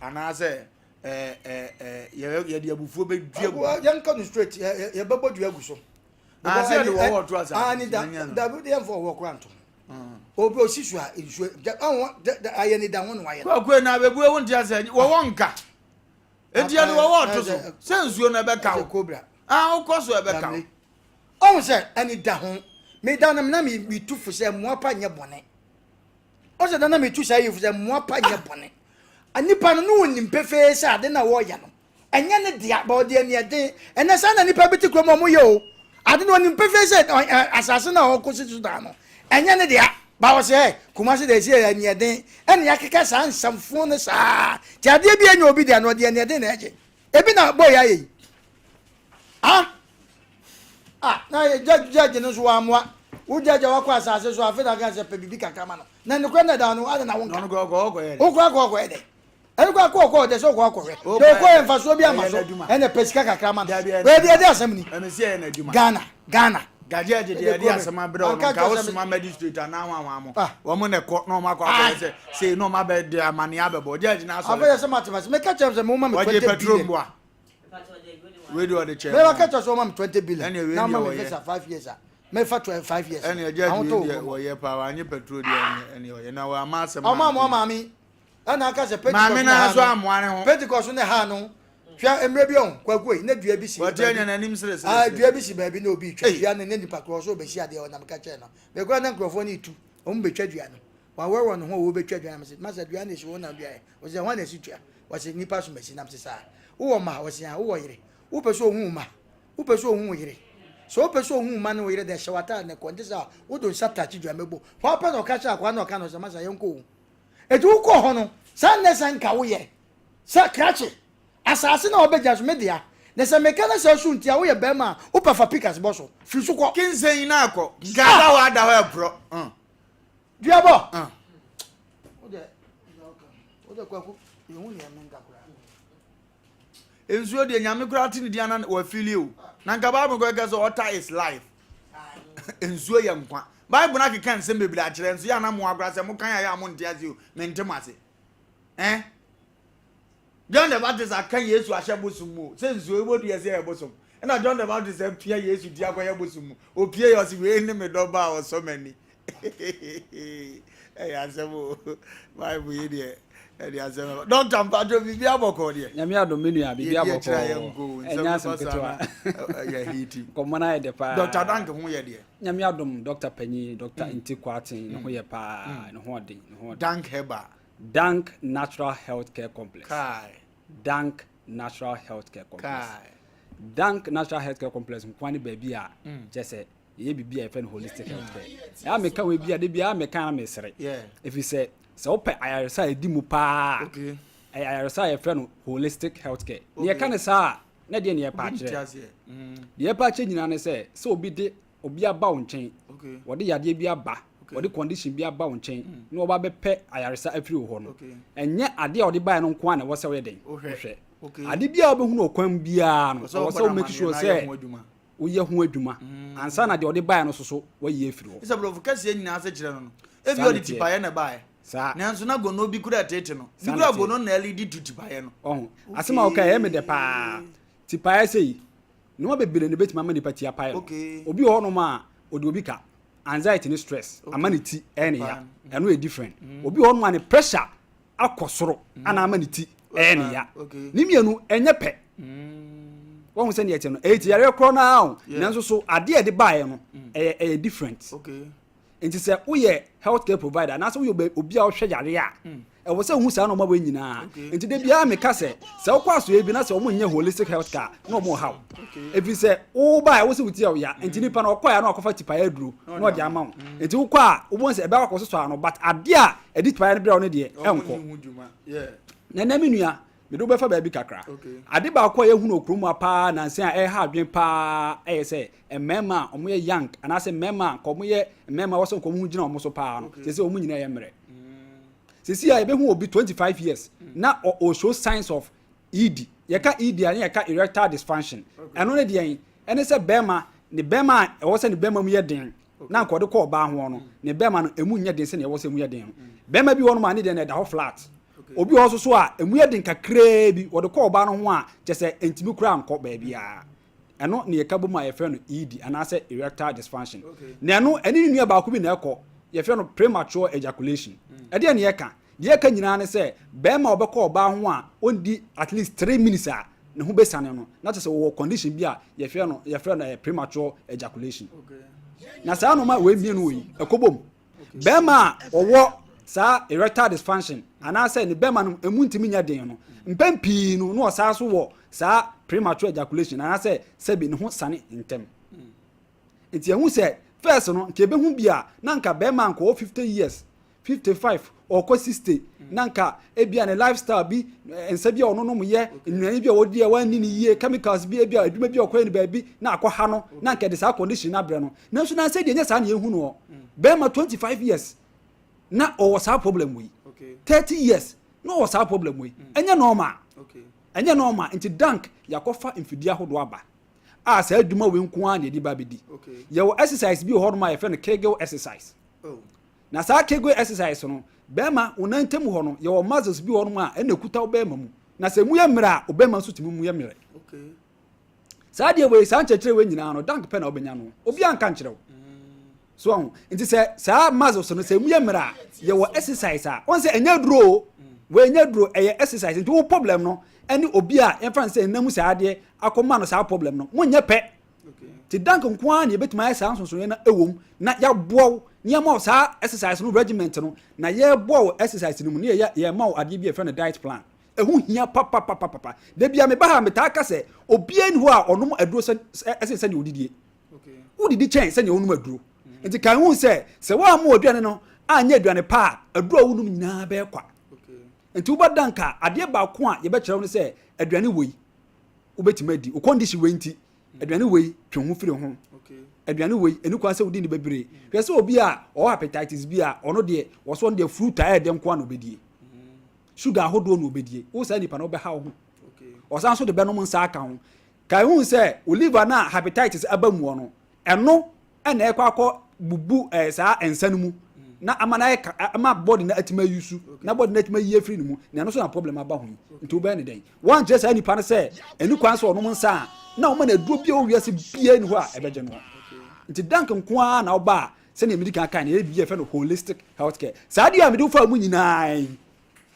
anaasɛ ɛɛ ɛɛ yɛ yɛde abufuo bɛdua gu. Yɛnka no straight yɛbɛbɔ dua gu so. Ase yɛde wɔwɔ to asase so yɛnyɛ no. Dabi yɛmfa wɔwɔ koraa nto. Obi osi so a nsuo ayɛ ne da ho na wayɛ. Kwaku na abɛbue wo nte asɛ wɔwɔ nka. Enti ɛde wɔwɔ ɔto so sɛ nsuo no ɛbɛka wo. Cobra. Ah, wokɔ so ɛbɛka wo. Ɔhu sɛ ɛne da ho. Meda no na metu fo sɛ mmoa pa nyɛ bɔne. Ɔsɛ da na metu saa yi fo sɛ mmoa pa nyɛ bɔne. Nipa no ne wɔnim pefee sɛ ade na wɔreyɛ no ɛnyɛ ne dea ba ɔde aniɛden. Ɛnɛ saa na nipa bi te kurom a wɔyɛ o. Ade no ɔnim pefee sɛ asase no a ɔkɔsi so dan no ɛnyɛ ne dea. Ba ɔsɛ ɛ Kumasi deɛ ɛsi yɛ aniɛden ɛna yɛakeka saa nsɛmfo no saa nti adeɛ bi ɛnyɛ obi dea no ɔde aniɛden na ɛgye ebi na bɔɔ yɛ ayɛ yi ah ah na yɛ judge judge no nso wammoa wo judge a wakɔ asase so afei na aka sɛ pɛ biribi kakra ma no na nokorɛ na ɛda no ada na wonka wokora kɔ ɔkɔyɛ dɛ ɛno kɔ akɔ ɔkɔ ɔdɛ sɛ ɔkɔ akɔhwɛ na ɔkɔ yɛ mfasoɔ bi ama so ɛna pɛ sika kakra ma no wei deɛ ɛde asɛm ni Ghana Ghana Gagye agye deɛ ɛde asɛm abrɛ wo no nka wo soma magistrate anaa wɔn wɔn mo wɔn na ɛkɔ na wɔn akɔ akɔyɛ sɛ sei na wɔn abɛ de amaneɛ abɛbɔ judge na asɔre. Afei sɛ mate mase meka kyerɛ sɛ mo ma me 20 billion. Wɔgye petrol mboa. Wei deɛ ɔde kyɛ. Mɛba ka kyerɛ sɛ wɔma me 20 billion na wɔma me visa 5 years a mɛfa 5 years. Ɛne judge wei deɛ wɔyɛ paa wɔanye petrol deɛ ɛne ɔyɛ na wɔama asɛm. Ɔma mo maame ɛna aka sɛ Maame no ara nso ammoa ne ho. Pentecost ne ha no hwɛ mmerɛ bi ɔho kwaku yi na dua bi si Wɔte anya n'anim seresere. Ah, dua bi si baabi na obi retwa dua no ne nipa korɔ so ɔbɛsi adeɛ ɔnam ka kyerɛ no mekora na nkurɔfoɔ no retu wɔn bɛtwa dua no wɔaworɔworɔ ne ho a wɔbɛtwa dua no mese masa dua no esi hɔ na dua yɛ wɔsɛ hwan na esi dua wɔsɛ nipa so masi nam se saa wowɔ mma wɔsɛ a wowɔ yere wopɛ sɛ ohun mma wopɛ sɛ ohun yere sɛ wopɛ sɛ ohun mma ne wo yere dɛ hyɛ w'ataade ne kɔ nte sɛ wode nsa takye dua mɛbɔ hɔ apɛ na ɔka kyerɛ akoa na ɔka no sɛ masa yɛnkɔ o Enti wokɔɔ hɔ no, saa nnɛ sɛ nka woyɛ sɛ krakye, asase no a wɔbɛgyina so, me dea. Na sɛ meka na sɛ so nti a woyɛ bɛrima a wopɛ fa pikas bɔ so. Firi so kɔ. Kinsɛn na akɔ. Nka ada hɔ ada hɔ ɛporɔ. Duabɔ. Wode wode kwaku yɛhu nea menka koraa. Nsuo deɛ nyame koraa te ne din ana wafili o. Na nka Bible koraa ka sɛ water is life. Nsuo yɛ nkwa. Bible no akeka nsɛm bebree akyerɛ nso yɛ ana mo akora sɛ mo kan ayɛ a mo nte ase o. Mente mo ase. Eh? John the Baptist aka Yesu ahyɛ bosom mu o. Sɛ nsuo ebɔ dua sɛ ɛyɛ bosom. Ɛna John the Baptist apia Yesu ti akɔyɛ bosom mu. Opie yɛ ɔse wei ne me dɔba a ɔsɔ m'ani. Ɛyɛ asɛm o. Bible yi deɛ ɛde asɛm ɛba. Dɔkta mpatsɔ biribi abɔkɔ deɛ. Nyame adom me nua biribi Yɛdi akyire a yɛnkɔ o. abɔkɔ. Ɛnyɛ Nsɛm asɛm ba saa ketewa. na ɛyɛ hiti. Nkɔmmɔ no ayɛ dɛ paa. Dɔkta Dank ho yɛ deɛ. Nyame adom dɔkta panyin Dɔkta Nti Kwarteng ne ho yɛ paa. Ne ho ɔden ne ho ɔden. Dank Herbal. Dank Natural Health Care Complex. Kai. Dank Natural Health Care Complex. Kai. Dank Natural Health Care Complex nkoa ne baabi a kyerɛ sɛ yɛyɛ biribi a yɛfrɛ no holistic health care. Ɛa meka wei bi a de biara meka na mesere. Ɛfiri sɛ sɛ wopɛ ayaresa a ɛdi mu paa okay. ɛyɛ ayaresa a yɛfrɛ no holistic health care. Okay. Ne yɛka ne saa a na deɛ ne yɛpa akyerɛ. Deɛ yɛpa akyerɛ nyinaa ne sɛ sɛ obi de obi aba wo nkyɛn wɔde yadeɛ bi aba wɔde condition bi aba wo nkyɛn mm. na wɔba bɛpɛ ayaresa afiri wo hɔ no ɛnyɛ adeɛ a wɔde baeɛ no nko a na ɛwɔ sɛ woyɛ dɛn wohwɛ ade bi a wobɛhunu ɔkwan biara no ɛwɔ sɛ wo make sure sɛ woyɛ ho adwuma mm. ansa na deɛ ɔde baeɛ no soso wayi afiri hɔ. Sɛ borɔfo kɛseɛ nyinaa ase kyerɛ no no ebi ɔde tipaeɛ na ɛbaeɛ saa nanso na gono bi kura ɛtete no bi kura gono na ɛledi tu tipaeɛ no. Ɔho asɛm a wɔka ɛyɛ me dɛ paa tipaeɛ sɛ yi Nneɛma bebree na ebetumi ama nipa ti apae no. Obi wɔ hɔnom a, ɔde obi ka. Anxiety ne stress ama ne ti ɛyɛ ne ya. Ɛno yɛ different. Mm. Obi wɔ hɔnom a ne pressure akɔ soro mm. ana ama ne ti ɛyɛ ne ya. Ne mmienu ɛnyɛ pɛ. Mm. Wɔn sɛ ne ɛkyɛ no ɛyɛ ti yareɛ korɔ naa o. Nanso so adeɛ a ɛde baeɛ no ɛyɛ ɛyɛ different. Nti sɛ woyɛ health care provider anaasɛ woyɛ obi a ɔhwɛ yare a, mm. ɛwɔ sɛ wohu saa nneɛma wei nyinaa. Nti da biara meka sɛ, sɛ wokɔ asoɛ bi na sɛ wɔn nyɛ holistic health care na wɔn haw. Ɛfiri sɛ woba a ɛwɔ sɛ wotia wo ya. Nti mm. nipa no ɔkɔ a na wakɔfa tipaeɛ aduro na ɔde ama wo. Mm. Nti wokɔ a wobɛhu sɛ ɛbɛkɔ akɔsosɔ ano but adeɛ a ɛde tipaeɛ no brɛ wo no deɛ ɛnkɔ. Na ɛnɛ me nua Mede wo bɛfa baabi kakra. Ade baako a yɛahu no wɔ kurom ha paa nnansa yi a ɛreha adwene paa yɛ sɛ mmarima a wɔyɛ young anaasɛ mmarima a nka wɔyɛ mmarima a wɔsɛ nka wɔn ho gyina wɔn so paa no, seesei wɔn nyinaa yɛ mmerɛ. Seesei a yɛbɛhu obi 25 years na ɔ show signs of ED. Yɛka ED a ne yɛka erectile dysfunction. Ɛno ne deɛn? Ɛne sɛ bɛrima, ne bɛrima a ɛwɔ sɛ ne bɛrima mu yɛ den na nka ɔde kɔ ɔbaa ho no, ne bɛrima no emu nyɛ den sɛnea ɛwɔ sɛ emu yɛ den no. Bɛrima bi wɔ hɔnom a ne deɛ no ɛda hɔ flat. Obi wɔ hɔ nso so a, emu yɛ den kakraa bi, wɔde kɔ ɔbaa no ho a, kyerɛ sɛ entumi koraa nkɔ baabiara. Ɛno na yɛka bom a yɛfrɛ no ED anaasɛ erectile dysfunction. Na ɛno, ɛne ne nua baako bi na ɛkɔ, yɛfrɛ no premature ejaculation. Ɛdeɛn na yɛka? Deɛ yɛka nyinaa ne sɛ, barima a ɔbɛkɔ ɔbaa ho a ɔndi at least 3 minutes a ne ho bɛsiane no, na kyerɛ sɛ ɔwɔ condition bi a yɛfrɛ no yɛfrɛ no premature ejaculation. Na saa nnoɔma wei mmienu wei, ɛkɔ bom. Bɛrima a ɔwɔ saa erectile dysfunction anaasɛ ne bɛrima no emu ntumi nyɛ den no, mpɛn pii no na ɔsan so wɔ saa premature ejaculation anaasɛ sɛbi ne ho sane ntɛm. Nti ɛho sɛ first no nka ebehu bi a na nka bɛrima nka ɔwɔ 50 years, 55, ɔkɔ 60 na nka ebia ne lifestyle bi nsa bi a ɔno nom yɛ, nnuane bi a ɔdi a wanni ne yie, chemicals bi ebia adwuma bi a ɔkɔyɛ no baabi na akɔ ha no na nka ɛde saa condition no abrɛ no. Nanso na sɛ deɛ ɛnyɛ saa na yɛhu no bɛrima 25 years na ɔwɔ saa problem wei, 30 years na ɔwɔ saa problem wei, ɛnyɛ normal, ɛnyɛ normal. Nti dank yɛakɔfa mfidie ahodoɔ aba a saa adwuma wei nko ara na yɛde ba bɛdi. Yɛwɔ exercise bi wɔ hɔnom a yɛfrɛ no Kegel exercise. Na saa Kegel exercise no, bɛrima wo nan ntam hɔ no, yɛwɔ muscles bi wɔ hɔnom a ɛna ɛkuta wo bɛrima mu. Na sɛ emu yɛ mmerɛ a, ɔbɛrima nso tumi mu yɛ mmerɛ. Saa deɛ wei, saa nkyerɛkyerɛ wei nyinaa no, dank pɛ na wobɛnya no. Obiara nka nkyerɛ wo. So ɔho. Nti sɛ saa muscles no, sɛ emu yɛ mmerɛ a, yɛwɔ exercise a, wɔn sɛ ɛnyɛ aduro o. Wei ɛnyɛ aduro, ɛyɛ exercise. Nti wo problem no, ɛne obi a yɛmfa no sɛ ɛnam saa adeɛ akɔma no saa problem no, monyɛ pɛ. Nti dank nko ara na yɛbɛtumi ayɛ saa nsonsonoeɛ no ɛwɔ mu na yɛaboa wo na yɛama wo saa exercise no regiment no, na yɛboa wo exercise no mu na yɛyɛ yɛma wo adeɛ bi a yɛfrɛ no diet plan. Ɛho hia papapapapa. Da bia meba ha metaa ka sɛ obiara nni hɔ a ɔnom aduro sɛ ɛsen sɛdeɛ ɔdidie. Wodidi kyɛn sɛdeɛ wonom aduro. Nti kan hu sɛ sɛ woamma w'aduane no anyɛ aduane pa a, aduro a wonom nyinaa bɛyɛ kwa. Nti woba dank a, adeɛ baako a yɛbɛkyerɛ wo ne sɛ aduane wei. wobɛtumi adi. Wo condition wei nti, aduane wei twe ho firi ho. Aduane wei, ɛni kwan sɛ wodi no bebree. Hwɛ sɛ obi a ɔwɔ hepatitis B a, ɔno deɛ, wɔsɛ ɔno deɛ fruit a ɛyɛ dɛ nko ara na ɔbɛdie. Sugar ahodoɔ na ɔbɛdie. Wo saa nipa no, wobɛha wo ho. Ɔsan nso de bɛnom nsa aka ho. Kae hu sɛ, wo liver no a hepatitis aba muɔ no, ɛno na ɛkɔ akɔ bubu eh, saa nsa no mu na ama no ayɛ ama body no atumi ayi su na body no atumi ayi afiri ne mu na ɛno so na problem aba ho yi nti wobɛyɛ ne dɛn wɔnkyerɛ saa nipa no sɛ ɛni kwan sɛ ɔnom nsa a na wɔma no aduro bi a ɔwiase biara ni hɔ a ɛbɛgye no nti dank nko ara na ɔba a sɛnea medi kan kan no yɛyɛ biribi a yɛfrɛ no holistic health care saa adeɛ a mede wofa mu nyinaa yi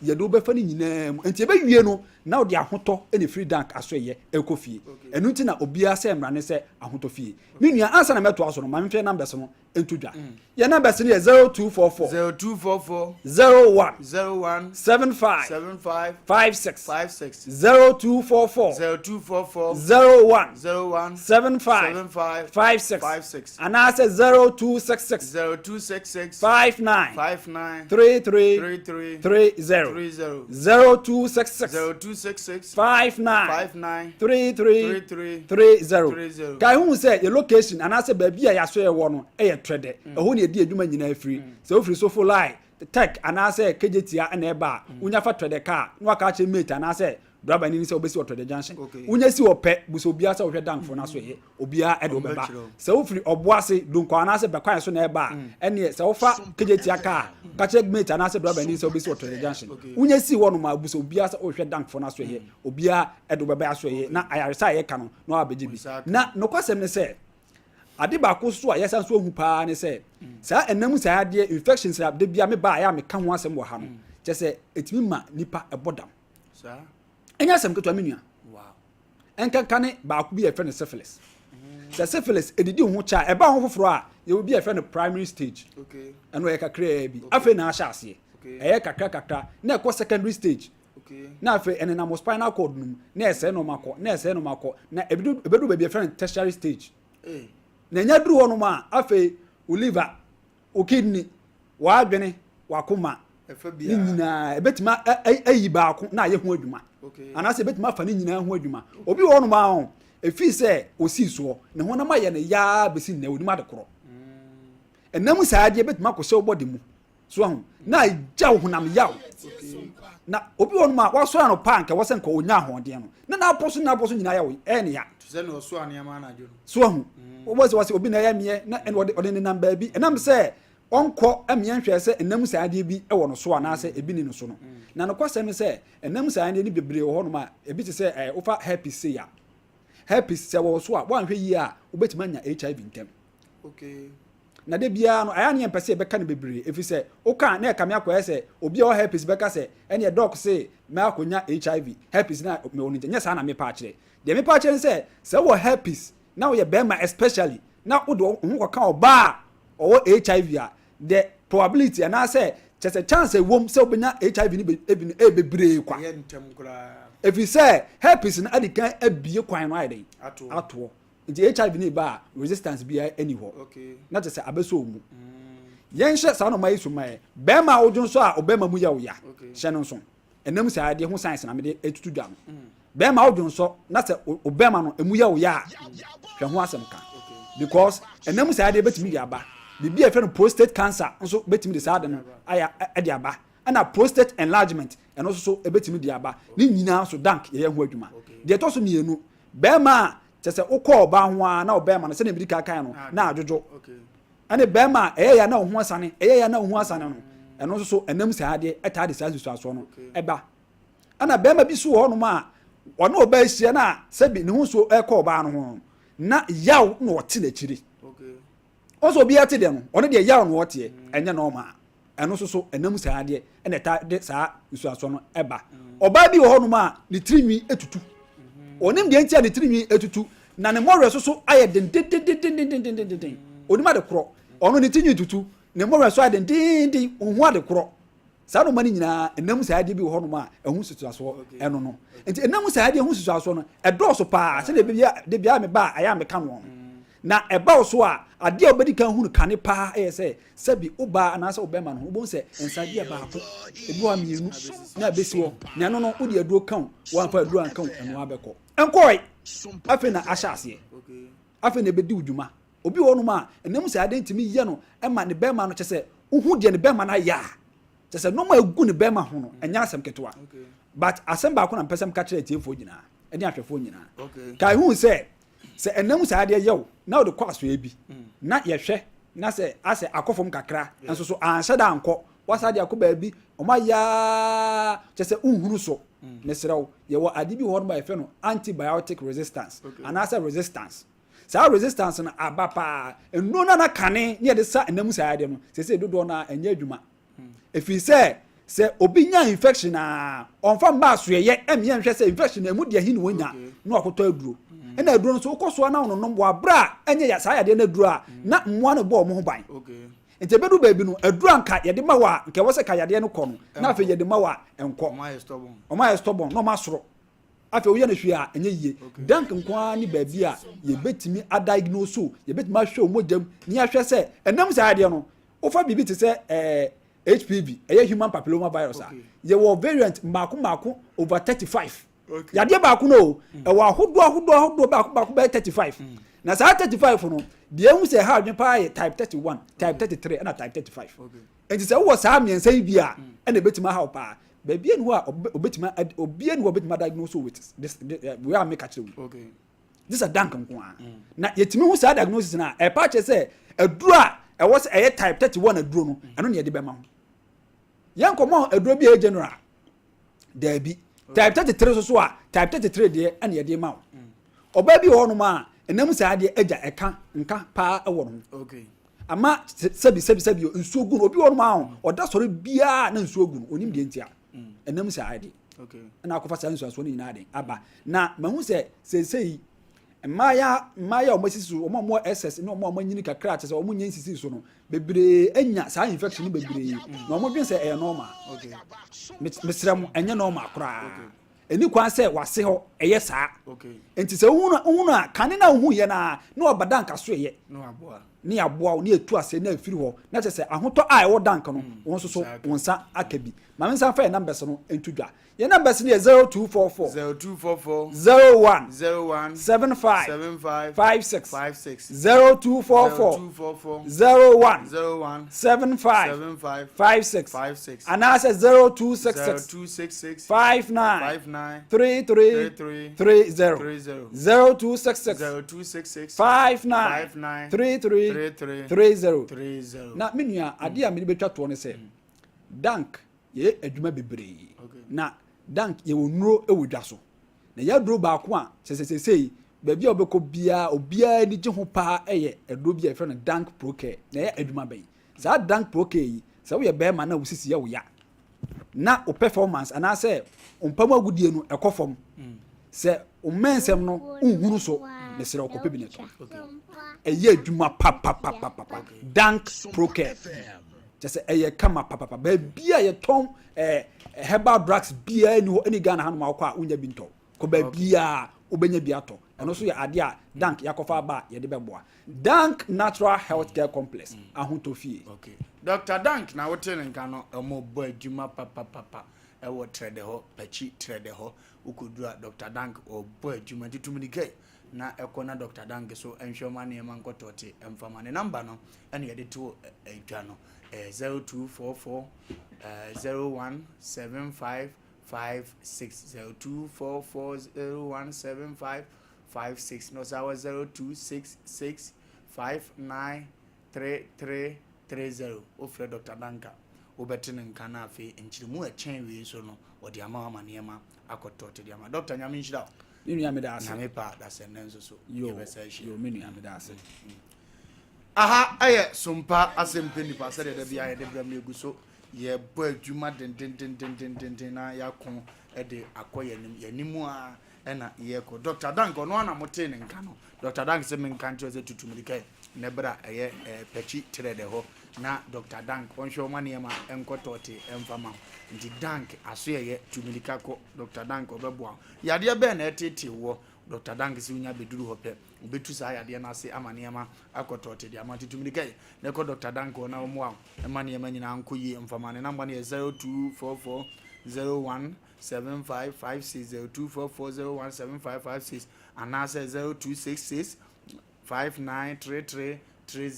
Yɛde wo bɛfa ne nyinaa mu. Nti ɛbɛwie no, na wode ahotɔ na ɛfiri dank asoɛeɛ ɛrekɔ fie. Ɛno nti na obiara sɛ mmara ne sɛ ahotɔ fie. Me nua, ansa na mɛtoa so no, ma memfa yɛn numbers no nto dwa. Yɛn numbers no yɛ 0244. 0244. 01. 01. 75. 75. 56. 56. 0244. 0244. 01. 01. 75. 75. 56. 56. Anaasɛ 0266. 0266. 59. 59. 33. 33. 30. 30. 0266. 0266. 59. 59. 33. 33. 30. 30. Kae hu sɛ yɛ location anaasɛ baabi a yɛaso yɛ wɔ no yɛ Trɛdɛ. Ɛhɔ na yɛdi adwuma nyinaa firi. Sɛ wofiri Sofo Line, Tech anaasɛ Kejetia na ɛba a, wonya fa Trɛdɛ kaa na waka akyerɛ mate anaasɛ driver ni sɛ wobɛsi wɔ Trɛdɛ junction. Wonya si hɔ pɛ, busa obiara sɛ wohwɛ Dankfo no aso ɛyɛ. Obiara de wo bɛba. Sɛ wofiri Ɔboase, Dunkwa anaasɛ Bɛkwae so na ɛreba a, ɛnneɛ sɛ wofa Kejetia kaa a, ka kyerɛ mate anaasɛ driver ni sɛ wobɛsi wɔ Trɛdɛ junction. Wonya si hɔnom a, busa obiara sɛ wohwɛ Dankfo no aso ɛyɛ. Obiara de wo bɛba aso ɛyɛ na ayaresa a yɛka no na wabɛgye bi. Na nokwasɛm ne sɛ, ade baako nso a yɛsan so ahu paa ne sɛ, saa ɛnam mu saa adeɛ infections a da biara meba a ɛyɛ a meka ho asɛm wɔ ha no, kyerɛ sɛ ɛtumi ma nipa ɛbɔ dam. Ɛnyɛ asɛm ketewa me nua. Ɛnkanka ne baako bi a yɛfrɛ no syphilis. Sɛ syphilis ɛdidi ho kyɛ a, ɛba ho foforɔ a, yɛwɔ bi a yɛfrɛ no primary stage. Ɛno ɛyɛ kakraa bi. Afei na ahyɛ aseɛ. Ɛyɛ kakra kakra na ɛkɔ secondary stage. Na afei ɛnenam wo spinal cord no mu na ɛsɛe nneɛma kɔ na ɛsɛe nneɛma kɔ na ɛbɛdu baabi a yɛfrɛ no tertiary stage. Na ɛnya duru hɔnom a, afei wo liver wo kidney, w'adwene, w'akoma, ne nyinaa ɛbɛtumi ayi baako na ayɛ ho adwuma anaasɛ ɛbɛtumi afa ne nyinaa ho adwuma. Obi wɔ hɔnom a ɔn ɛfii sɛ ɔsii soɔ ne honam ayɛ no yaa bɛsi nnɛ onim ade korɔ. Ɛnam saa adeɛ bɛtumi akɔhyɛ wo bɔde mu so ahu na agya wo honam yaw. Na obi wɔ hɔnom a wasɔre anɔpa a nka ɛwɔ sɛ nka ɔnya ahoɔden no na n'apɔ so n'apɔ so nyinaa yɛ wo ɛyɛ ne ya. So ahu wobɔ sɛ wɔsɛ obi na ɛyɛ meɛ na ɛna ɔde ɔde nenam baabi ɛnam sɛ ɔnkɔ ɛmeɛ nhwɛ sɛ ɛnam saa adeɛ bi ɛwɔ no so anaasɛ ebi ni no so no na nokwasɛm ne sɛ ɛnam saa adeɛ no bebree wɔ hɔnom a ebi te sɛ ɛɛ wofa herpes sei a herpes sɛ wɔ so a woanhwɛ yie a wobɛtumi anya HIV ntɛm. Okay. Na da biara no, ɛyɛ a na yɛmpɛ sɛ yɛbɛka no bebree, ɛfiri sɛ woka a na ɛkame akɔyɛ sɛ obi a ɔwɔ herpes bɛka sɛ, ɛnneɛ dɔk se mɛakɔnya HIV, herpes no a mewɔ no nti. Ɛnyɛ saa na mepa akyerɛ. Deɛ mepa akyerɛ ne sɛ, sɛ wowɔ herpes na woyɛ barima especially na wode wo ho kɔka ɔbaa a ɔwɔ HIV a, the probability anaasɛ kyerɛ sɛ chance a ɛwom sɛ wobɛnya HIV no bi no ɛyɛ bebree kwa. Ɛfiri sɛ herpes no adi kan abue kwan no ayɛ dɛn? Atoɔ. Nti HIV no reba a resistance biara nni hɔ. Na kyerɛ sɛ abɛsɔ wo mu. Yɛnhyɛ saa nɔɔma yi so ma yɛ. Bɛrima a wodwo nso a ɔbɛrima mu yɛ wo ya, hyɛ no nso. Ɛnam saa adeɛ ho science na mede atutu dwa no. Bɛrima a wodwo nsɔ na sɛ ɔbɛrima no emu yɛ wo ya a, hwɛ ho asɛm ka. Because ɛnam saa adeɛ bɛtumi de aba. Biribi a yɛfrɛ no prostate cancer nso bɛtumi de saa ade no ayɛ de aba. Ɛna prostate enlargement ɛno nso so ɛbɛtumi de aba. Ne nyinaa nso dank yɛyɛ ho adwuma. Deɛ ɛtɔ so mmienu, Bɛrima a kyɛ sɛ wokɔ ɔbaa ho ara na ɔbɛrima no sɛdeɛ medi kan kae no na adwodwo. Ɛne bɛrima a ɛyɛ ya na wo ho asane, ɛyɛ ya na wo ho asane no, ɛno nso so ɛnam saa adeɛ ɛtaa de saa nsusuasoɔ no ɛba. Ɛna bɛrima bi so wɔ hɔnom a ɔne ɔbaa ahyia na sɛbi ne ho nsuo ɛkɔ ɔbaa no ho no na yaw na ɔte n'akyiri. Ɔsɛ obiara te deɛ no, ɔno deɛ yaw na ɔteɛ, ɛnyɛ normal. Ɛno nso so, ɛnam saa adeɛ ɛna ɛtaa de saa nsuansoɔ no ɛba. Ɔbaa bi wɔ hɔnom a ne tirinwi etutu. Ɔnim deɛ nti a ne tirinwi etutu, na ne mmɔwerɛ nso so ayɛ dendendendendendendenden. Ɔnim ade korɔ. Ɔno ne tirinwi tutu, ne mmɔwerɛ nso ayɛ dendenden, ɔnhu ade korɔ. Saa nnoɔma no nyinaa, ɛnam saa adeɛ bi wɔ hɔnom a ɛho nsusuasoɔ ɛno no. Nti ɛnam saa adeɛ ho nsusuasoɔ no, ɛdɔɔso paa sɛdeɛ da biara meba a ɛyɛ a meka noɔ no. Na ɛba wo so a, adeɛ a wobɛdi kan hunu kane paa yɛ sɛ, sɛbi wo baa anaasɛ wo bɛrima no ho, wobɛhu sɛ nsa bi a baako, ebi wɔ hɔ a mmienu na ɛbɛsi hɔ, na ɛno no wode aduro ka wo, woamfa aduro anka wo, ɛno ara bɛkɔ. Ɛnkɔe! Afei na ahyɛ aseɛ. Afei na ɛbɛdi wo dwuma. Obi wɔ hɔnom a, ɛnam sɛ adeɛ ntumi yɛ no ma ne bɛrima no kyɛ sɛ wohu deɛ ne bɛrima no ayɛ a, kyɛ sɛ nneɛma a ɛgu ne bɛrima ho no, ɛnyɛ asɛm ketewa. But asɛm baako na mpɛ sɛ meka kyerɛ atiefoɔ nyinaa ne ahwɛfoɔ nyinaa. Kae hu sɛ, sɛ ɛnam saa adeɛ yɛ wo na wode kɔ asoɛ bi na yɛhwɛ na sɛ asɛ akɔ fam kakra nso so anhyɛ da ankɔ, wasa de akɔ baabi, wɔn ayɛ ara kyɛ sɛ wonhunu so. Mesrɛ wo, yɛwɔ ade bi wɔ hɔnom a yɛfrɛ no antibiotic resistance anaasɛ resistance. Saa resistance no aba paa. Nnuro no a na kane ne yɛde sa ɛnam saa adeɛ no, seesei dodoɔ no ara ɛnyɛ adwuma. Ɛfiri sɛ, sɛ obi nya infection a, ɔmfa mma asoɛyɛ ɛmmeɛ nhwɛ sɛ infection no ɛmu deɛ he na wanya na wakɔtɔ aduro. Ɛna aduro no nso wokɔ so a na wononom wɔ aberɛ a ɛnyɛ saa yadeɛ no aduro a, na mmoa no bɔ wɔn ho ban. Nti ɛbɛdu baabi no, aduro a nka yɛde ma wo a, nka ɛwɔ sɛ ka yadeɛ no kɔ no, na afei yɛde ma wo a, ɛnkɔ. Wɔn ayɛ stubborn na wɔn asoro. Afei woyɛ no hwee a, ɛnyɛ yie. Dank nko ara ne baabi a yɛbɛtumi adiagnose wo, yɛbɛtumi ahwɛ wo mogya mu na yɛahwɛ sɛ ɛnam saa adeɛ no, wofa biribi te sɛ ɛɛ HPV, ɛyɛ human papilloma virus a, yɛwɔ variant mmaako mmaako over 35. Yadeɛ baako no o, ɛwɔ ahodoɔ ahodoɔ ahodoɔ baako baako bɛyɛ 35. Na saa 35 no, deɛ ehu sɛ ɛha adwene paa yɛ type 31, type 33 ɛna type 35. Nti sɛ wowɔ saa mmiɛnsa yi bi a, ɛna ebetumi ahaw paa. Baabi ɛni hɔ a obetumi obi ɛni hɔ a obetumi adiagnose with this wei a meka kyerɛ wo. This a dank nko ara. Na yɛtumi hu saa diagnosis no a, ɛpa kyerɛ sɛ aduro a ɛwɔ sɛ ɛyɛ type 31 aduro no, ɛno na yɛde bɛma ho. Yɛn nkɔmɔ aduro bi a ɛyɛ general. Daabi. Type 33 so so a, type 33 deɛ ɛna yɛde ma wo. Ɔbaa bi wɔ hɔnom a, ɛnam saa adeɛ agya ɛka nka paa ɛwɔ ne ho. Ama sɛbi sɛbi sɛbi nsuo gu no. Obi wɔ hɔnom a ɔda sɔre biara na nsuo gu no. Onim deɛ ntia. Ɛnam saa adeɛ. Ɛna akɔfa saa nsuansoɔ no nyinaa de aba. Na mahu sɛ seesei mmaaya mmaaya a wɔasisi so, wɔn a wɔwɔ SS ne wɔn a wɔanyini kakra kyerɛ sɛ wɔn nyɛ nsisi so no, bebree anya saa infection no bebree na wɔn dwen sɛ ɛyɛ normal. Mesrɛ mo, ɛnyɛ normal koraa. Ɛni kwan sɛ wase hɔ ɛyɛ saa. Nti sɛ wohunu wohunu a kane na wohu yɛ na na waba dank so ɛyɛ. Ne aboa wo ne etu ase na efiri hɔ na kyerɛ sɛ ahotɔ a ɛwɔ dank no wɔn nso so wɔn nsa aka bi. Maame nsa fa yɛ numbers no nto dwa. Yɛn numbers no yɛ 0244. 0244. 01. 01. 75. 75. 56. 56. 0244. 0244. 01. 01. 75. 75. 56. 56. Anaasɛ 0266. 0266. 59. 59. 33. 33. 30. 30. 0266. 0266. 59. 59. 33. 33. 30. 30. Na me nua, adeɛ a mede bɛtwa toɔ ne sɛ, dank Yɛyɛ adwuma bebree. Na dank yɛwɔ nnuro wɔ dwa so. Na yɛn aduro baako a kyerɛ sɛ seesei baabi a wobɛkɔ biara obiara ani gye ho paa yɛ aduro bi a yɛfrɛ no dank procare. Na ɛyɛ adwuma bɛn? Saa dank procare yi, sɛ woyɛ barima na wo sisi yɛ wo ya na wo performance anaasɛ wo mpa mu agodie no ɛkɔ fam, sɛ wo mmɛnsɛm no nhunu so, mesrɛ wo kɔpɛ bi na tɔ. Ɛyɛ adwuma papapapapa. Dank procare. Kyɛ sɛ ɛyɛ kama papapa. Baabi a yɛtɔn eh, herbal drugs biara ni hɔ ɛne Ghana hanom a wokɔ a wonya bi ntɔ. Kɔ baabi a wobɛnya bi atɔ. Ɛno nso yɛ adeɛ a Dank yɛakɔfa aba a yɛde bɛboa. Dank Natural Health Care Complex, Ahotɔ Fie. Okay. Doctor Dank na wote ne nka no, ɔmo bɔ adwuma papapapa ɛwɔ Trɛdɛ hɔ, Pakyi Trɛdɛ hɔ. Wokɔduru a Doctor Dank ɔbɔ adwuma nti tu mirika yi na ɛkɔ na Doctor Dank so nhwɛ ma nneɛma nkɔtɔɔte mfa ma. Ne number no ɛna yɛde to dwa no, ɛyɛ 0244 017556, 0244 017556, na ɔsan wɔ 0266 593330. Wofrɛ Doctor Dank a, wobɛte ne nka na afei nkyerɛmu a ɛkyɛn wei nso no, ɔde ama wo ama nneɛma akɔtɔɔte de ama. Doctor, Nyame nhyira wo. Me nua meda ase. Nyame pa dasɛ nnɛ nso so. Yo, Yɛbɛsa ahyia. yo, me nua meda ase. Aha ɛyɛ Sompa Asɛmpɛ Nnipa sɛdeɛ da biara yɛde brɛ mu yɛgu so yɛbɔ adwuma dendendendendenden na yɛako de akɔ yɛn anim yɛn anim a ɛna yɛkɔ Dr. Dank ɔno ana motee ne nka no Dr. Dank sɛ menka nkyerɛ sɛ tutu mirika ne bra ɛyɛ pɛkyi trɛ dɛ hɔ na Dr. Dank ɔnhwɛ ɔma nneɛma nkɔ tɔɔte ɛmfa ma wo nti Dank aso yɛyɛ tu mirika kɔ Dr. Dank ɔbɛboa wo yadeɛ bɛn na ɛtetee woɔ Dr. Dank sɛ wonya bɛduru hɔ pɛ Obetu saa yadeɛ no ase ama nneɛma akɔ tɔɔte de ama. Nti tu mirika yi na kɔ Dɔkta Dank hɔ na ɔmmoa wo mma nneɛma nyinaa nkɔ yie mfa ma. Ne namba no yɛ 0244 01 75 56, 0244 01 75 56. anaasɛ 0266 5933 30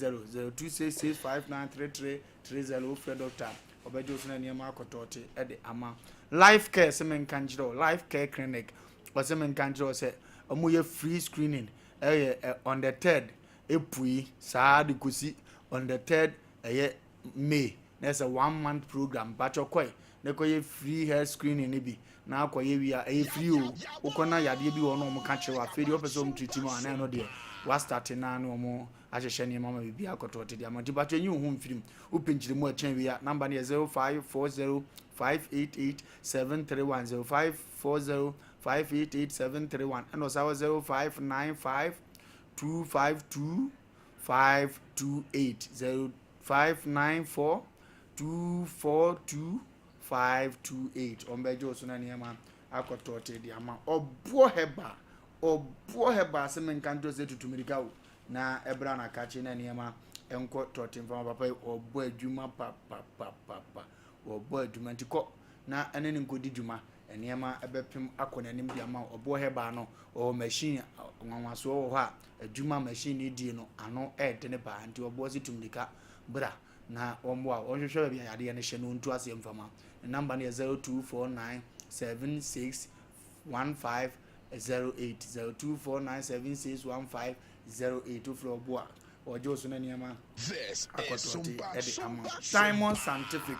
0266 5933 30 wofrɛ dɔkta a ɔbɛgye wo so na nneɛma akɔtɔɔte de ama life care sɛ menka nkyerɛ wo life care clinic ɔsɛ menka nkyerɛ wo sɛ ɔmo yɛ free screening ɛyɛ on the third epui saa de kɔsi on the third ɛyɛ May na ɛsɛ one month program mpakyɛ kɔe na kɔyɛ free health screening no bi na akɔyɛ wie a ɛyɛ free o wokɔ na yadeɛ bi wɔ hɔ na wɔn ka kyerɛ wo afei deɛ wɔpɛ sɛ wɔn treat mu a na ɛno deɛ wa start na na wɔn ahyehyɛ nneɛma ma biribi akɔtɔ te deɛ ama nti mpakyɛ nyi wo ho mfiri mu wopɛ nkyerɛmu a ɛkyɛn wie a number no yɛ 0540 588 731 0540 588 731 ɛna ɔsan wɔ 0595 252 528 0594 242 528 wɔn bɛgye wo so na nneɛma akɔtɔ te de ama ɔboɔ hɛba ɔboɔ hɛba sɛ menka nto sɛ tutu mirika o na ɛbra na akakye na nneɛma nkɔ tɔte mfama papa yi ɔbɔ adwuma papapapapa ɔbɔ adwuma nti kɔ na ɛne ne nkɔdi dwuma nneɛma ɛbɛpem akɔ n'anim de ama wo ɔboɔ hɛba no ɔwɔ machine nwanwasoɔ wɔ hɔ a adwuma machine no die no ano ɛɛdene paa nti ɔboɔ si tum nika bra na wɔmmoa wo wɔnhwehwɛ baabi a yadeɛ no hyɛ no ɔntu aseɛ mfama ne number no yɛ 0249 76 1508 0249 76 1508 wofrɛ ɔboɔ a ɔgye wo so na nneɛma akɔtɔte ɛde ama Diamond Scientific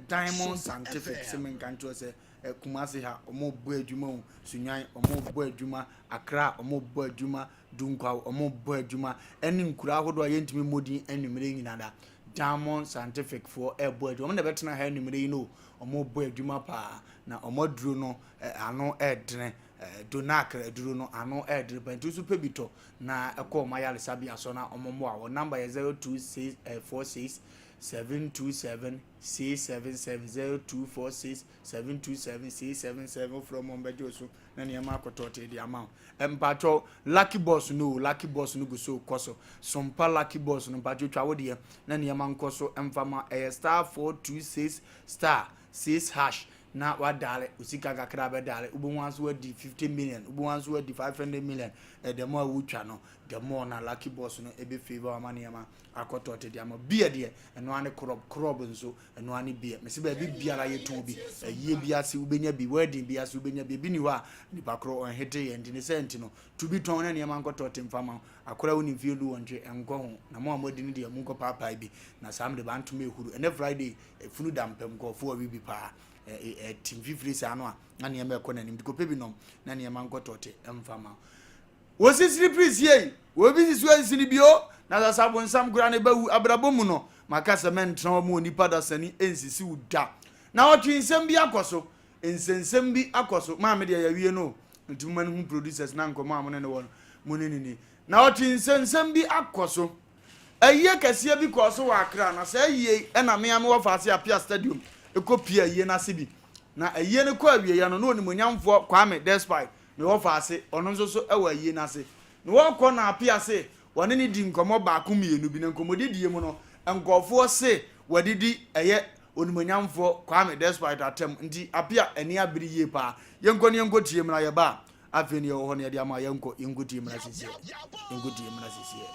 Diamond Scientific sɛ menka nkyerɛ sɛ Kumasi ha ɔmo bɔ adwuma o Sunyan ɔmo bɔ adwuma Accra ɔmo bɔ adwuma Dunkwaw ɔmo bɔ adwuma ɛne nkura ahodoɔ a yɛntumi mmɔ din anwummerɛ nyina da Diamond Scientific foɔ ɛbɔ adwuma ɔmo na ɛbɛtena ha anwummerɛ yi no ɔmo bɔ adwuma paa na ɔmo aduro no ano ɛɛdene Donak aduro no ano ɛɛdene paa nti nso pɛ bi tɔ na ɛkɔ ɔmo ayaresabea so na ɔmo mmoa wɔn number yɛ 02 46 727 677 0246 727 677 wofrɛ ɔmo ɔmo bɛgye wo so na nneɛma akɔtɔ de ama wo mpatwɔ lucky boss no lucky boss no gu so kɔ so sompa lucky boss no mpatwɔ twa wo deɛ na nneɛma nkɔ so mfama ɛyɛ star 426 star 6 hash na wadale osika kakra bɛdale wobɛhu nso wadi 50 million wobɛhu nso wadi 500 million the more a wotwa no the more na lucky boss no ebe favour ama nneɛma akɔtɔ te de ama beer deɛ ɛno ane krɔb krɔb nso ɛno ane beer mesi baabi biara yɛtɔn bi ayie bi ase wobɛnya bi wedding bi ase wobɛnya bi ebi ni hɔ a nipa korɔ ɔnhete yɛ nti ne sɛ nti no tu bi tɔn na nneɛma nkɔtɔ te mfa ma akora wo ne mfie du wɔntwe nkɔ ho na mo a moadi no deɛ monkɔ paapae bi na saa mede ba ntoma ehuru ɛnɛ Friday efunu da mpam nkɔɔfoɔ ɔwe bi paa ɛti mfifiri saa no a na nneɛma ɛkɔ n'anim nti kɔpɛ bi nom na nneɛma nkɔtɔ te mfa ma wɔsisiri piri yi wɔbi sisi wɔsisi ni bio na sasa bonsam kura ne bɛwu abrabɔ mu no maka sɛ mɛntena wɔ mu onipa dasani nsisi wo da na ɔtwe nsɛm bi akɔ so nsɛnsɛm bi akɔ so maame deɛ yɛwie no nti mo ma no hu producers na nkɔmɔ a mo ne ne wɔ no mo ne ne ni na ɔtwe nsɛnsɛm bi akɔ so ayie kɛseɛ bi kɔɔ so wɔ Accra na saa ayie ɛna mmea me wɔ faase Apia Stadium ɛkɔ pie ayie n'ase bi na ayie no kɔ awieɛ no na onimonyamfoɔ Kwame Despite me wɔ faase ɔno nso so ɛwɔ ayie n'ase na wɔkɔ na Apia se wɔne ne di nkɔmɔ baako mmienu bi na nkɔmɔdidie mu no nkɔɔfoɔ se wɔdidi ɛyɛ onimonyamfoɔ Kwame Despite atɛm nti Apia ani abere yie paa yɛnkɔ ne yɛnkɔ tie mu na yɛba a afei ne yɛwɔ hɔ ne yɛde ama yɛnkɔ yɛnkɔ tie mu na sisiɛ yɛnkɔ tie mu na sisiɛ.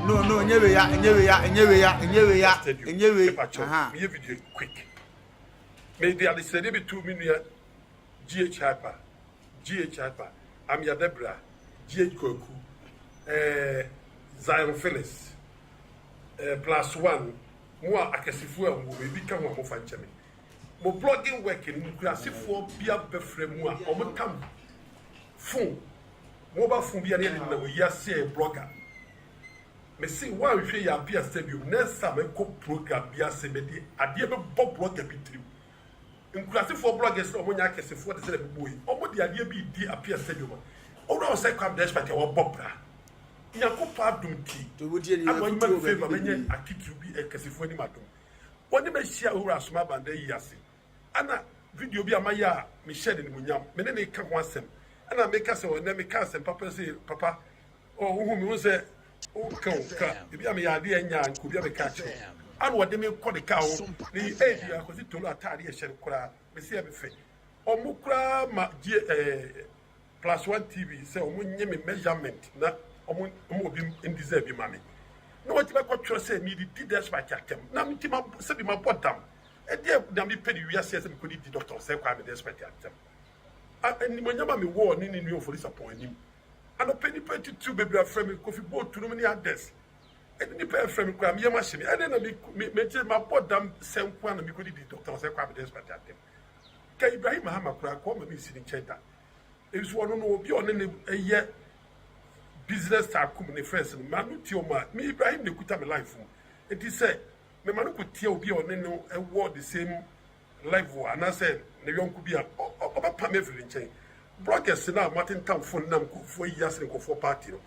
No, no, nye we ya, nye we ya, nye we ya, nye we ya, nye we. Aha. Meyɛ video quick. Mede adesrɛdeɛ bi too me nua GH Hyper, GH Hyper, Amia Debra, GH Kwaku, eh, Zion Phyllis, eh, plus one, mo a akɛsefoɔ a mowɔ mu, ebi ka ho a mofa nkyɛ me. Mo blogging work no, nkurasefoɔ bi abɛfrɛ mu a wɔn tam phone, mobile phone bi a ne yɛde nenam oyi ase a yɛ blogger. Mese woanhwɛ yɛ Apia Stadium next time ɛkɔ program bi ase mede adeɛ bɛbɔ blogger bi tirim. Nkurasefoɔ bloggers na wɔn nyɛ akɛsefoɔ te sɛ na bɛbɔ yi, wɔn de adeɛ bi di Apia Stadium a, owura ɔsɛ Kwame Despite a wabɔ bra. Nyankopɔn adom ti, ama ɔnyima me favour mɛnyɛ atitiriw bi akɛsefoɔ anim adom. Wɔne mahyia owura Asoma Banda yi ase, ɛna video bi a mayɛ a mehyɛ no animuonyam, me ne no reka ho asɛm, ɛna meka sɛ ɔnɛ meka asɛm papa sɛ papa, oh wohu me, wohu sɛ woka o ka, ebi a meyɛ adeɛ a ɛnyɛ a nka obi abɛka akyerɛ wo. Ana ɔde me kɔ ne kaa ho, ne ebi akwasi tolo ataade ɛhyɛ no koraa. Mese ɛyɛ me fɛ. Ɔmo koraa ma gye ɛɛ Plus One TV sɛ ɔmo nye me measurement na ɔmo ɔmo obi ndesign bi ma me. Na watumi akɔtwerɛ sɛ meredidi despite atɛm. Na me nti ma sɛbi mabɔ dam. Ɛdeɛ na mepɛ ne wiase sɛ mekɔdidi Doctor Osei Kwame Despite atɛm. A animuonyam a mewɔ ne ne nua Ofori Sarpong anim. Anɔpa nnipa atitiriw bebree afrɛ me, Kofi Boatu nom ne others. Ɛne nnipa ɛfrɛ me koraa, me yam ahye me. Ɛdeɛ na me me me mabɔ dam sɛ nko ara na mekɔdidi Doctor Osei Kwame Despite atɛm. Ka Ibrahim Mahama koraa ka ɔma me nsi ne nkyɛn da. Nso ɔno no obi a ɔne ne yɛ business tycoon ne friends no ma no tie ɔmo a me Ibrahim na ekuta me life mu. Nti sɛ mema no kɔ tia obi a ɔne no wɔ the same level anaasɛ ne yɔnko bi a ɔbɛpa me afiri ne nkyɛn. Bloggers no a moatentam phone nam nkurɔfoɔ ayi ase ne nkurɔfoɔ party no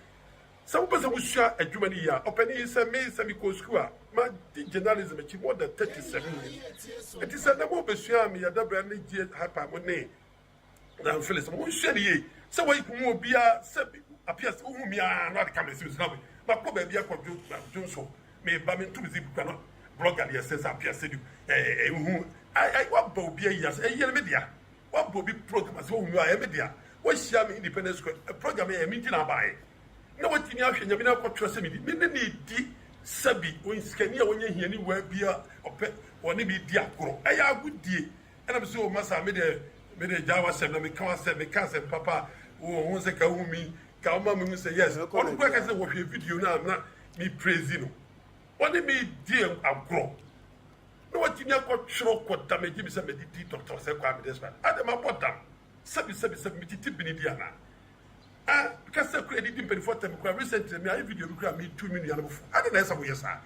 Sɛ wopɛ sɛ wosua adwuma no yie a, ɔpanin yi, sɛ me, sɛ mekɔɔ sukuu a, madi journalism akyi more than 37 years. Enti sɛ nnɛ mobɛsua a, meyɛ Dabra ne G. Harper mo ne Dan Phillips, monsua no yie. Sɛ woahu obiara, sɛ apia sɛ wohu me ara na ade ka me sɛ mesua me. Makɔ baabi akɔdwo dwonso, meba mento me zip kura na blogger deɛ sɛ sɛ apia sɛ du, ɛɛ, ɛhu, waba obi ayi ase, ɛyɛ no me dea. Wabɔ obi program ase wahu me a ɛyɛ me dea. Wahyia me Independence Square program ɛyɛ me nti na abaeɛ. Na watumi ahwɛ Nyame no akɔtwerɛ sɛ medi me ne ne di sɛbi onsikani a ɔnyɛ hiani waa bi a ɔpɛ ɔne me di agorɔ. Ɛyɛ agodie. Ɛna me sɛ o masa me deɛ me deɛ gyaa w'asɛm na meka w'asɛm meka asɛm papa wo ho sɛ ka wohu mi ka woma me hu sɛ yes. Ɔno koraa ka sɛ wɔhwɛ video no a na me praise no. Ɔne me di agorɔ. Na watumi akɔtwerɛ kɔ dam agye me sɛ medidi Dr. Osei Kwame Despite adɛn mabɔ dam sɛbi sɛbi sɛbi metete bini di anaa ah kasa kura didi mpanimfoɔ atɛm kura recently me ayɛ video bi kura metu me nuanom fo adɛn na ɛsɛ woyɛ saa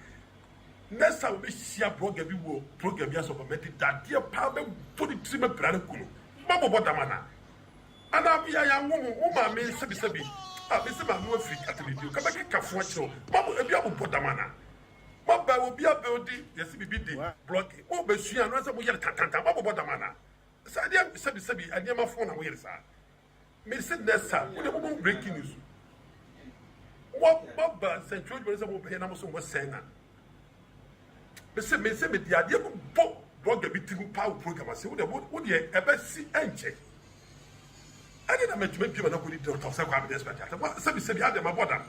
next time wobɛhyia blogger bi wɔ program bi asɛ ɔba mɛde dadeɛ paa bɛbɔ ne tiri mɛbra no gu no mabɔbɔ dam anaa anaa bia yɛanwo mo wo maame sɛbi sɛbi ah mese maame wafiri atɛmidie ka bɛkeka fo akyerɛ wo mabɔ ebi abobɔ dam anaa Mo ba obi abuildi yɛsi bibi di blocking mo bɛ sua no sɛ mo yɛ no tantantan mo abobɔ dam ana sɛ adeɛ sɛbi sɛbi nneɛma fon na mo yɛ no saa me se next time mo de mo mo breaking news mo mo ba nsɛntwerɛ adwuma no sɛ mo bɛyɛ na mo so mo sɛn na me se me se me di adeɛ mo bɔ blogger bi ti mu paa wɔ program ase wo de wo deɛ ɛbɛ si ɛnkyɛ ɛne na mɛtumi bie ma na kɔ di dɔkta sɛ kɔ abɛdɛ sɛ sɛbi sɛbi adeɛ ma bɔ dam.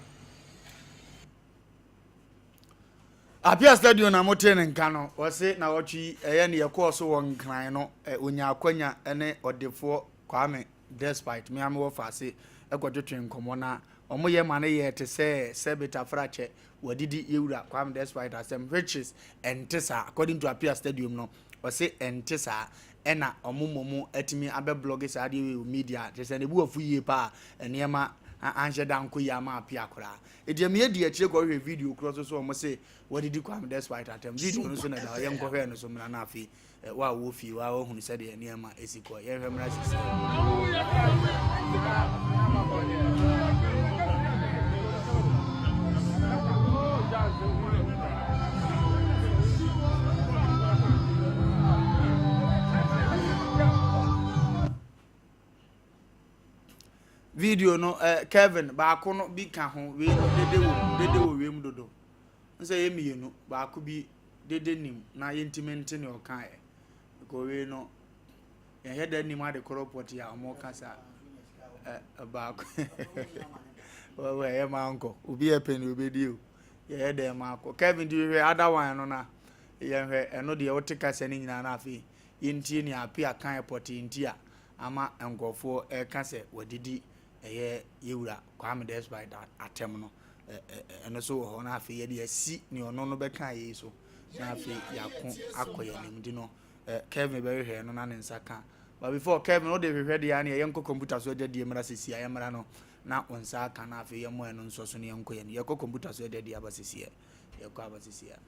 Apia Stadium na motee ne nka no, wɔse nawɔtwe yi ɛyɛ ne yɛkɔɔ so wɔ Nkran no, ɔnya akwanya ne ɔdefoɔ Kwame Despite, me ara mewɔ faase, kɔtwetwe nkɔmmɔ na wɔyɛ ma no yɛɛ te sɛ sɛ Betafrakyɛ wadidi yɛwura Kwame Despite asɛm which is ɛnte saa according to Apia Stadium no, ɔse ɛnte saa ɛna wɔn mmom atumi abɛ blɔge saa adeɛ wei wɔ media kyerɛ sɛ ne bo afu yie paa nneɛma anhyɛ da ankɔ yie ama Apia koraa. Enti ɛma yɛdi akyire kɔhwehwɛ video korɔ so so wɔn se wɔadidi Kwame Despite atɛm. Video no so na ɛda hɔ, yɛnkɔhwɛ ɛno so mmra na afei wo a wowɔ fie wo a woahunu sɛdeɛ nneɛma ɛsi kɔ. Yɛnhwɛ mmra sisi. Video no eh, Kevin baako no bi ka ho wei no dede wɔ mu dede wɔ wiem dodo nsɛ yɛ mmienu baako bi dede nim na yɛntumi nte nea ɔkaeɛ because wei no yɛnyɛ da nim ade korɔ pɔte a wɔn kasa eh, baako wɔwɔ ɛyɛ maa nkɔ obi yɛ pɛ ne obedi o yɛyɛ dɛ maa kɔ Kevin ti hwɛ ada wan no na yɛnhwɛ ɛno deɛ wote kasa no nyinaa na afei yɛntie nea apia kan pɔte nti a ama nkurɔfoɔ reka sɛ wadidi ɛyɛ yɛwura Kwame Despite atɛm no ɛno so wɔ hɔ na afei yɛde asi nea ɔno no bɛka yei so na afei yɛako akɔ yɛn anim nti no Kevin bɛhwehwɛ no na ne nsa ka but before Kevin wode hwehwɛ deɛ a ne yɛnkɔ kɔmputa so agya die mmra sisi a yɛmmra no na wo nsa aka na afei yɛmmɔ ɛno nso so ne yɛnkɔ yɛn yɛkɔ kɔmputa so agya die aba sisi a yɛkɔ aba sisi a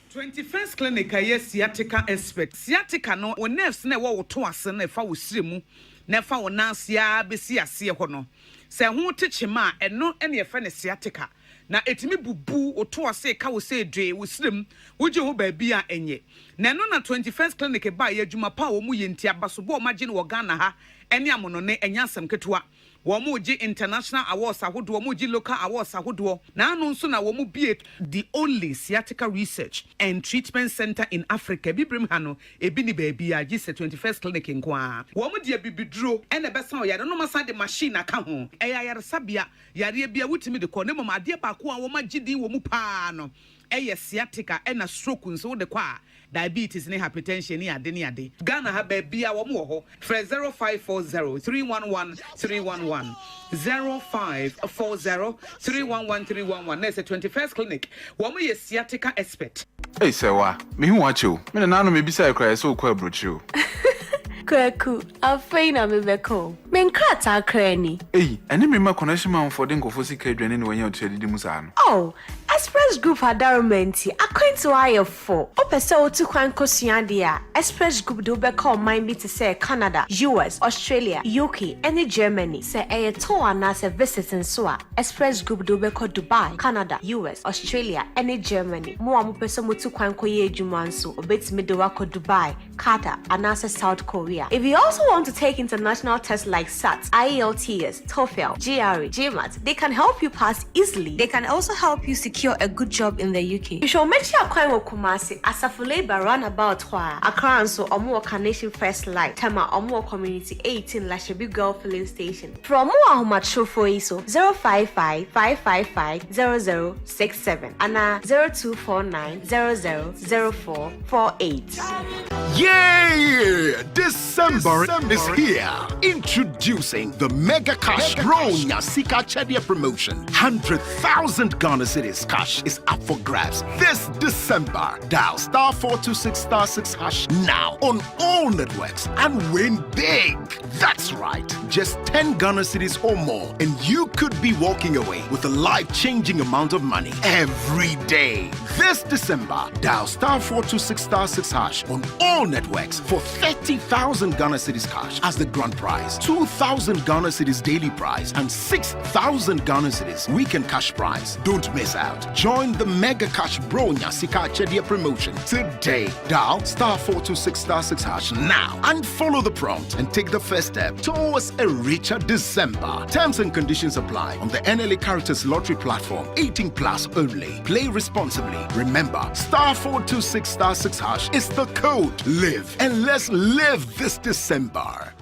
Twenty First Clinic a ɛyɛ sciatica expert. Sciatica no, wo nerves no a ɛwɔ wo to ase no a ɛfa wo srɛ mu na ɛfa wo nan ase ara bɛsi aseɛ hɔ no, sɛ ɛho te kyema a, ɛno na yɛfrɛ no sciatica. Na ɛtumi bubu wo to ase, ɛka wo sɛ dwee, wo srɛ mu, wogye ho baabi a ɛnyɛ. Na ɛno na Twenty First Clinic baeɛ, adwuma pa a wɔyɛ nti, abasobɔ a wɔagye no wɔ Ghana ha ne amonɔne, ɛnyɛ asɛm ketewa. Wɔregye international awards ahodoɔ, wɔregye local awards ahodoɔ. N'ano nso na wɔbue the only sciatica research and treatment centre in Africa. Abibirem ha no, ebi nni baabiara gye sɛ 21st Clinic nko ara. Wɔde abibiduro na ɛbɛsa ɔyare no na wɔasan de machine aka ho. Ɛyɛ ayaresabea, yareɛ biara wotumi de kɔ na mmom adeɛ baako a wɔagye din wɔ mu pa ara no yɛ sciatica ɛna stroke nso wode kɔ a diabetes ne hypertension ne ade ne ade. Ghana ha baabia wɔn wɔ hɔ frɛ 0540 311 311 0540 311 311 na ɛsɛ 21st clinic wɔn yɛ sciatica expert. Ei Sɛwa, mehu wo akyɛ o. Me nananom mebisae koraa yɛsɛ wokɔ aburokyire o. Kwaku, afei na mebɛka o. Me nkrataa koraa ni. Ei, ɛne me mma connection manfoɔ de nkurɔfoɔ sika adwane na wanya ɔtiri adidi mu saa no. Oh, Express Group adaworoma nti, akwantu ayɛ fo. Wopɛ sɛ wotu kwan kosua ade a, Express Group de wo bɛkɔ ɔman bi te sɛ Canada, US, Australia, UK, ne Germany. Sɛ ɛyɛ tour anaasɛ visit nso a, Express Group de wo bɛkɔ Dubai, Canada, US, Australia, ne Germany. Mo a mopɛ sɛ motu kwan kɔyɛ adwuma nso, wɔbɛtumi de wo akɔ Dubai, Qatar, anaasɛ South Korea. If you also want to take international tests like SAT, IELTS, TOEFL, GRE, GMAT, they can help you pass easily. They can also help you secure a good job in the UK. Hwehwɛ wɔn akyi akwan wɔ Kumasi, Asafo Labour roundabout hɔ ara. Accra nso, wɔn wɔ Carnation First Light, Tema, wɔn wɔ Community 18, Lashibi Girl Filling Station. Frɛ wɔn wɔ ahomatorofo yi so, 055 555 0067 anaa 0249 00 04 48. Yay! December, December is here. Introducing the Mega Cash Bronya Sika Chedia promotion. 100,000 Ghana Cedis cash is up for grabs this December. Dial star 426 star 6 hash now on all networks and win big. That's right, just 10 Ghana cedis or more, and you could be walking away with a life changing amount of money every day. This December, dial star 426 star 6 hash on all networks for 30,000 Ghana cedis cash as the grand prize, 2,000 Ghana cedis daily prize, and 6,000 Ghana cedis weekend cash prize. Don't miss out. Join the Mega Cash Bro Nyasika Chedia promotion today. Dial star 426 star 6 hash now and follow the prompt and take the first step towards a richer December. Terms and conditions apply on the NLA Caritas Lottery platform. 18 plus only. Play responsibly. Remember, star 426 star 6 hash is the code. Live and let's live this December.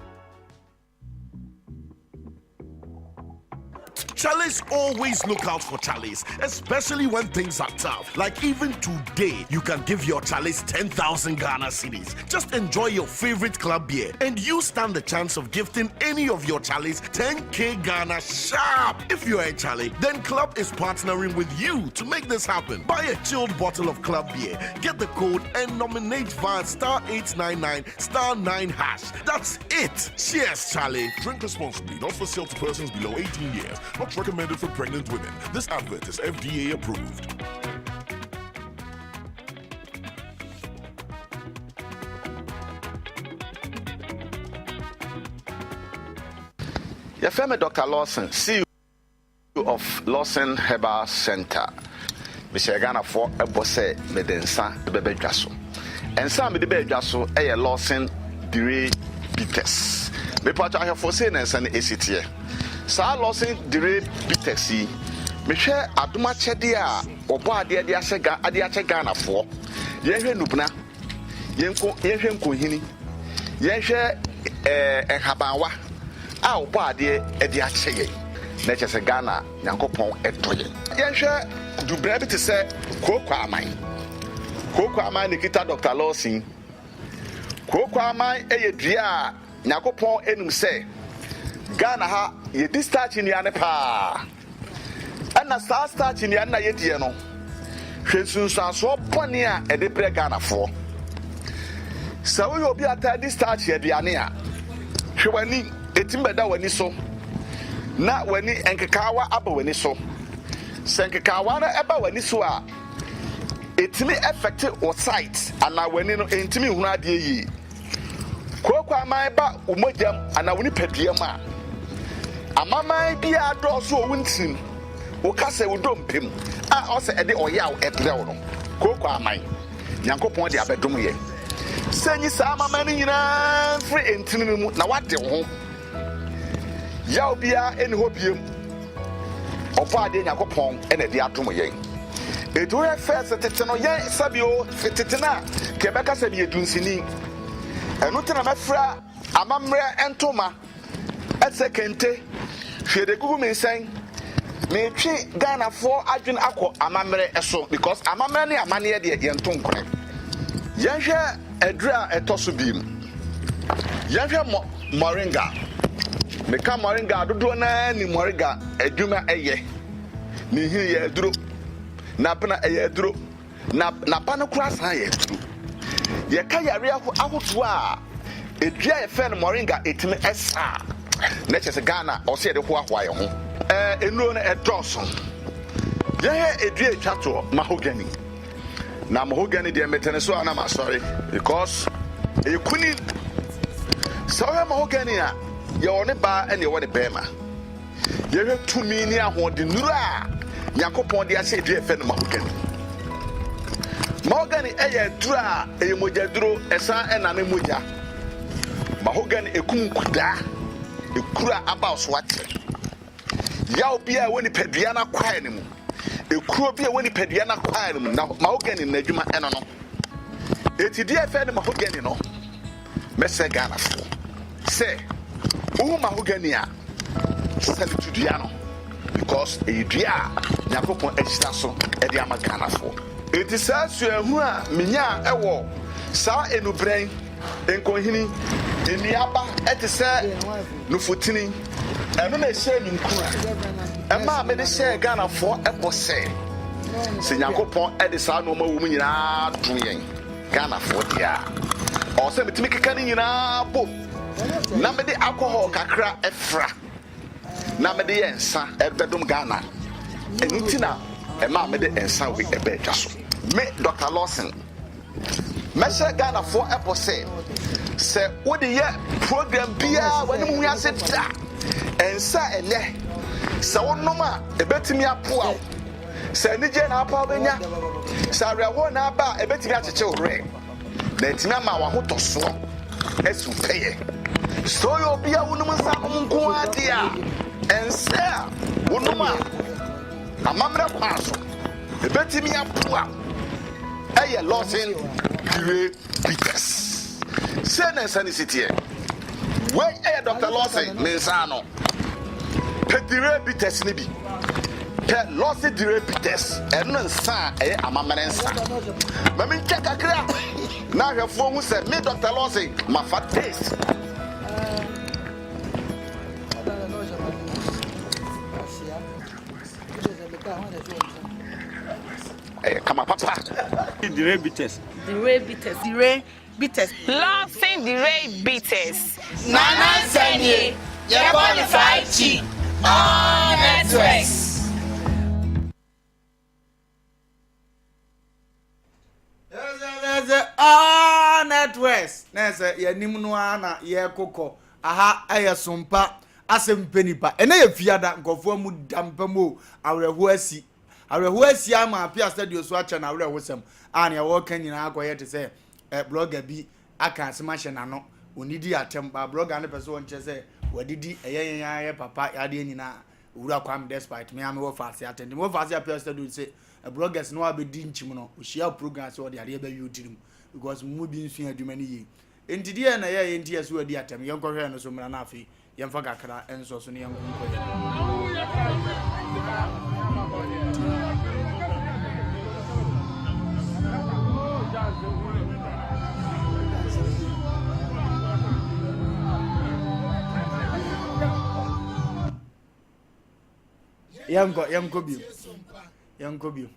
Chalice always look out for Chalice, especially when things are tough. Like even today, you can give your Chalice 10,000 Ghana cedis. Just enjoy your favorite club beer, and you stand the chance of gifting any of your Chalice 10k Ghana sharp. If you're a Charlie, then Club is partnering with you to make this happen. Buy a chilled bottle of Club beer, get the code, and nominate via star 899 star 9 hash. That's it. Cheers, Charlie. Drink responsibly, not for sale to persons below 18 years. Not recommended for pregnant women. This advert is FDA approved. Yɛfrɛ me Doctor Lawson, CEO of Lawson Herbal Centre. Mehyɛɛ Ghanafoɔ bɔ sɛ mede nsa bɛba dwa so. Nsa a mede baa dwa so yɛ Lawson Dire Bitters. Mepatwɔ ahwɛfoɔ sei na nsa no ɛsi teɛ. Saa Lawson Dire Bitters yi, mehwɛ adom akyɛdeɛ a wɔbɔ adeɛ de ahyɛ Ga de akyɛ Ghanafoɔ. Yɛnhwɛ Nubena. Yɛnko, yɛnhwɛ nkohini, yɛnhwɛ ɛɛ nhabanwa a ɔbɔ adeɛ de akyɛ yɛn. Na ɛkyɛ sɛ Ghana Nyankopɔn dɔ yɛn. Yɛnhwɛ dubena bi te sɛ Kooko Aman. Kooko Aman na ɛkita Dɔkta Lawson. Kooko Aman yɛ dua a Nyankopɔn nim sɛ Ghana ha yɛdi starch nnuane paa. Ɛna saa starch nnuane na yɛdiɛ no, hwɛ nsunsuansoɔ bɔne a ɛde brɛ Ghanafoɔ. Sɛ woyɛ obi a taa di starch aduane a, hwɛ w'ani, ɛtumi bɛda w'ani so na w'ani nkekaawa aba w'ani so. Sɛ nkekaawa no ɛba w'ani so a, ɛtumi ɛfɛte wo sight anaa w'ani no ɛntumi nhunu adeɛ yie. Kooko aman ba wo mogya mu anaa wo nipadua mu a, amaman biara dɔɔso wɔ wo ntirim, wo kasa, wo dompe mu a ɔsɛ ɛde ɔyaw ɛbrɛ wo no. Kooko aman, Nyankopɔn de abɛdom yɛn sɛ nyi saa amaman no nyinaa mfiri ntini no mu na wade wo ho. Yaw biara nni hɔ biom. Ɔbɔadeɛ Nyankopɔn na ɛde adom yɛn. Enti wohwɛ first tete no, yɛn sɛbi o, tete no a, nka yɛbɛka sɛ meyɛ dunsini. Ɛno nti na mɛfira amammerɛ ntoma ɛte sɛ kente, hwɛ de gugu me nsɛn. Metwe Ghanafoɔ adwene akɔ amammerɛ so because amammerɛ ne amanneɛ deɛ yɛnto nkorɛ. Yɛnhwɛ aduru a ɛtɔ so biem. Yɛnhwɛ mɔ moringa. Meka moringa a dodoɔ no ara nim moringa adwuma ɛyɛ. Ne nhini yɛ aduro. N'abena ɛyɛ aduro. Na n'aba no koraa san yɛ aduro. Yɛka yareɛ ahodoɔ a edua a yɛfrɛ no moringa ɛtumi ɛsa a, na kyerɛ sɛ Ghana ɔsɛ yɛde hoahoa yɛn ho. Ɛɛ nnuro no ɛdɔɔso. Yɛhwɛ edua a ɛtwa toɔ, mahogany. Na mahogany deɛ mete ne so a na masɔre because ɛyɛ kunin. Sɛ wohwɛ mahogany a, yɛwɔ ne baa ɛne yɛwɔ ne bɛrima. Yɛhwɛ tumi ne ahoɔdennuru a Nyankopɔn de ahyɛ dua a yɛfrɛ no mahogany. Mahogany yɛ aduru a ɛyɛ mogyaduro, ɛsan ɛnane mogya. Mahogany ɛkum nkudaa, ekuro a aba so akyɛ. Yaw bi a ɛwɔ nipadua no akwaa no mu, ekuro bi a ɛwɔ nipadua no akwaa no mu, na mahogany n'adwuma ɛno no. Eti deɛ yɛfrɛ no mahogany no, Mɛsrɛ Ghanafoɔ sɛ wohu mahogany a salute dua no because ɛyɛ dua a Nyankopɔn ahyira so de ama Ghanafoɔ. Enti saa suahunu a menyaa wɔ saa nnubrɛn, nkɔnhini, nnuaba te sɛ nufutini, ɛno na ɛhyɛɛ me nkuran ɛmaa mede hyɛɛ Ghanafoɔ bɔ sɛ, sɛ Nyankopɔn de saa nnoɔma wɔ mu nyinaa dom yɛn. Ghanafoɔ deɛ a, ɔwɔ sɛ metumi keka ne nyinaa bom na mede alcohol kakra fra na mede yɛ nsa bɛdom Ghana. Ɛno nti na ɛmaa mede nsa wei ɛbaa dwa so. Me Doctor Lawson, mɛhyɛ Ghanafoɔ bɔ sɛ, sɛ wode yɛ program biara w'anim hu ase da, nsa a ɛnɛ sɛ wonom a ɛbɛtumi aboa wo. Sɛ anigye na apa a wobɛnya, sɛ awerɛhoɔ na aba a ɛbɛtumi akyekye wo werɛ, na atumi ama w'ahotɔsoɔ asi wo pɛyɛ. Sɛ woyɛ obi a wonom nsa nom nko ara deɛ a, ɛnsɛ a wonom a amammerɛ kwan so ɛbɛtumi aboa wo. Ɛyɛ Lawson Pire Peters. Sei na nsa no si teɛ. Wei yɛ Dɔkta Lawson ne nsa ano. Pɛ Dire Bitters no bi. Pɛ Lawson Dire Bitters, ɛno ne nsa a ɛyɛ amammerɛ nsa. Ma mentwa kakra na ahwɛfoɔ hu sɛ me Dɔkta Lawson mafa taste. Ɛyɛ kama papa. Dire Bitters. Dire Bitters. Dire Bitters. Lawson Dire Bitters. Nana nsɛ nie, yɛbɔ no 5G, all networks. Sɛ all networks na ɛsɛ yɛnim no ara na yɛkokɔ aha ɛyɛ sompa asɛm pɛ nipa ɛnɛ yɛ fiada nkurɔfoɔ mu da mpa mu o awerɛhoɔ asi Awerɛhow asi ama Appiah Stadio so akyɛ n'awerɛhosɛm a nea wɔreka nyinaa akɔyɛ te sɛ eh, blogger bi aka asɛm ahyɛ n'ano. Onnidi atɛm, but blogger no pɛ sɛ ɔnkyerɛ sɛ wadidi, ɛyɛ yɛn ara yɛ papa, yɛ adeɛ nyinaa. Owura Kwame Despite, me ara mewɔ faase atɛn. Nti mewɔ faase Appiah Stadio se eh, bloggers no abɛdi nkyim no, ɔhyia program sɛ ɔde adeɛ bɛwe wo tirim because mo mu bi nsua adwuma no yie. Enti deɛn na ɛyɛeɛ nti yɛse wadi atɛm? Yɛnkɔhwɛ ɛno so mmra na afei yɛmfa kakra nsɔ so na yɛnko nkɔ yɛn anim. Yɛnkɔ, yɛnkɔ bio. Yɛnkɔ bio.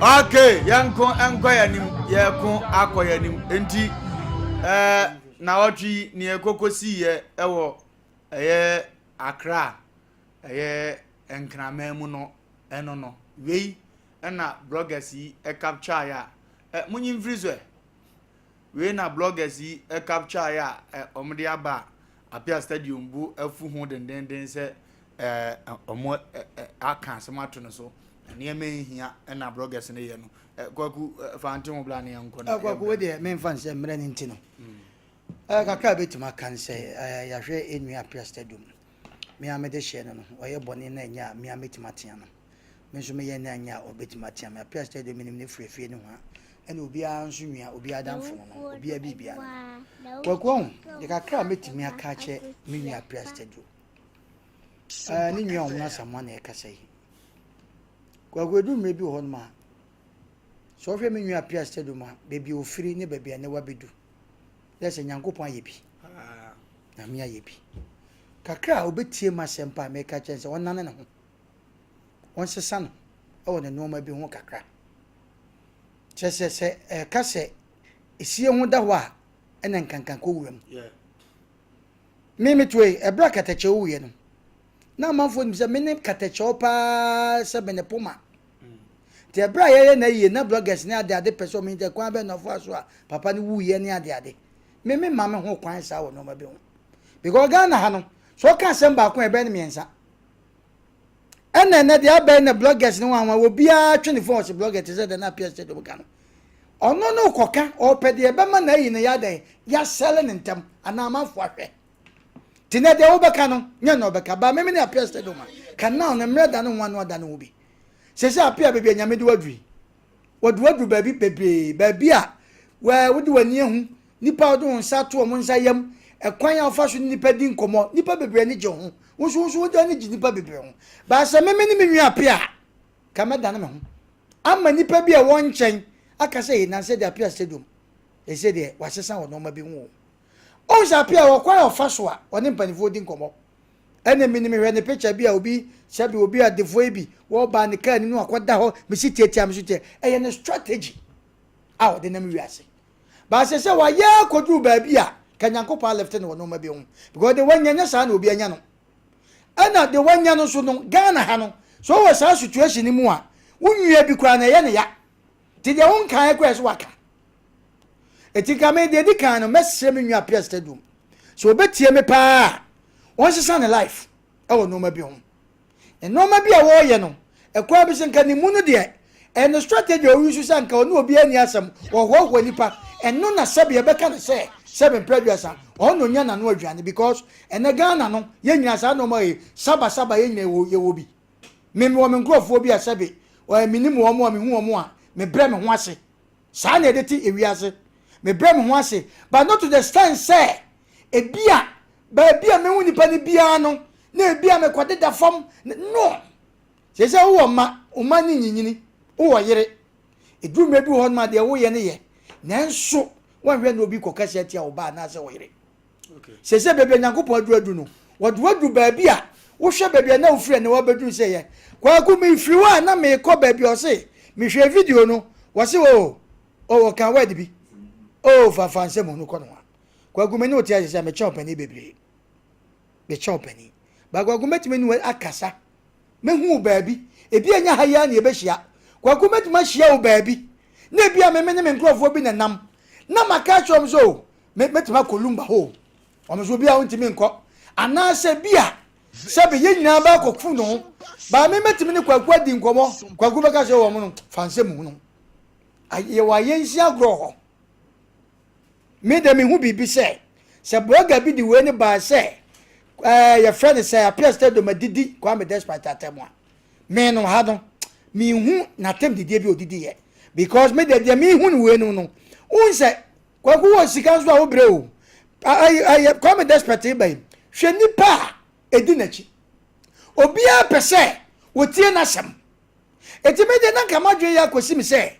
Okay, yɛnko nkɔ yɛn anim, yɛko akɔ yɛn anim. Enti ɛɛ naawɔtwe yi nea ɛkɔkɔ siiɛ ɛwɔ ɛyɛ Accra, ɛyɛ Nkraman mu no ɛno no. Wei ɛna bloggers yi ɛcapture a ɛ munyi mfiri so ɛ. Wei na bloggers yi capture a wɔde aba a Apia Stadium bo afu ho dendenden sɛ wɔn aka asɛm ato no so. Nneɛma nhia na bloggers no yɛ no. Kwaku fa nte ho bla ne yɛnkɔ no. Kwaku wo deɛ memfa nsɛ mmerɛ no nti no. Kakra a bɛtumi aka ne sɛ yɛahwɛ ɛnua Apia Stadium. Me a mede hyɛ no no, ɔyɛ bɔne na ɛnyɛ a me a mɛtumi atea no. Me nso meyɛ ne anyɛ a ɔbɛtumi atea me. Apia Stadium menim no firi afie nohoa. Ɛna obiara nso nua, obiara adamfo no no, obiara biribiara no. Kwaku ɔho, deɛ kakra a mɛtumi aka akyerɛ me nua Apia Stadium. Ɛɛ ne nua Ɔhono Asamoah na ɛkasa yi. Kwaku edu mmerɛ bi wɔ hɔnom a, sɛ ɔhwɛ me nua Apia Stadium a, baabi a ofiri ne baabi a ne wabɛdu. Dɛ sɛ Nyankopɔn ayɛ bi. Nyame ayɛ bi. Kakra a ɔbɛtie m'asɛm pa a meka kyerɛ no sɛ ɔnnane ne ho. wɔnsesa no wɔ ne nnoɔma bi ho kakra. Kyerɛ sɛ, sɛ ɛka sɛ esie ho da hɔ a, ɛna nkankan kɔ wura mu. Me metoe, ɛberɛ a Katakyɛw wuiɛ no, na amanfoɔ nim sɛ me ne Katakyɛw paa sɛ me ne poma. Nti ɛberɛ a yɛyɛ na yie na bloggers ne adeade pɛ sɛ ɔmo sɛ kwan bɛn na ɔfa so a papa no wuiɛ ne adeade. Me me ma me ho kwan saa wɔ nnoɔma bi ho. Because Ghana ha no, sɛ ɔka asɛm baako a ɛbɛyɛ no mmiɛnsa. Ɛna ɛnɛ deɛ abɛn na bloggers ne wanwa obiara twe ne phone ɔsɛ blogger te sɛ deɛ na apia sɛ dɔm ka no ɔno no kɔka ɔpɛ deɛ ɛbɛma na ayi no yɛ adɛn yɛasɛle ne ntɛm anaa amanfo ahwɛ te nɛ deɛ wobɛka no nyɛ na ɔbɛka ba meme ne apia sɛ dɔm a ka now no mmerɛ da ne ho ano ada ne ho bi sɛ sɛ apia baabi a nyame de waduru yi wɔde waduru baabi bebree baabi a wode w'ani ahu Nnipa a wode wo nsa to wɔn nsa yam, ɛkwan a wofa so ne nnipa di nkɔmmɔ, nnipa bebree ani gye ho. Wo nso, wo nso wode ani gye nnipa bebree ho. Baa sɛ meme ne me nua Apia a, ka mɛdane me ho ama nnipa bi a ɛwɔ nkyɛn aka sɛ, Ei, nansɛ deɛ Apia Stadium, ɛsɛ deɛ wasesa wɔ nneɛma bi ho o. Wohu sɛ Apia wɔ kwan a ɔfa so a ɔne mpanimfoɔ di nkɔmmɔ. Ɛna menim hwɛ ne picture bi a obi sɛbi obi adefoɔ yi bi wɔba ne kaa anim na wakɔda hɔ mesi tiatia me so tia. Ɛyɛ ne strategy a ɔde nam wiase. But sɛ sɛ wayɛ akɔduru baabi a ka Nyankopɔn alifte no wɔ nnoɔma bi ho because deɛ wanya nyɛ saa na obi anya no ɛna deɛ wanya no nso no Ghana ha no sɛ ɔwɔ saa situation no mu a wo nua bi koraa na ɛyɛ ne ya nti deɛ wo nkaeɛ koraa sɛ waka ɛti nka me deɛ di kan no mɛsrɛ me nua Appiah Stadium sɛ ɔbɛtie me paa ɔnsesa ne life ɛwɔ nnoɔma bi ho Nnoɔma bi a wɔreyɛ no, ɛkwan bi so nka ne mu no deɛ, ɛyɛ ne strategy a ɔyi so sɛ anka ɔne obiara nni asɛm, ɔhoahoa nnipa. Ɛno na sɛbe yɛbɛka no sɛ, sɛbe mprɛ aduasa, ɔno na ɔnya n'ano aduane because ɛnɛ Ghana no, yɛn nyinaa saa nnoɔma yi, saba saba yɛn nyinaa yɛwɔ, yɛwɔ bi. Me mewɔ me nkorɔfoɔ bi a sɛbe, ɛɛ menim wɔn a mehu wɔn a, mebrɛ me ho ase. Saa na yɛde te ewiase. Mebrɛ me ho ase but not to the extent sɛ ebia baabi a mehu nipa no biara no na ebia mekɔdeda fam. No! Seesei wowɔ mma, wo mma no nyinyini, wowɔ yere. Ɛduru mmerɛ bi wɔ hɔ nom a deɛ woyɛ no yɛ, nanso woanhwɛ na obi kɔkasa atia wo ba anaasɛ wo yere. Seesei baabi a Nyankopɔn aduru adu no, wɔde wo aduru baabi a wohwɛ baabi a na wofiri a na woabɛduru sɛ yɛ. Kwaku, mefiri hɔ a na merekɔ baabi a ɔse mehwɛɛ video no, wɔse o, o, ɔka word bi. O, fa fa nsɛm hunu kɔ nohoa. Kwaku, me ne wo te ase sɛ mekyɛn ɔpanin bebree. Mekyɛn ɔpanin. Ba Kwaku, mɛtumi ne wo akasa. Mɛhu wo baabi. Ebi a ɛnyɛ ha yi ara na yɛbɛhyia. Kwaku, mɛtumi ahyia wo baabi. Na ebi a me me ne me nkurɔfoɔ bi na nam. Na maka akyerɛ wɔn sɛ o, me mɛtumi akɔ lumba hɔ o. Wɔn nso obi a wontumi nkɔ. Anaasɛ bi a sɛbe yɛn nyinaa bɛkɔ ku no ho. Baa me mɛtumi ne Kwaku adi nkɔmmɔ. Kwaku bɛka sɛ wɔn no fa nsɛm hunu. Yɛwɔ ayɛnsi agorɔ hɔ. Me de mehu biribi sɛ, sɛ blogger bi de wei no baa sɛ ɛɛ yɛfrɛ no sɛ Appiah Stadium adidi Kwame Despite atɛm a, me no ha no menhu n'atɛm didie bi a odidi yɛ because me de deɛ mehu no wei no no wohu sɛ Kwaku wɔ sika nso a wobrɛ o ayɛ Kwame Despite ba yi hwɛ nipa a edi n'akyi obiara pɛ sɛ wɔtie n'asɛm Enti me deɛ na nka m'adwene yɛ akɔsi me sɛ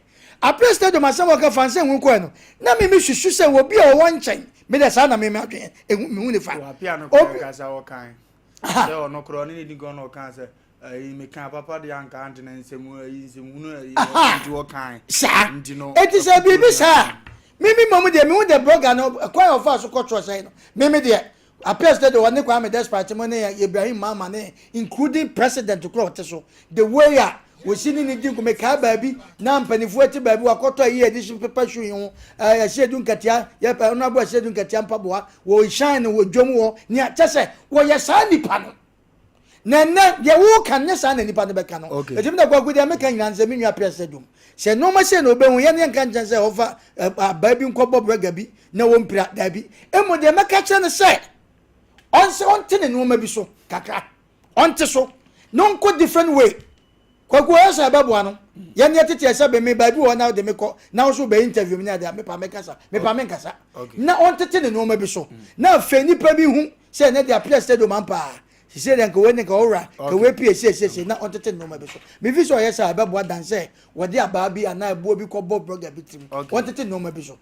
Apre Stadium asɛm a ɔka fa nsɛnhunu ho kɔɛ no, na me mesusu sɛ obi a ɔwɔ nkyɛn, me deɛ saa na me m'adwene ehu mehu ne fa. Wɔ Apia no Obi koraa kasa ɔkan Aha. sɛ ɔno koraa ɔne ne di nkɔmmɔ na ɔkaa sɛ. Ayi meka papa deɛ anka ante na nsɛm ayi nsɛm hunu ayi nti wɔkan. Saa. Nti no. Eti sɛ biribi saa mimi mmom deɛ mehu the blogger no kwan a ɔfaa so kɔtwerɛ sɛn no mimi deɛ appears sɛ deɛ ɔne Kwame Despite mo ne Ibrahim Mahama ne including president korɔ ɔte so the way a wɔsi ne ne di nko mekaa baabi na mpanimfoɔ ti baabi wakɔtɔ ayi yɛde si pepa shoe yi ho ɛɛ ɛsi edu nkatia yɛ pɛ ɔno abo ɛsi edu nkatia mpaboa wɔhyɛn no wɔ dwom wɔ nea kyɛ sɛ wɔyɛ saa nipa no na ɛnɛ deɛ woka no nyɛ saa na nipa no bɛka no Okay. ɛtumi na kwaku deɛ meka nyinaa no sɛ me nua pɛ sɛ dom sɛ nneɛma sei na ɔbɛhu yɛne yɛnka nkyɛn sɛ ɔfa abaa bi nkɔbɔ brɛga bi na wɔmpira daabi mmom deɛ mɛka kyerɛ no sɛ ɔnsɛ ɔnte ne nneɛma bi so kakra ɔnte so na ɔnkɔ different way Kwaku ɔyɛ sɛ ɛbɛboa no. Yɛn deɛ tete ɛsɛ bɛ me baabi wɔ hɔ na wode me kɔ na wo so bɛ interview me ne adeɛ a mepa me kasa mepa me nkasa na ɔntete ne nneɛma bi so na afei nipa bi hu sɛ ɛnɛ deɛ apia stadium ampa a sise deɛ nka wei ne nka ɔwura nka wei pie siesie na ɔntete ne nneɛma bi so mefi sɛ ɔyɛ sɛ ɛbɛboa dan sɛ wɔde abaa bi anaa ɛboɔ bi kɔbɔ blogger bi tirim ɔntete nneɛma bi so.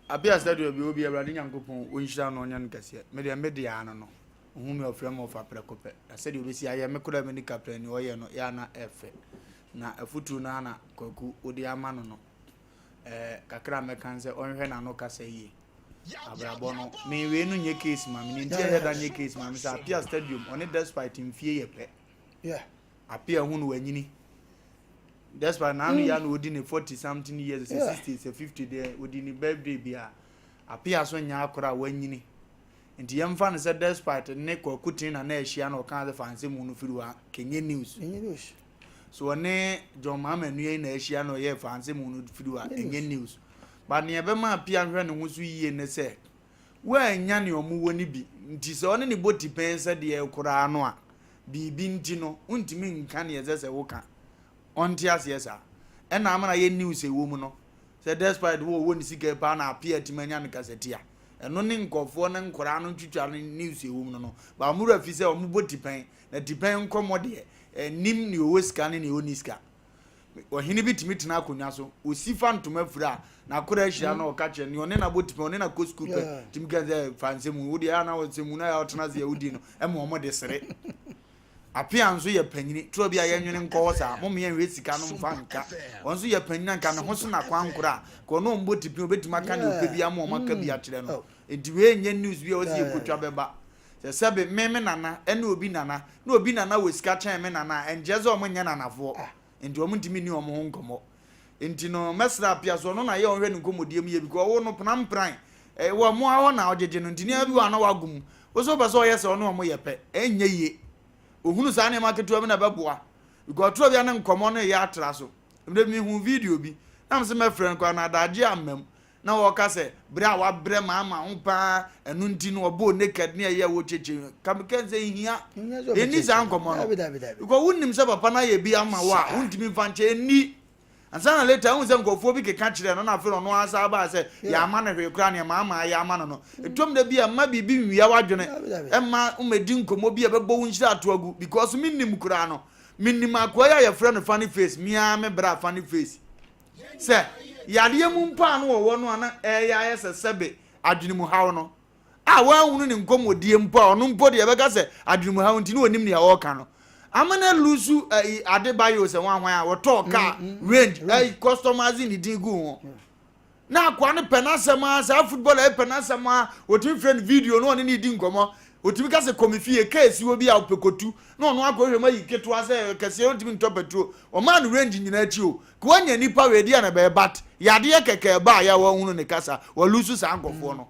Apia stadium bi obi awurade nyankopɔn ɔnhyira no ɔnyɛ no kɛseɛ me deɛ me deɛ ano no Ohun me a ɔfrɛ me ɔfa prɛko pɛ. Na sɛdeɛ ɔbɛsi ayɛ me koraa menni kaprɛ nea ɔyɛ no yɛ a na ɛfɛ. Na afotuo no ara na Kwaku wode ama no no. Ɛɛ kakra a mɛka ne sɛ ɔnhwɛ n'ano kasa yie. Abrabɔ no, me wei no nyɛ case ma me. Nea nti a ɛyɛ da nyɛ case ma me sɛ Apia Stadium, ɔne Despite mfie yɛ pɛ. Yeah. Apia hu no wanyini. Despite n'ano yɛ a na ɔdi ne 40 something years, sɛ 60, sɛ 50 deɛ ɔdi ne birthday bi a. Apia so nyɛ akora a wanyini. Nti yɛmfa no sɛ despite ne Kwaku Tee na na ahyia na ɔkaa sɛ fa nsɛm hunu firi hɔ a, kɛnyɛ news. Ɛnyɛ news. So ɔne John Mahama nua yi na ahyia na ɔyɛɛ fa nsɛm hunu firi hɔ a, ɛnyɛ news. But nea ɛbɛma Appiah nhwɛ ne ho so yie ne sɛ, woannya nea ɔmo wɔ no bi, nti sɛ ɔne ne bɔ tipɛn sɛ deɛ koraa no a, biribi nti no, wontumi nka nea ɛsɛ sɛ woka. Ɔnte aseɛ saa. Ɛna ama no ayɛ news a ɛwɔ mu no, sɛ despite wɔ ɔwɔ ne sika yi paa na Appiah atumi anya no kasatia. Ɛno ne nkurɔfoɔ ne nkwadaa no ntwitwa no news a ɛwɔ mu no no. But wɔn werɛ fi sɛ wɔn bɔ tipɛn, na tipɛn nkɔmmɔ deɛ, ɛnnim nea ɔwɔ sika ne nea ɔnni sika. Ɔhene bi tumi tena akonnwa so, ɔsi fa ntoma fira a, n'akora ahyira no ɔka kyerɛ nea ɔne no abɔ tipɛn, ɔne no akɔ sukuu pɛ, tumi ka sɛ fa nsɛm wo deɛ a na nsɛm no a ɔtena ase a wodi no, ɛma wɔn de sere. Apea nso yɛ panyini, turo bi a yɛnwene nkɔ hɔ saa, mom yɛnhwɛ sika no mfa nka. Ɔno nso yɛ panyini a nka ne ho so na kwan korɔ a, nka ɔne ɔmbɔ tipin obɛtumi aka nea ɔpɛ biara ma ɔmo aka bi akyerɛ no. Nti wei nyɛ news bi a ɔsi yɛkɔtwa bɛba. Sɛ sɛbe me me nana ɛne obi nana, na obi nana wɔ sika kyɛn me nana a, ɛnkyerɛ sɛ ɔmo nyɛ nanafoɔ. Nti ɔmo ntumi nni ɔmo ho nkɔmmɔ. Nti no mɛsrɛ Apea so ɔno na yɛ ɔnhwɛ ne nkɔmmɔdie mu yie because wo no pranpran eh, wɔ mmoa hɔ na ɔgyegye no nti nneɛma bi wɔ a na wago mu. Wo so wopɛ sɛ ɔyɛ sɛ ɔne ɔmo yɛ pɛ, ɛnyɛ yie. Ohunu saa nneɛma ketewa bi na ɛbɛboa because ɔtwerɛ bi a ne nkɔmmɔ no yɛ atra so. Mmerɛ bi mehuu video bi na mese mɛfrɛ no koraa na adagye amma mu. Na wɔka sɛ berɛ a wabrɛ maama ho paa ɛno nti no ɔbɔɔ naked ne ɛyɛ wɔ kyekye ka meka sɛ nhia ɛnni saa nkɔmmɔ no because wonim sɛ papa no ayɛ bi ama wo a wontumi mfa nkyɛ ɛnni ansa na later wohu sɛ nkurɔfoɔ bi keka kyerɛ no na afei ɔno ara saa baa sɛ yɛama no hwee koraa neɛ maama ayɛ ama no no ɛtɔm da bi a mma biribi nwia w'adwene ɛma womɛdi nkɔmmɔ bi a ɛbɛbɔ wo nhyira ato agu because mennim koraa no menim akoa yi a yɛfrɛ no funny face me ara me bra funny face Sɛ yareɛ mu mpo a na wɔwɔ no a na ɛreyɛ ayɛ sɛ sɛbe adwenemuhaw no a wɔanhunu ne nkɔmmɔdie mpo a ɔno mpo deɛ ɛbɛka sɛ adwenemuhaw nti na ɔnim nea ɔreka no ama no alusu ayi ade bayo sɛ hwan hwan a wɔtɔɔ kaa mm, mm, range ayi customers ne din gu ho na akoa no pɛ n'asɛm a saa footballer yi pɛ n'asɛm a wɔtumi frɛ no video na ɔne ne di nkɔmmɔ Otumi ka sɛ, Kɔ me fie, kaa esi hɔ bi a ɔpɛ kotu, na ɔno akɔhwehwɛ mu ayi ketewa sɛ kɛseɛ ɔntumi ntɔ pɛtro. Ɔmaa no range nyinaa akyi o. Ka wanya nipa wei deɛ na ɛbɛyɛ but yadeɛ kɛkɛ ɛba a yɛ a wanhunu ne kasa, walusu saa nkorɔfoɔ no.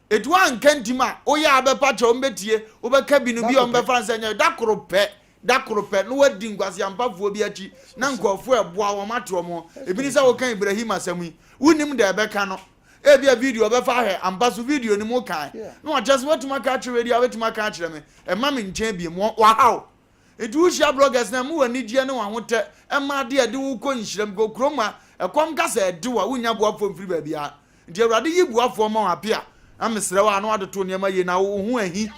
Eti wanka ntim a, woyɛ a bɛpa kyɛw ɔmbɛtie, wobɛka bi no bi a ɔmbɛfa no sɛ nyɛ da koro pɛ, da koro pɛ na wadi nkwaseampafoɔ bi akyi na nkorɔfoɔ ɛboa wɔn ate wɔn ho. Ebi ne sɛ woka Ibrahim asɛm yi, wonnim deɛ ɛbɛka no. Ebia video a ɔbɛfa ahwɛ ampa so video no mu kan na wakyerɛ sɛ watumi aka akyerɛ wei deɛ wabɛtumi aka akyerɛ me ɛma me nkyɛn biem wahaw nti wohyia bloggers na ɛma w'anigyeɛ ne w'ahotɛ ɛma adeɛ ɛde wo kɔ nhyira mu kɔ kurom a ɛkɔm ka sɛ ɛde wo a wonnya boafoɔ mfiri baabiara nti awurade yi boafoɔ ma wo ape a na mesrɛ wo a na wadoto nneɛma yie na wo ho ahi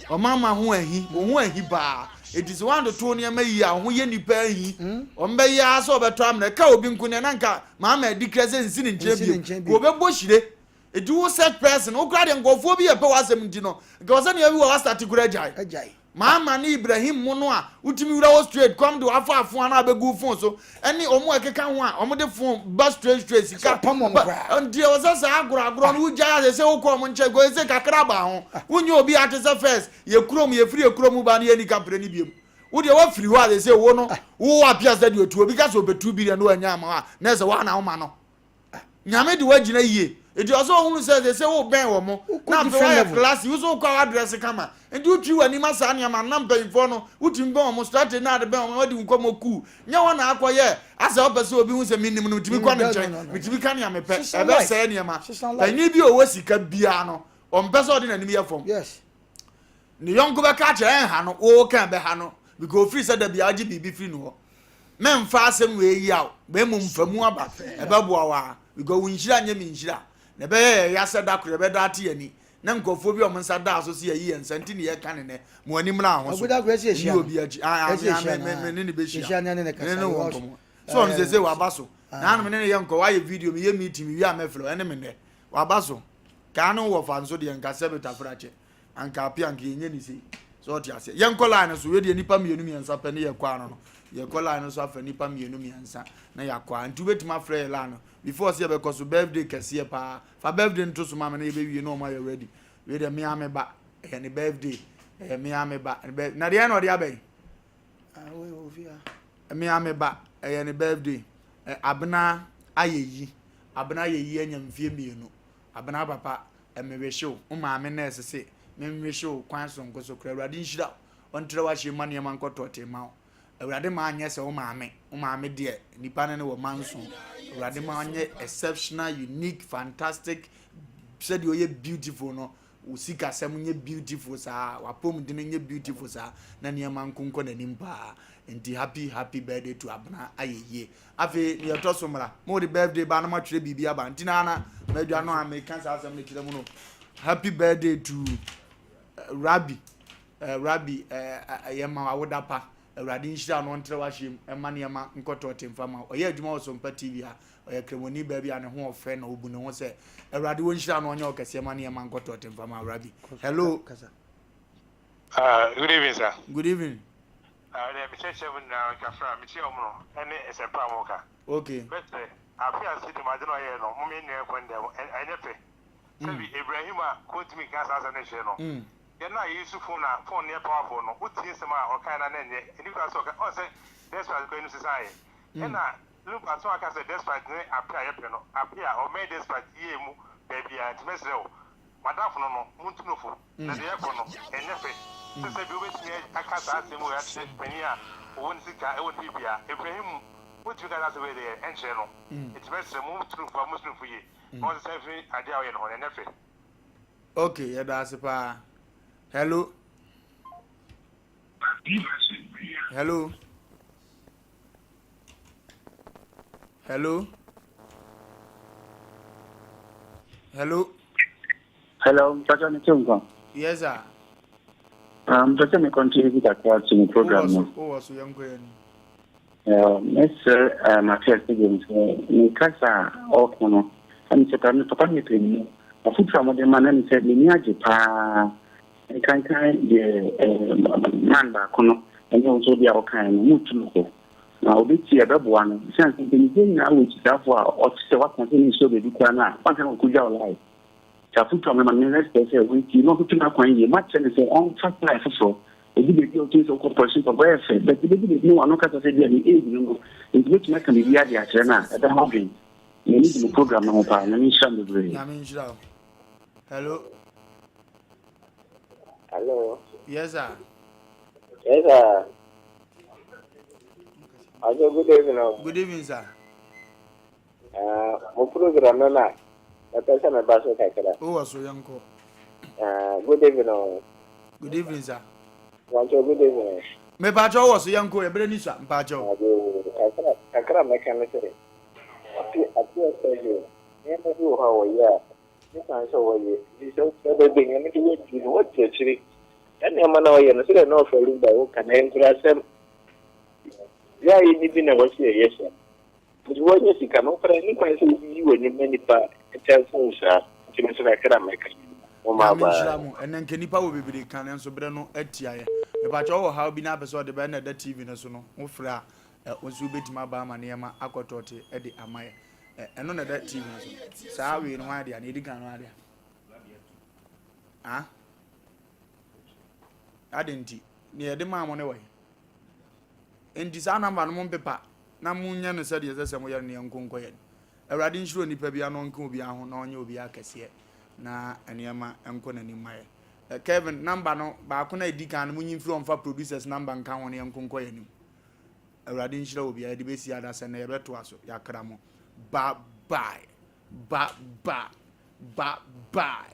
ɔmama ho ahi wo ho ahi paa enti sɛ woantoto nneɛma yie a wo ho yɛ nnipa ahi wɔn bɛyɛ ara sɛ wɔbɛtɔ amena ɛka obi nko deɛ na nka maama adi kra sɛ nsi ne nkyɛn bio ka wɔbɛbɔ hyire enti wo such person wo koraa deɛ nkurɔfoɔ bi yɛ pɛ w'asɛm nti no nka wɔ sɛ nea bi wɔ w'asate koraa agyae. Mahama ne Ibrahim mo no a wotumi wura hɔ straight kɔm de wafa afoa no abɛgu wo phone so ɛne wɔn a ɛkeka ho a wɔn de phone ba straight straight sika ba nti ɛwɔ sɛ saa agorɔ agorɔ no wogyae asɛ sɛ wokɔ wɔn nkyɛn kɔ ɛsɛ kakra ba ho wonyɛ obi ate sɛ first yɛ kurom yɛfiri yɛ kurom ba no yɛni kaprɛ no biom wo deɛ wafiri hɔ a sɛ wo no wo apia sɛ deɛ otu obi ka sɛ ɔbɛtu bi deɛ no wanya ama a na ɛsɛ woana woma no Nyame de woagyina yie. Nti ɔsɛ ɔhunu sɛ sɛ sɛ wobɛn wɔ mo na afei woayɛ classy wo so wokɔ a woadrɛse kama nti wotwi w'ani ma saa nneɛma no na mpanyinfoɔ no wotumi bɛn wɔn strategy na ade bɛn wɔn na wadi wo nkɔmmɔ cool nyɛ hɔ na akɔyɛ asɛ wopɛ sɛ obi hu sɛ menim no metumi kɔ ne nkyɛn metumi ka nea mepɛ ɛbɛsɛe nneɛma panyin bi a ɔwɔ sika biara no ɔmpɛ sɛ ɔde n'anim yɛ fam Ne yɔnko bɛka akyerɛ ɛnha no, wo ka ɛbɛha no because ofiri sɛ dabi agye biribi firi no hɔ. Mɛmfa asɛm wei yaw, na mmom fa mu aba, ɛbɛboa wo ara because wo nhyira nyɛ me nhyira. Na ɛbɛyɛ yɛn ya sɛ da koro yɛbɛda ate yɛn ani na nkurɔfoɔ bi a wɔn nsa daa so sɛ yɛayi yɛn nsa nti na yɛreka no nnɛ. Mo ani mmra ho so. Nni obi akyi. Ah, ah, me, me, me ne ne bɛhyia. Me ne no wɔ nkɔmmɔ. So ɔno sɛ sɛ waba so. Na ano me ne no yɛ nkɔ, wayɛ video, meyɛ meeting, mewie a mɛfrɛ wo, ɛne me nnɛ. Waba so. Kaa ne wo wɔfa nso deɛ nka sɛ betafra kyɛ. Anka ape anka yɛnyɛ ne sei. So ɔte aseɛ. Yɛnkɔ line no so. Wei deɛ nipa mmienu mmiɛnsa pɛ ne yɛkɔ ano no. Yɛkɔ line no so afa nipa mmienu mmiɛnsa na yɛakɔ a. Nti wobɛtumi afrɛ yɛ line no. Before sɛ yɛbɛkɔ so birthday kɛseɛ paa. Fa birthday no to so ma me na yɛbɛwie na wɔn ayɛ ready. Wei deɛ me ara me ba. Ɛyɛ ne birthday. Ɛyɛ me ara me ba. Na deɛ na ɔde aba yi? Ah, me ara me ba. Ɛyɛ ne birthday. Abena ayɛ yi. Abena ayɛ yi anya mfie mmienu. Abena papa, mewehye wo. Wo maame nurse se menwehye wo kwan soronko so koraa. Awurade nhyira wo. Ɔntrɛ w'ahyɛm ma nneɛma nkɔ tɔɔtee mma wo. Awurade ma anyɛ sɛ wo maame. Wo maame deɛ, nnipa ne no wɔ manso. Awurade ma ɔnyɛ exceptional, unique, fantastic, sɛdeɛ ɔyɛ beautiful no, wo sikasɛm nyɛ beautiful saa, w'apɔmuden nyɛ beautiful saa, na nneɛma nko nkɔ n'anim paa. Nti happy happy birthday to Abena ayɛ yie. Afei nea ɛtɔ so mmra, mo de birthday ba na mo atwerɛ biribi aba nti na na madwa no a meka saa asɛm no kyerɛ mu no. Happy birthday to uh, Rabbi. Uh, Rabbi, uh, uh, yɛ ma awoda pa. Awurade nhyira no ɔntrɛ w'ahyɛ mu ɛma nneɛma nkɔtɔ te mfa ma. Ɔyɛ adwuma wɔ Sompa TV a, ɔyɛ kremoni baa bi a ne ho ɔfɛ na ɔbu ne ho sɛ Awurade wɔnhyira no ɔnyɛ ɔkɛseɛ ma nneɛma nkɔtɔ te mfa ma Rabbi. Hello. Uh, good evening, sir. Good evening. Ah, deɛ mekyerɛkyerɛ mu nyinaa kafra mekyia wɔn no ɛne nsɛmpa a wɔka. Okay. Bɛsɛ afe a sidi mu adze na ɔyɛɛ no mom yɛn nyinaa nkɔ ndɛm ɛnyɛ fɛ. Sɛbi Ibrahim a kontumi nka saa asɛm no nkyerɛ no. Yɛn a yɛyi so phone a phone no yɛ powerful no wotie nsɛm a ɔkae no a na ɛnyɛ ɛni koraa sɛ ɔka ɔn sɛ despite koraa anim sesaa yɛ. Ɛna Lumba nso aka sɛ despite ne ape a yɛpɛ no ape a ɔmmɛn despite yie mu baabiara nti mɛsrɛ wo madamfo no no montu no fo. Na deɛ ɛrekɔ no, ɛnyɛ fɛ sɛ sɛdeɛ wobɛtumi aka saa asɛm wei akyerɛ panin a ɔwɔ ne sika, ɛwɔ ne biribiara. Ibrahim, wontumi nka saa asɛm wei deɛ ɛnkyerɛ no. Enti mɛsrɛ mo, montu no fo, montu no fo yie, na ɔnsesa mfiri adeɛ a ɔyɛ no ho no, ɛnyɛ fɛ. Ok, yɛda ase paa. Hello. Hello. Hello. Hello. Hello, mpatsɔ ne te nkwa. Yes sir. Ah, mpɛ sɛ me contribute kakra to me program no. Wowɔ so yɛnkɔ yɛn ni. Mɛsrɛ Matthias Stadium sɛ ne kasa a ɔreka no, ɛne sɛ papa papa no yɛ panyin. Afotu a mode ma no ɛne sɛ m'ani agye paa. Nkankan deɛ man baako no ɛne wo nso deɛ a wokaeɛ no, motu no fo. Na obetie a, ɛbɛboa no. Esiane sɛ mpanyimfoɔ nyinaa wɔ akyitaafo a ɔte sɛ woaka sɛ ne nsuo baabi koraa no a, wanhwɛ na wakɔgya wo life. Nti afotu a mema no ne sɛ sɛ ɔntie na ɔntoto n'akwan yie. Moakyerɛ no sɛ ɔmfa style foforɔ. Ɛdu baabi a wotumi sɛ wokɔ pɔlehye mpaboa ɛyɛ fɛ but ɛbɛdu baabi no w'ano kasa sɛ ebia ne age no no nti mɛtumi aka biribiara de akyerɛ no a, ɛbɛha adwene. M'ani gye mo program no ho paa. Nyame nhyira mo bebree. Nyame nhyira wo. Hello. Hello. Yes, sir. Yes, sir. Ajo, good evening. Oh. Good evening, sir. Uh, mo program no na mepɛ sɛ meba so kakra. Wowɔ so yɛnkɔ. Uh, good evening. Oh. Good evening, sir. Mpakyɛw, good evening. Mepakyɛw wɔ so yɛnkɔ ɛberɛ ni sua mpakyɛw. Kakra kakra mɛka ne sɛ ape ape ɔsɛ nneɛma bi wɔ hɔ a wɔyɛ a Ne kwan sɛ wɔyɛ. Nti sɛ wokyerɛ baabi a Nyame de wo aduru no, woatu akyire. Saa nneɛma no a ɔyɛ no, sɛdeɛ na ɔfa Lumba wo ka no, ɛyɛ nkurasɛm. Yɛ a yɛnni bi na ɛwɔ sɛ yɛyɛ saa. Nti woanya sika no, wokora ne kwan sɛ woyiyi w'anim ma nnipa kyɛnse wo saa. Nti me nso kakra a mɛka. Moma Nyame bye. nhyira mo. Ɛnɛ nka nipa wɔ bebree ka nanso berɛ no atia yɛ. Mepakyɛ wowɔ haw bi na apɛ sɛ ɔde ba ɛna ɛda TV no so no, wo frɛ a ɛ, wo nso wobɛtumi aba ama nneɛma akɔ tɔɔte de ama yɛ. Ɛ, ɛno na ɛda TV no so. Saa wei no hwan dea? Nea ɛdi kan no hwan dea? Ah? Adɛn nti? Nea yɛde maa mo ne wɔ he? Enti saa namba no mompepa na monyɛ no sɛdeɛ ɛsɛ sɛ moyɛ no na yɛnko nkɔ yɛn. Awurade nhyira onipa biara na ɔnka obiara ho na ɔnyɛ obiara kɛseɛ na nneɛma nkɔ n'anim ma yɛn. Eh, Kevin, namba no baako na ɛdi kan no monyi mfiri hɔ mfa producers namba nka ho na yɛnko nkɔ yɛn anim. Awurade nhyira obiara yɛde bɛsi adasɛ na yɛbɛtoa so yɛakra mo. Bye bye. Bye bye. Bye bye.